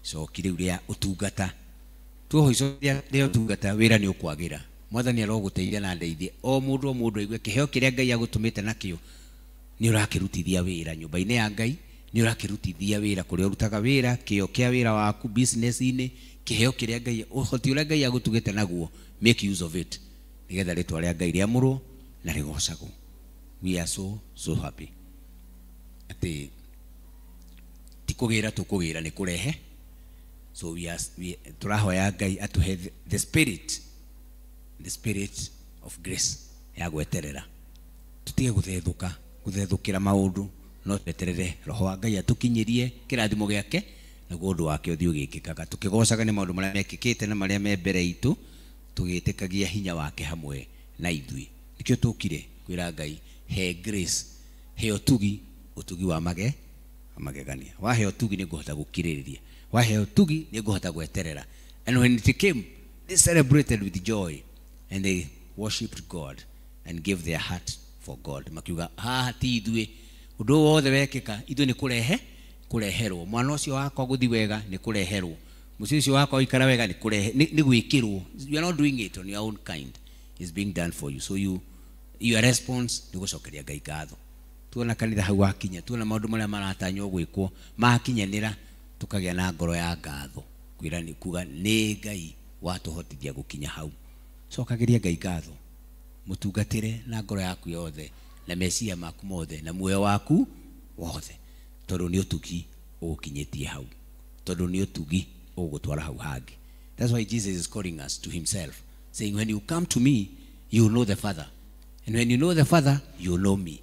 G: icoki rĩu rĩa ũtungata. Tuoho icoki rĩa ũtungata, wĩra nĩ ũkwagĩra. Mwathani arogũteithia na ndeithie o mũndũ aigue kĩheo kĩrĩa Ngai agũtũmĩte nakĩo, nĩ ũrakĩrutithia wĩra nyũmba-inĩ ya Ngai, nĩ ũrakĩrutithia wĩra kũrĩa ũrutaga wĩra, kĩo kĩa wĩra waku business-inĩ, kĩheo kĩrĩa Ngai, ũhoti ũrĩa Ngai agũtugĩte naguo, make use of it, nĩgetha rĩtwa rĩa Ngai rĩamũrwo na rĩgocagwo. We are so so happy atĩ ti kũgĩra tũkũgĩra, nĩ kũrehe. So we are, tũrahoya Ngai atũhe the spirit, the spirit of grace ya gweterera, tutige gũthethũka, gũthethũkĩra maũndũ, no tweterere roho wa Ngai atũkinyĩrie kĩrathimo gĩake, naguo ũndũ wake ũthiĩ ũgĩkĩkaga, tũkĩgocaga nĩ maũndũ marĩa mekĩkĩte na marĩa me mbere itũ, tũgĩtĩkagia hinya wake hamwe na ithuĩ. Nĩkĩo tũkire kwĩra Ngai, he grace, he ũtugi, ũtugi wa mage magegania. Wahe ũtugi nĩngũhota gũkirĩrĩria, wahe ũtugi nĩngũhota gweterera. And when it came, they celebrated with joy and they worshipped God and gave their heart for God. Makiuga haha ti ithuĩ, ũndũ wothe wekĩka ithuĩ nĩ kũrehe, kũreherwo. Mwana ũcio wakwa gũthi wega nĩ kũreherwo, mũciĩ ũcio wakwa ũikara wega nĩ kũrehe, nĩ gwĩkĩrwo. You are not doing it on your own kind, it's being done for you. So you, your response nĩ gũcokeria Ngai ngatho. Tuona kanitha hau wakinya, tuona maũndũ marĩa maratanywo gwĩkwo makinyanĩra, tũkagĩa na ngoro ya ngatho, kwĩra nĩ kuga nĩ Ngai watũhotithia gũkinya hau. Cokagĩria Ngai ngatho, mũtungatĩre na ngoro yaku yothe, na meciria maku mothe, na muoyo waku wothe, tondũ nĩ ũtugi ũgũkinyĩtie hau, tondũ nĩ ũtugi ũgũgũtwara hau hangĩ. That's why Jesus is calling us to himself, saying when you come to me, you know the Father, and when you know the Father, you know me,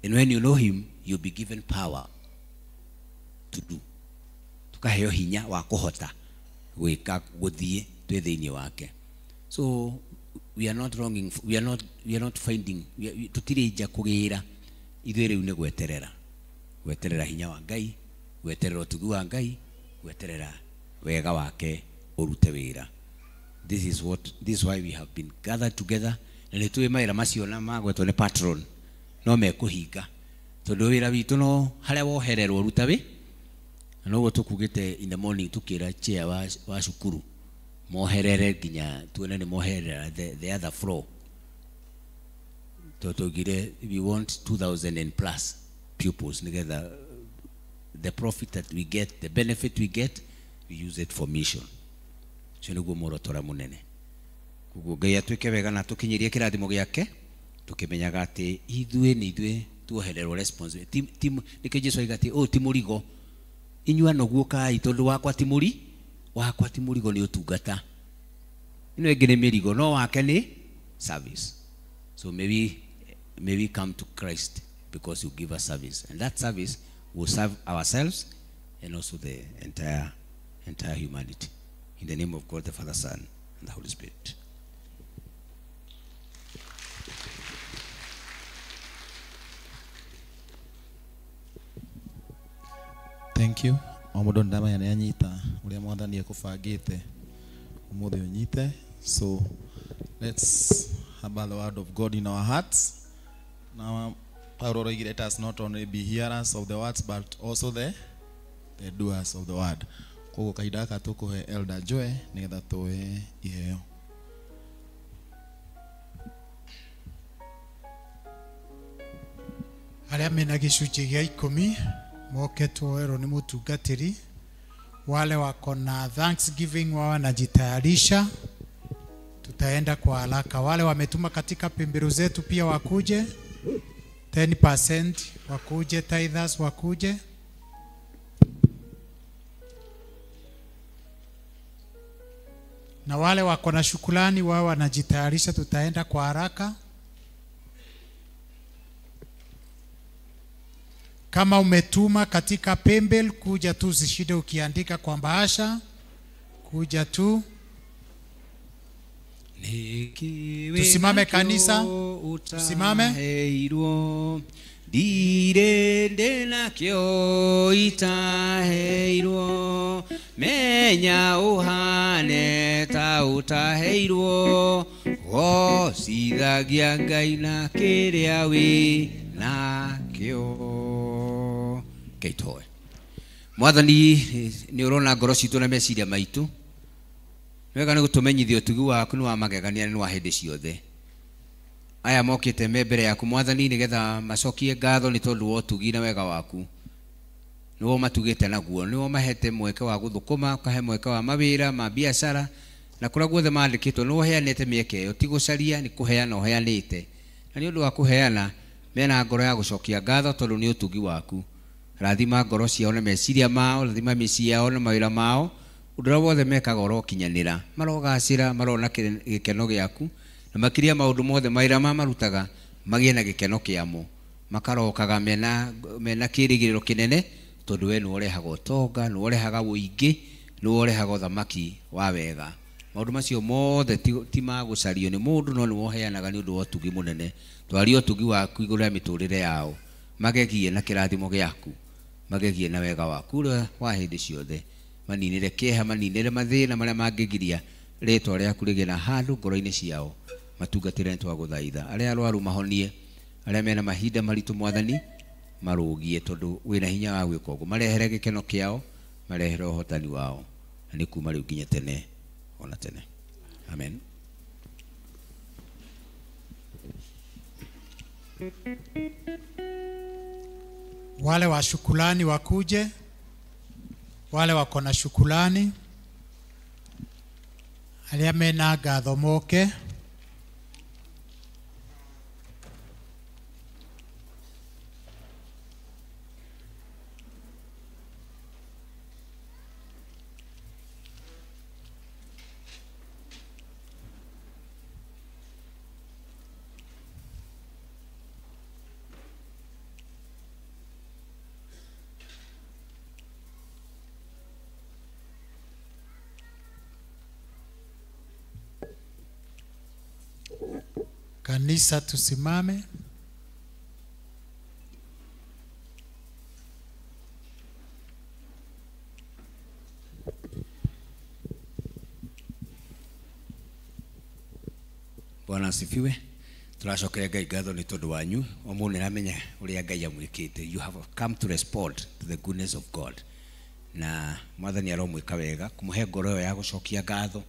G: and when you know him, you'll be given power to do. Tukaheo hinya wa kũhota gwĩka, gũthiĩ twĩ thĩinĩ wake. So we are not wronging, we are not finding, tũtirĩ nja kũgĩra, ithuĩ rĩu nĩ gweterera, gweterera hinya wa Ngai, gweterera ũtugi wa Ngai, gweterera wega wake ũrute wĩra. This is what, this is why we have been gathered together. Na nĩ tũĩ mawĩra macio na magwetwo nĩ patron no mekũhinga, tondũ wĩra witũ no harĩa wohererwo ruta wĩ, na noguo tũkugĩte in the morning tũkĩra chair wa cukuru moherere nginya tuone nĩ moherera the other floor, tondũ tũgire we want 2000 and plus pupils, nĩgetha the profit that we get, the benefit we get, we use it for mission. Ũcio nĩguo muoroto ũrĩa mũnene. Koguo Ngai atwĩke wega na atũkinyĩrie kĩrathimo gĩake, tũkĩmenyaga atĩ ithuĩ nĩ ithuĩ tuohererwo responsibility. Nĩkĩo Jesũ oiga atĩ ũyũ ti mũrigo, inyuĩ anogu ũkai, tondũ wakwa ti mũri, wakwa ti mũrigo, nĩ ũtungata. Ĩno ĩngĩ nĩ mĩrigo, no wake nĩ service. So may we come to Christ because you give us service, and that service will serve ourselves and also the entire humanity. In the name of God, the Father, Son, and the Holy Spirit.
A: Thank you. O mũndũ ndamenya nĩ anyita ũrĩa Mwathani ekũbangĩte ũmũthĩ ũnyite. So let's harbor the word of God in our hearts. Now, Paulo oigire, let us not only be hearers of the words but also the doers of the word. Koguo kahinda gaka tũkũhe Elder Joy nĩgetha tũhe iheo.
I: Arĩa mena gĩcunjĩ gĩa 10 moke tuoerwo nĩ mũtungatĩri. Wale wako na thanksgiving wao wanajitayarisha, tutaenda kwa haraka. Wale wametuma katika pembero zetu pia wakuje, 10% wakuje, tithers wakuje. Na wale wako na shukrani wao wanajitayarisha, tutaenda kwa haraka. Kama umetuma katika pembel, kuja tu, usishinde ukiandika kwa bahasha, kuja tu. Tusimame kanisa, tusimame.
G: Ndirĩ nakĩo itaheirwo, menya ũhane ta ũtaheirwo, gocithagia Ngai na kĩrĩa wĩ nakĩo. Ngai tũhoe. Mwathani, nĩ ũrona ngoro citũ na meciria maitũ. Nĩ wega nĩ gũtũmenyithia ũtugi waku nĩ wa magegania nĩ wa hĩndĩ ciothe. Aya mokĩte me mbere yaku Mwathani nĩgetha macokie ngatho nĩ tondũ wa ũtugi na wega waku. Nĩwe matugĩte naguo, nĩwe mahete mweke wa gũthũkũma, ũkahe mweke wa mawĩra, ma biacara, na kũrĩa guothe mandĩkĩtwo nĩwe ũheanĩte mĩeke ĩyo, ti gũcaria, nĩ kũheana ũheanĩte. Na nĩ ũndũ wa kũheana, mena ngoro ya gũcokia ngatho tondũ nĩ ũtugi waku. Rathima ngoro ciao na meciria mao, rathima mĩciĩ yao na mawĩra mao, ũndũ ũrĩa wothe mekaga ũrokinyanĩra, marogacĩra, marona gĩkeno gĩaku, na makĩria maũndũ mothe mawĩra marutaga magĩe na gĩkeno kĩamo, makarokaga mena kĩĩrĩgĩrĩro kĩnene tondũ we nĩwe ũrehaga ũtonga, nĩwe ũrehaga ũingĩ, nĩwe ũrehaga ũthamaki wa wega. Maũndũ macio mothe ti ma gũcario nĩ mũndũ, no nĩwe ũheanaga nĩ ũndũ wa ũtugi mũnene. Twaria ũtugi waku igũrũ rĩa mĩtũrĩre yao, magegie na kĩrathimo gĩaku, magegie na wega waku ũrĩa wa hĩndĩ ciothe, maninĩre kĩeha, maninĩre mathĩna marĩa mangĩgiria rĩtwa rĩaku rĩgĩe na handũ ngoro-inĩ ciao. Matungatĩre nĩ twagũthaitha. Arĩa arwaru mahonie, arĩa mena mahinda maritũ Mwathani marũgie tondũ wĩna hinya wa gwĩka ũguo. Marehere gĩkeno kĩao, marehere ũhotani wao, na nĩ kuma rĩu nginya tene ona tene. Amen.
I: Wale wa shukrani wakuje, wale wako na shukrani, arĩa mena ngatho moke. Kanisa tusimame.
G: Bwana asifiwe. Turacokeria Ngai ngatho nĩ tondũ wanyu. O mũndũ nĩaramenya ũrĩa Ngai amwĩkĩte. You have come to respond to the goodness of God. Na Mwathani aromwĩka wega kũmũhe ngoro ĩyo ya gũcokia ngatho.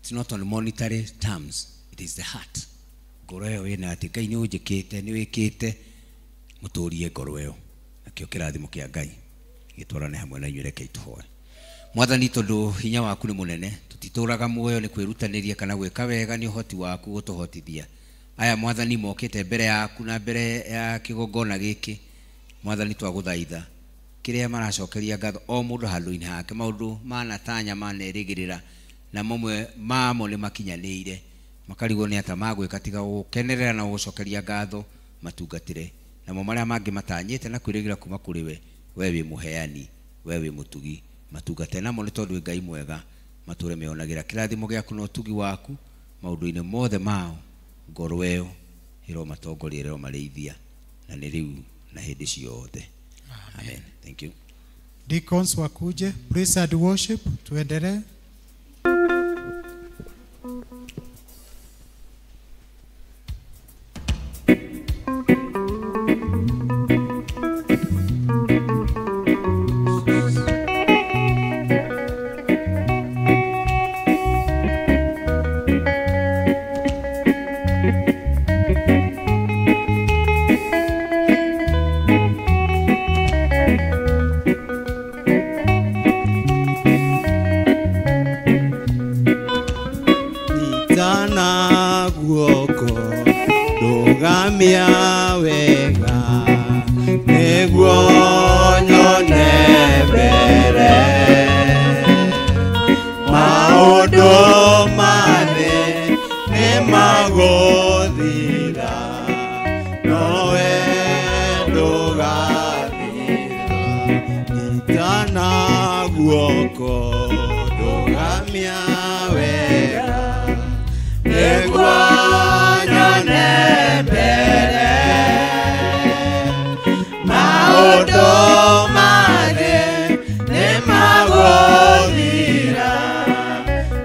G: It's not on monetary terms, it is the heart. Ngoro ĩyo wĩna atĩ Ngai nĩ ũnjĩkĩte, nĩ wĩkĩte, mũtũrie ngoro ĩyo. Nakĩo kĩrathimo kĩa Ngai gĩtwarane hamwe na inyuĩ. Reke tũhoe. Mwathani, tondũ hinya waku nĩ mũnene, tũtitũraga muoyo nĩ kwĩrutanĩria kana gwĩka wega, nĩ ũhoti waku gũtũhotithia. Aya Mwathani mokĩte mbere yaku na mbere ya kĩgongona gĩkĩ, Mwathani twagũthaitha kĩrĩa maracokeria ngatho o mũndũ handũ-inĩ hake, maũndũ manatanya manerĩgĩrĩra na mamwe mamo nĩ makinyanĩire, makarigwo nĩ ata magwĩka tiga gũkenerera na gũcokeria ngatho matungatĩre, namo marĩa mangĩ matanyĩte na kwĩrĩgĩra kuma kũrĩ we, we wĩ mũheani, we wĩ mũtugi, matungate namo nĩ tondũ wĩ Ngai mwega, matũre meonagĩra kĩrathimo gĩaku na ũtugi waku maũndũ-inĩ mothe mao. Ngoro ĩyo ĩromatongoria, ĩromarĩithia, na nĩ rĩu na hĩndĩ ciothe. Amen. Thank you.
I: Deacons wakuje, praise and worship, tuendelee.
D: Ndũgamia wega nĩguo nyone mbere maũndũ ma thĩ nĩ magũthira nowe ndũgathira nyitana guoko ndũgamia wega nĩguo nyone mbere maũndũ ma thĩ nĩ magũthira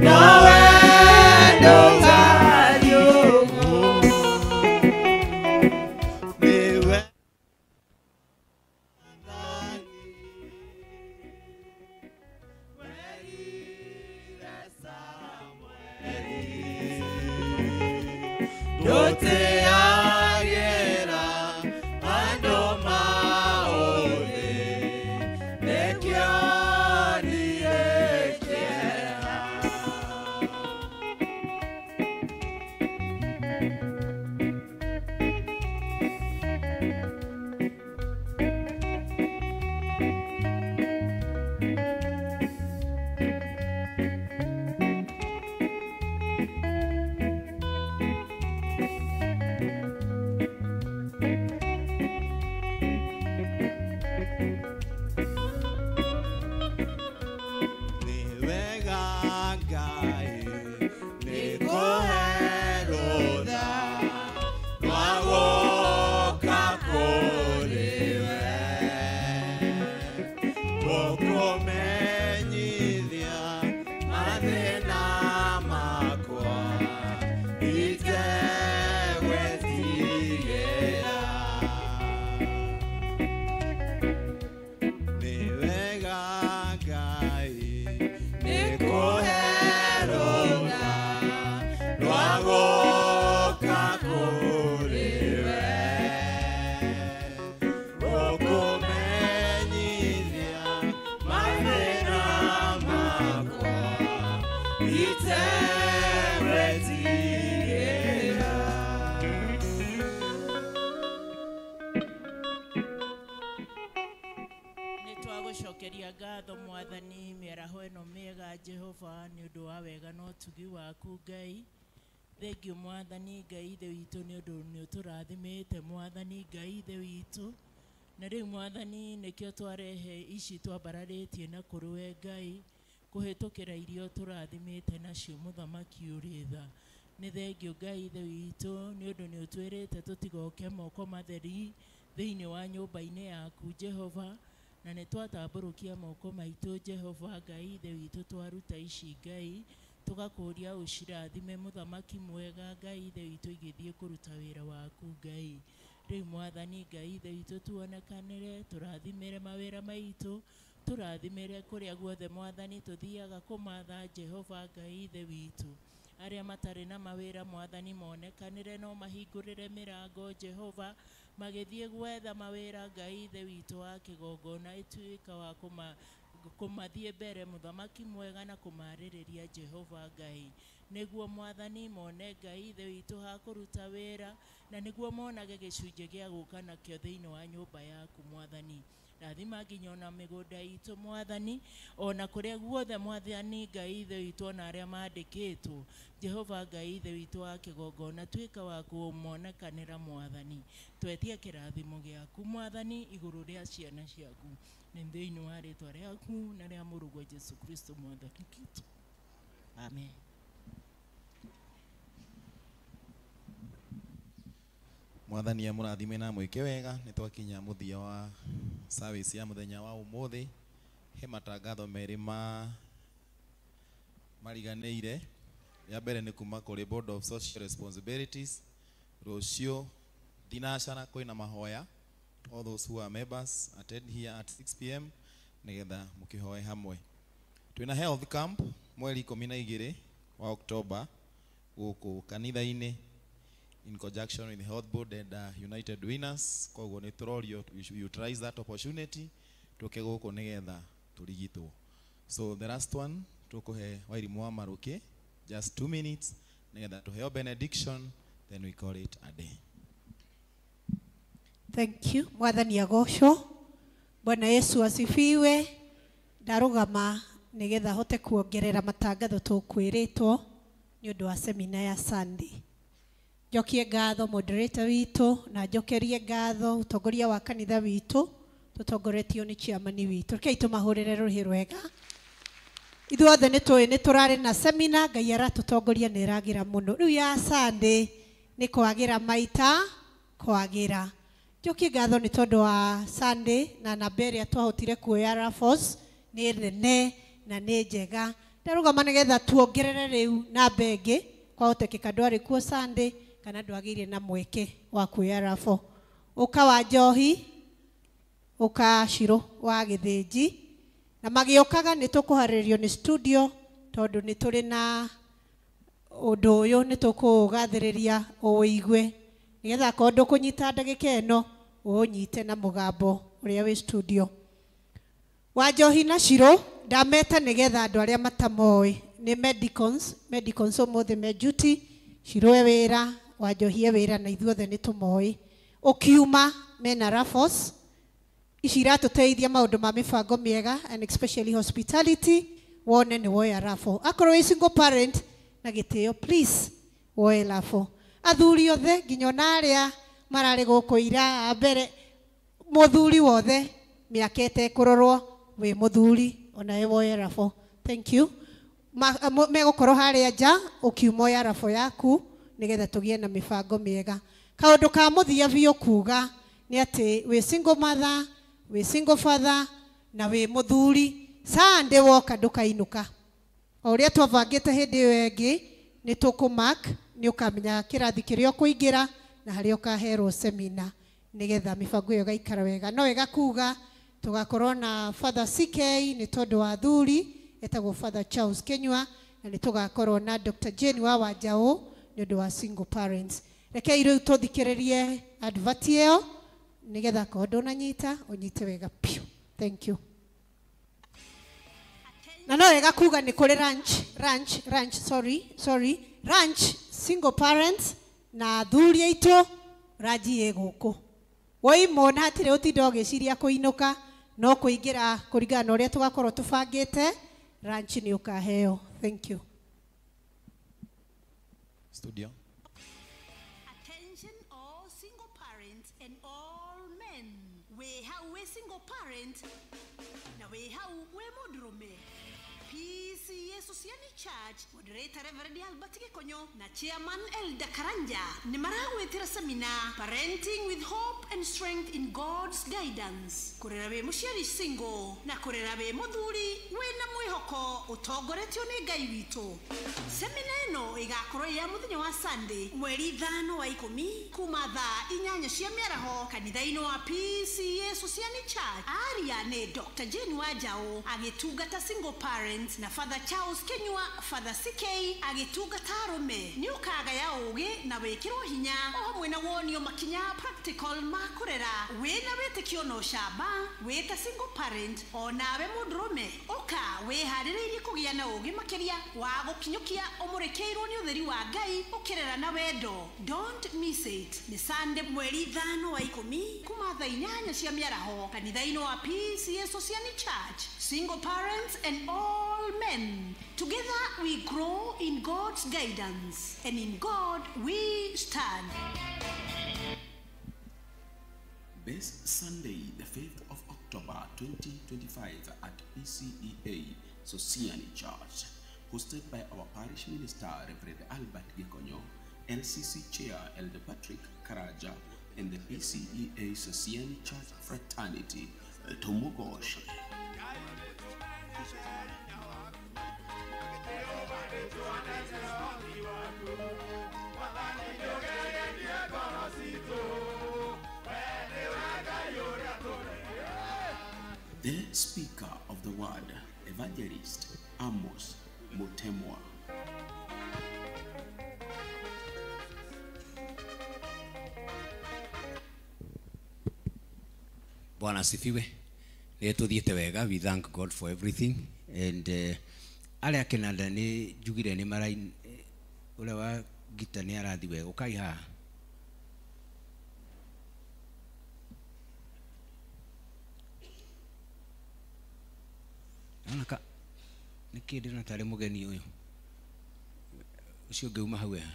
D: nowe ndũgathiĩ nĩwe ndũteagĩra andũ maũthĩ nĩkĩo niĩ kĩeha. Nĩ wega Ngai nĩ kũhe rũtha rwa gũka kũrĩ we gũkũmenyithia mathĩna makwa itegwĩtigĩra. Nĩ wega Ngai nĩ kũhe rũtha rwa gũka kũrĩ we gũkũmenyithia mathĩna makwa itegwĩtigĩra.
L: Nĩ twagũcokeria ngatho mwathani mĩaraho ĩno mĩega Jehova nĩ ũndũ wa wega na ũtugi waku Ngai. Thengiũ mwathani Ngai ithe witũ nĩ ũndũ nĩ ũtũrathimĩte mwathani Ngai ithe witũ. Na rĩu mwathani nĩkĩo twarehe ici twambararĩtie na kũrĩ we Ngai kũhĩtũkĩra irio tũrathimĩte nacio mũthamaki ũrĩ tha. Nĩ thengiũ Ngai ithe witũ nĩ ũndũ nĩ ũtwĩrĩte tũtigoke moko matheri thĩinĩ wa nyũmba-inĩ yaku Jehova. Na nĩ twatambũrũkia moko maitũ Jehova Ngai ithe witũ twaruta ici Ngai tũgakũria ũcirathime mũthamaki mwega Ngai ithe witũ igĩthiĩ kũruta wĩra waku Ngai. Rĩu mwathani Ngai ithe witũ tuonekanĩre tũrathimĩre mawĩra maitũ tũrathimĩre kũrĩa guothe mwathani tũthiaga kũmatha Jehova Ngai ithe witũ. Arĩa matarĩ na mawĩra mwathani monekanĩre no mahingũrĩre mĩrango Jehova magĩthiĩ gwetha mawĩra Ngai ithe witũ wa kĩgongona ĩtuĩka wa kũmathiĩ mbere mũthamaki mwega na kũmarĩrĩria Jehova Ngai nĩguo mwathani mone Ngai ithe witũ ha kũruta wĩra na nĩguo monage gĩcunjĩ gĩa gũka nakĩo thĩinĩ wa nyũmba yaku mwathani. Rathima nginya ona mĩgũnda itũ mwathani ona kũrĩa guothe mwathani Ngai ithe witũ ona arĩa mandĩkĩtwo Jehova Ngai ithe witũ wa kĩgongona tuĩka wa kũmonekanĩra mwathani. Twetie kĩrathimo gĩaku mwathani igũrũ rĩa ciana ciaku nĩ thĩinĩ wa rĩtwa rĩaku na rĩa mũrũguo Jesu Kristo mwathani witũ. Amen.
A: Mwathani amũrathime na mwĩke wega. Nĩ twakinya mũthia wa service ya mũthenya wa ũmũthĩ. He matangatho merĩ ma mariganĩire. Rĩa mbere nĩ kuma kũrĩ Board of Social Responsibilities. Rũciũ thinacara kwĩna mahoya. All those who are members attend here at 6 p.m. nĩgetha mũkĩhoe hamwe. Twĩna health camp mweri 12 wa October gũkũ kanitha-inĩ in conjunction with the Health Board and United Winners. Koguo nĩ tũrorio we should utilize that opportunity tũke gũkũ nĩgetha tũrigitwo. So the last one tũkũhe Wairimũ wa Marũkĩ just 2 minutes nĩgetha tũheo benediction, then we call it a day.
M: Thank you. Mwathani agocwo. Bwana Yesu asifiwe. Ndarũgama nĩgetha hote kuongerera matangatho tũkwĩrĩtwo nĩ ũndũ wa semina ya Sunday. Njokie ngatho moderator witũ na njokerie ngatho ũtongoria wa kanitha witũ tũtongoretio nĩ chairman witũ. Rekei tũmahũrĩre rũhĩ rwega. Ithuothe nĩ tũĩ nĩ tũrarĩ na semina, Ngai aratũtongoria nĩ ĩragĩra mũno. Rĩu ya Sunday nĩ kwagĩra maita kwagĩra. Njokie ngatho nĩ tondũ wa Sunday na namba ĩrĩa twahotire kuoya raffles nĩ nene na nĩ njega. Ndarũgama nĩgetha tuongerere rĩu namba ĩngĩ, kwahotekeka ndwarĩ kuo Sunday kana ndwagĩire na mweke wa kuoya raffle. Ũka wa njohi, ũka Shiro wa Gĩthĩnji, na magĩũkaga nĩ tũkũharĩrĩrio nĩ studio tondũ nĩ tũrĩ na ũndũ ũyũ nĩ tũkũũgathĩrĩria ũwĩigue nĩgetha akorwo ndũkũnyita ndagĩka ĩno ũũnyite na mũgambo ũrĩa wĩ studio. Wanjohi na Shiro ndameta nĩgetha andũ arĩa matamoĩ nĩ medicons, medicons ũmũthĩ me duty, Shiro e wĩra, Wanjohi e wĩra na ithuothe nĩ tũmoĩ. Ũkiuma mena raffles ici iratũteithia maũndũ ma mĩbango mĩega and especially hospitality, wone nĩ woya raffle. Akorwo wĩ single parent na gĩtĩo please woe raffle. Athuri othe nginya ona arĩa mararĩ gũkũ ira mbere, mũthuri wothe mĩaka ĩtekũrorwo wĩ mũthuri onawe woe raffle. Thank you. Megũkorwo harĩa nja ũkiuma oya raffle yaku nĩgetha tũgĩe na mĩbango mĩega. Kaũndũ ka mũthia biũ kuga nĩ atĩ wĩ single mother, wĩ single father na wĩ mũthuri, Sunday woka ndũkainũka. O ũrĩa twabangĩte hĩndĩ ĩyo ĩngĩ nĩ tũkũmark, nĩ ũkamenya kĩrathi kĩrĩa ũkũingĩra na harĩa ũkaherwo semina nĩgetha mĩbango ĩyo ĩgaikara wega. No wega kuga tũgakorwo na Father CK nĩ tondũ wa athuri etagwo Father Charles Kenyua, na nĩ tũgakorwo na Dr. Jane wa Wanjaũ nĩ ũndũ wa single parents. Rekei rĩu tũthikĩrĩrie advert ĩyo nĩgetha akorwo ndũnanyita ũnyite wega piũ. Thank you. Na no wega kuga nĩ kũrĩ ranch single parents na athuri aitũ ranji ĩ gũkũ. Woimwo na hatirĩ ũtinda ũgĩciria kũinũka, no kũingĩra kũringana na ũrĩa tũgakorwo tũbangĩte, ranch nĩ ũkaheo. Thank you.
N: Studio.
O: Attention all single parents and all men. We hau we single parent na we hau we mũndũrũme. PCEA Sosiani Church, moderator Reverend Albert Gikonyo na chairman Elder Karanja nĩ maragwĩtĩra seminar Parenting with Hope and Strength in God's Guidance. Kũrera wĩ mũciari single na kũrera wĩ mũthuri wĩna mwĩhoko ũtongoretio nĩ Ngai witũ. Semina ĩno ĩgakorwo ya mũthenya wa Sunday mweri 5 wa 10 kuma thaa 8 cia mĩaraho kanitha-inĩ wa PCEA Sosiani Church. Aria nĩ Dr. Jane Wanjaũ agĩtungata single parents na Father Charles Kenyua, Father CK agĩtungata arũme. Nĩ ũkagaya ũgĩ na wĩkĩrwo hinya o hamwe na wonio makinya practical ma kũrera wĩna wĩtĩkio na ũcamba wĩta single parent o nawe mũndũrũme. Ũka wĩharĩrĩirie kũgĩa na ũgĩ makĩria wa gũkinyũkia ũmũrĩkĩirwo nĩ ũtheri wa Ngai ũkĩrera na wendo. Don't miss it. Nĩ Sunday mweri 5 wa 10 kuma thaa 8 cia mĩaraho kanitha-inĩ wa PCEA Sosiani Church. Single parents and all men. Together we grow in God's guidance, and in God we stand.
N: This Sunday, the 5th of October 2025 at PCEA Sosiani Church, hosted by our parish minister, Reverend Albert Gikonyo, LCC Chair Elder Patrick Karaja, and the PCEA Sosiani Church Fraternity, Tomogosh. The speaker of the word, Evangelist Amos Mutemwa.
G: Bwana asifiwe. Nĩ tũthiĩte wega. We thank God for everything. And arĩa kĩnanda nĩ njugire nĩ marain ũrĩa wa gita nĩ arathi wega. Ũkai haha. Nä kä ndä na tarä må geni å yå å cio ngä uma hau eha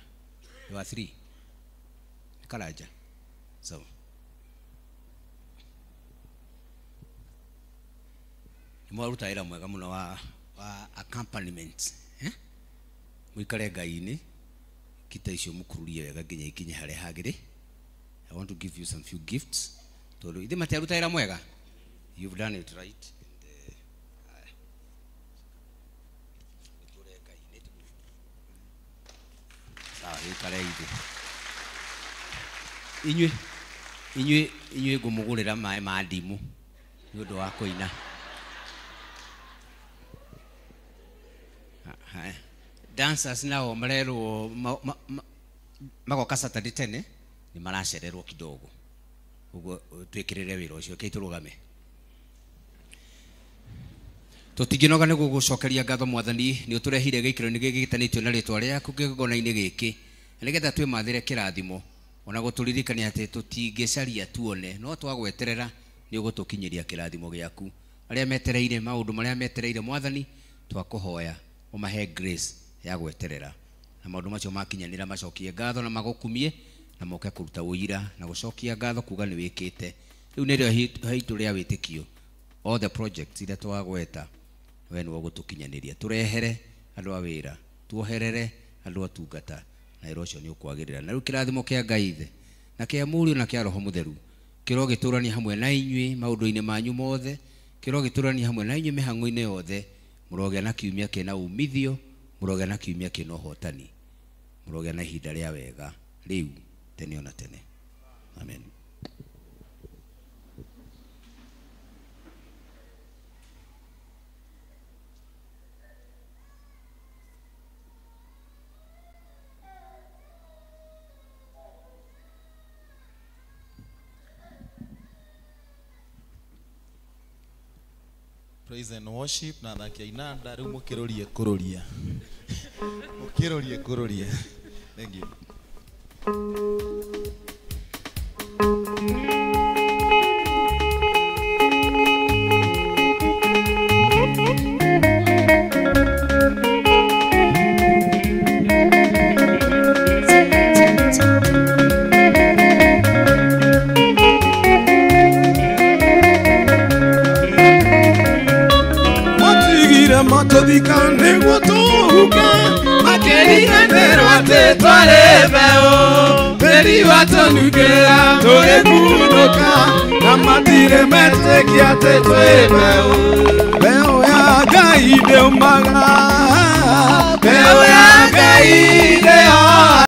G: wa 3 nä Karanja. So nä mwaruta wä ra mwega må no wa accompaniment, eh? Muikare Ngai-inĩ kita icio mũkururie wega nginya ikinye harĩa hagĩrĩ. I want to give you some few gifts tondũ ithe matiaruta wĩra mwega. You've done it right. Sawa, ikare ithe inyuĩ inyuĩ inyuĩ ngũmũgũrĩra maĩ ma ndimũ nĩ ũndũ wa kũina. Haya. Dancers nao marerwo magoka Saturday tene ni maracererwo kidogo, uguo twikirire wira ucio kei turugame. Tutinginoga nĩ gũgũcokeria ngatho Mwathani nĩ ũtũrehire gĩikaro-inĩ gĩkĩ gĩtanĩtio na rĩtwa rĩaku kĩgongona-inĩ gĩkĩ na nĩgetha twĩmathĩre kĩrathimo ona gũtũririkania atĩ tũtingĩcaria tuone no twagweterera nĩ ũgũtũkinyĩria kĩrathimo gĩaku. Arĩa metereire maũndũ marĩa metereire Mwathani twakũhoya ũmahe grace ya gweterera na maũndũ macio makinyanĩra macokie ngatho na magũkumie na moke kũruta ũira na gũcokia ngatho kuga nĩ wĩkĩte. Rĩu nĩrĩo haitũ rĩa wĩtĩkio. All the projects iria twagweta we nĩwe ũgũtũkinyanĩria, tũrehere andũ a wĩra, tuoherere andũ a tungata na wĩra ũcio nĩ ũkwagĩrĩra. Na rĩu kĩrathimo kĩa Ngai Ithe na kĩa Mũriũ na kĩa Roho Mũtheru kĩrogĩtũrania hamwe na inyuĩ maũndũ-inĩ manyu mothe, kĩrogĩtũrania hamwe na inyuĩ mĩhang'o-inĩ yothe. Mũrogĩa na kiumia kĩna umithio, mũrogĩa na kiumia kĩna ũhotani, mũrogĩa na ihinda rĩa wega rĩu tene ona tene. Amen.
A: Praise and worship na athaki a inanda rĩu mũkĩrũrie kũrũria mũkĩrũrie kũrũria. Thank you.
D: Matũthika nĩguo tũhuke makĩriganĩrwo atĩ twarĩ mbeũ tĩri watũnungĩra tũgĩkunũka na matirĩ metĩkia atĩ twĩ mbeũ. Mbeũ ya Ngai ndĩũmaga, mbeũ ya Ngai ndĩoa.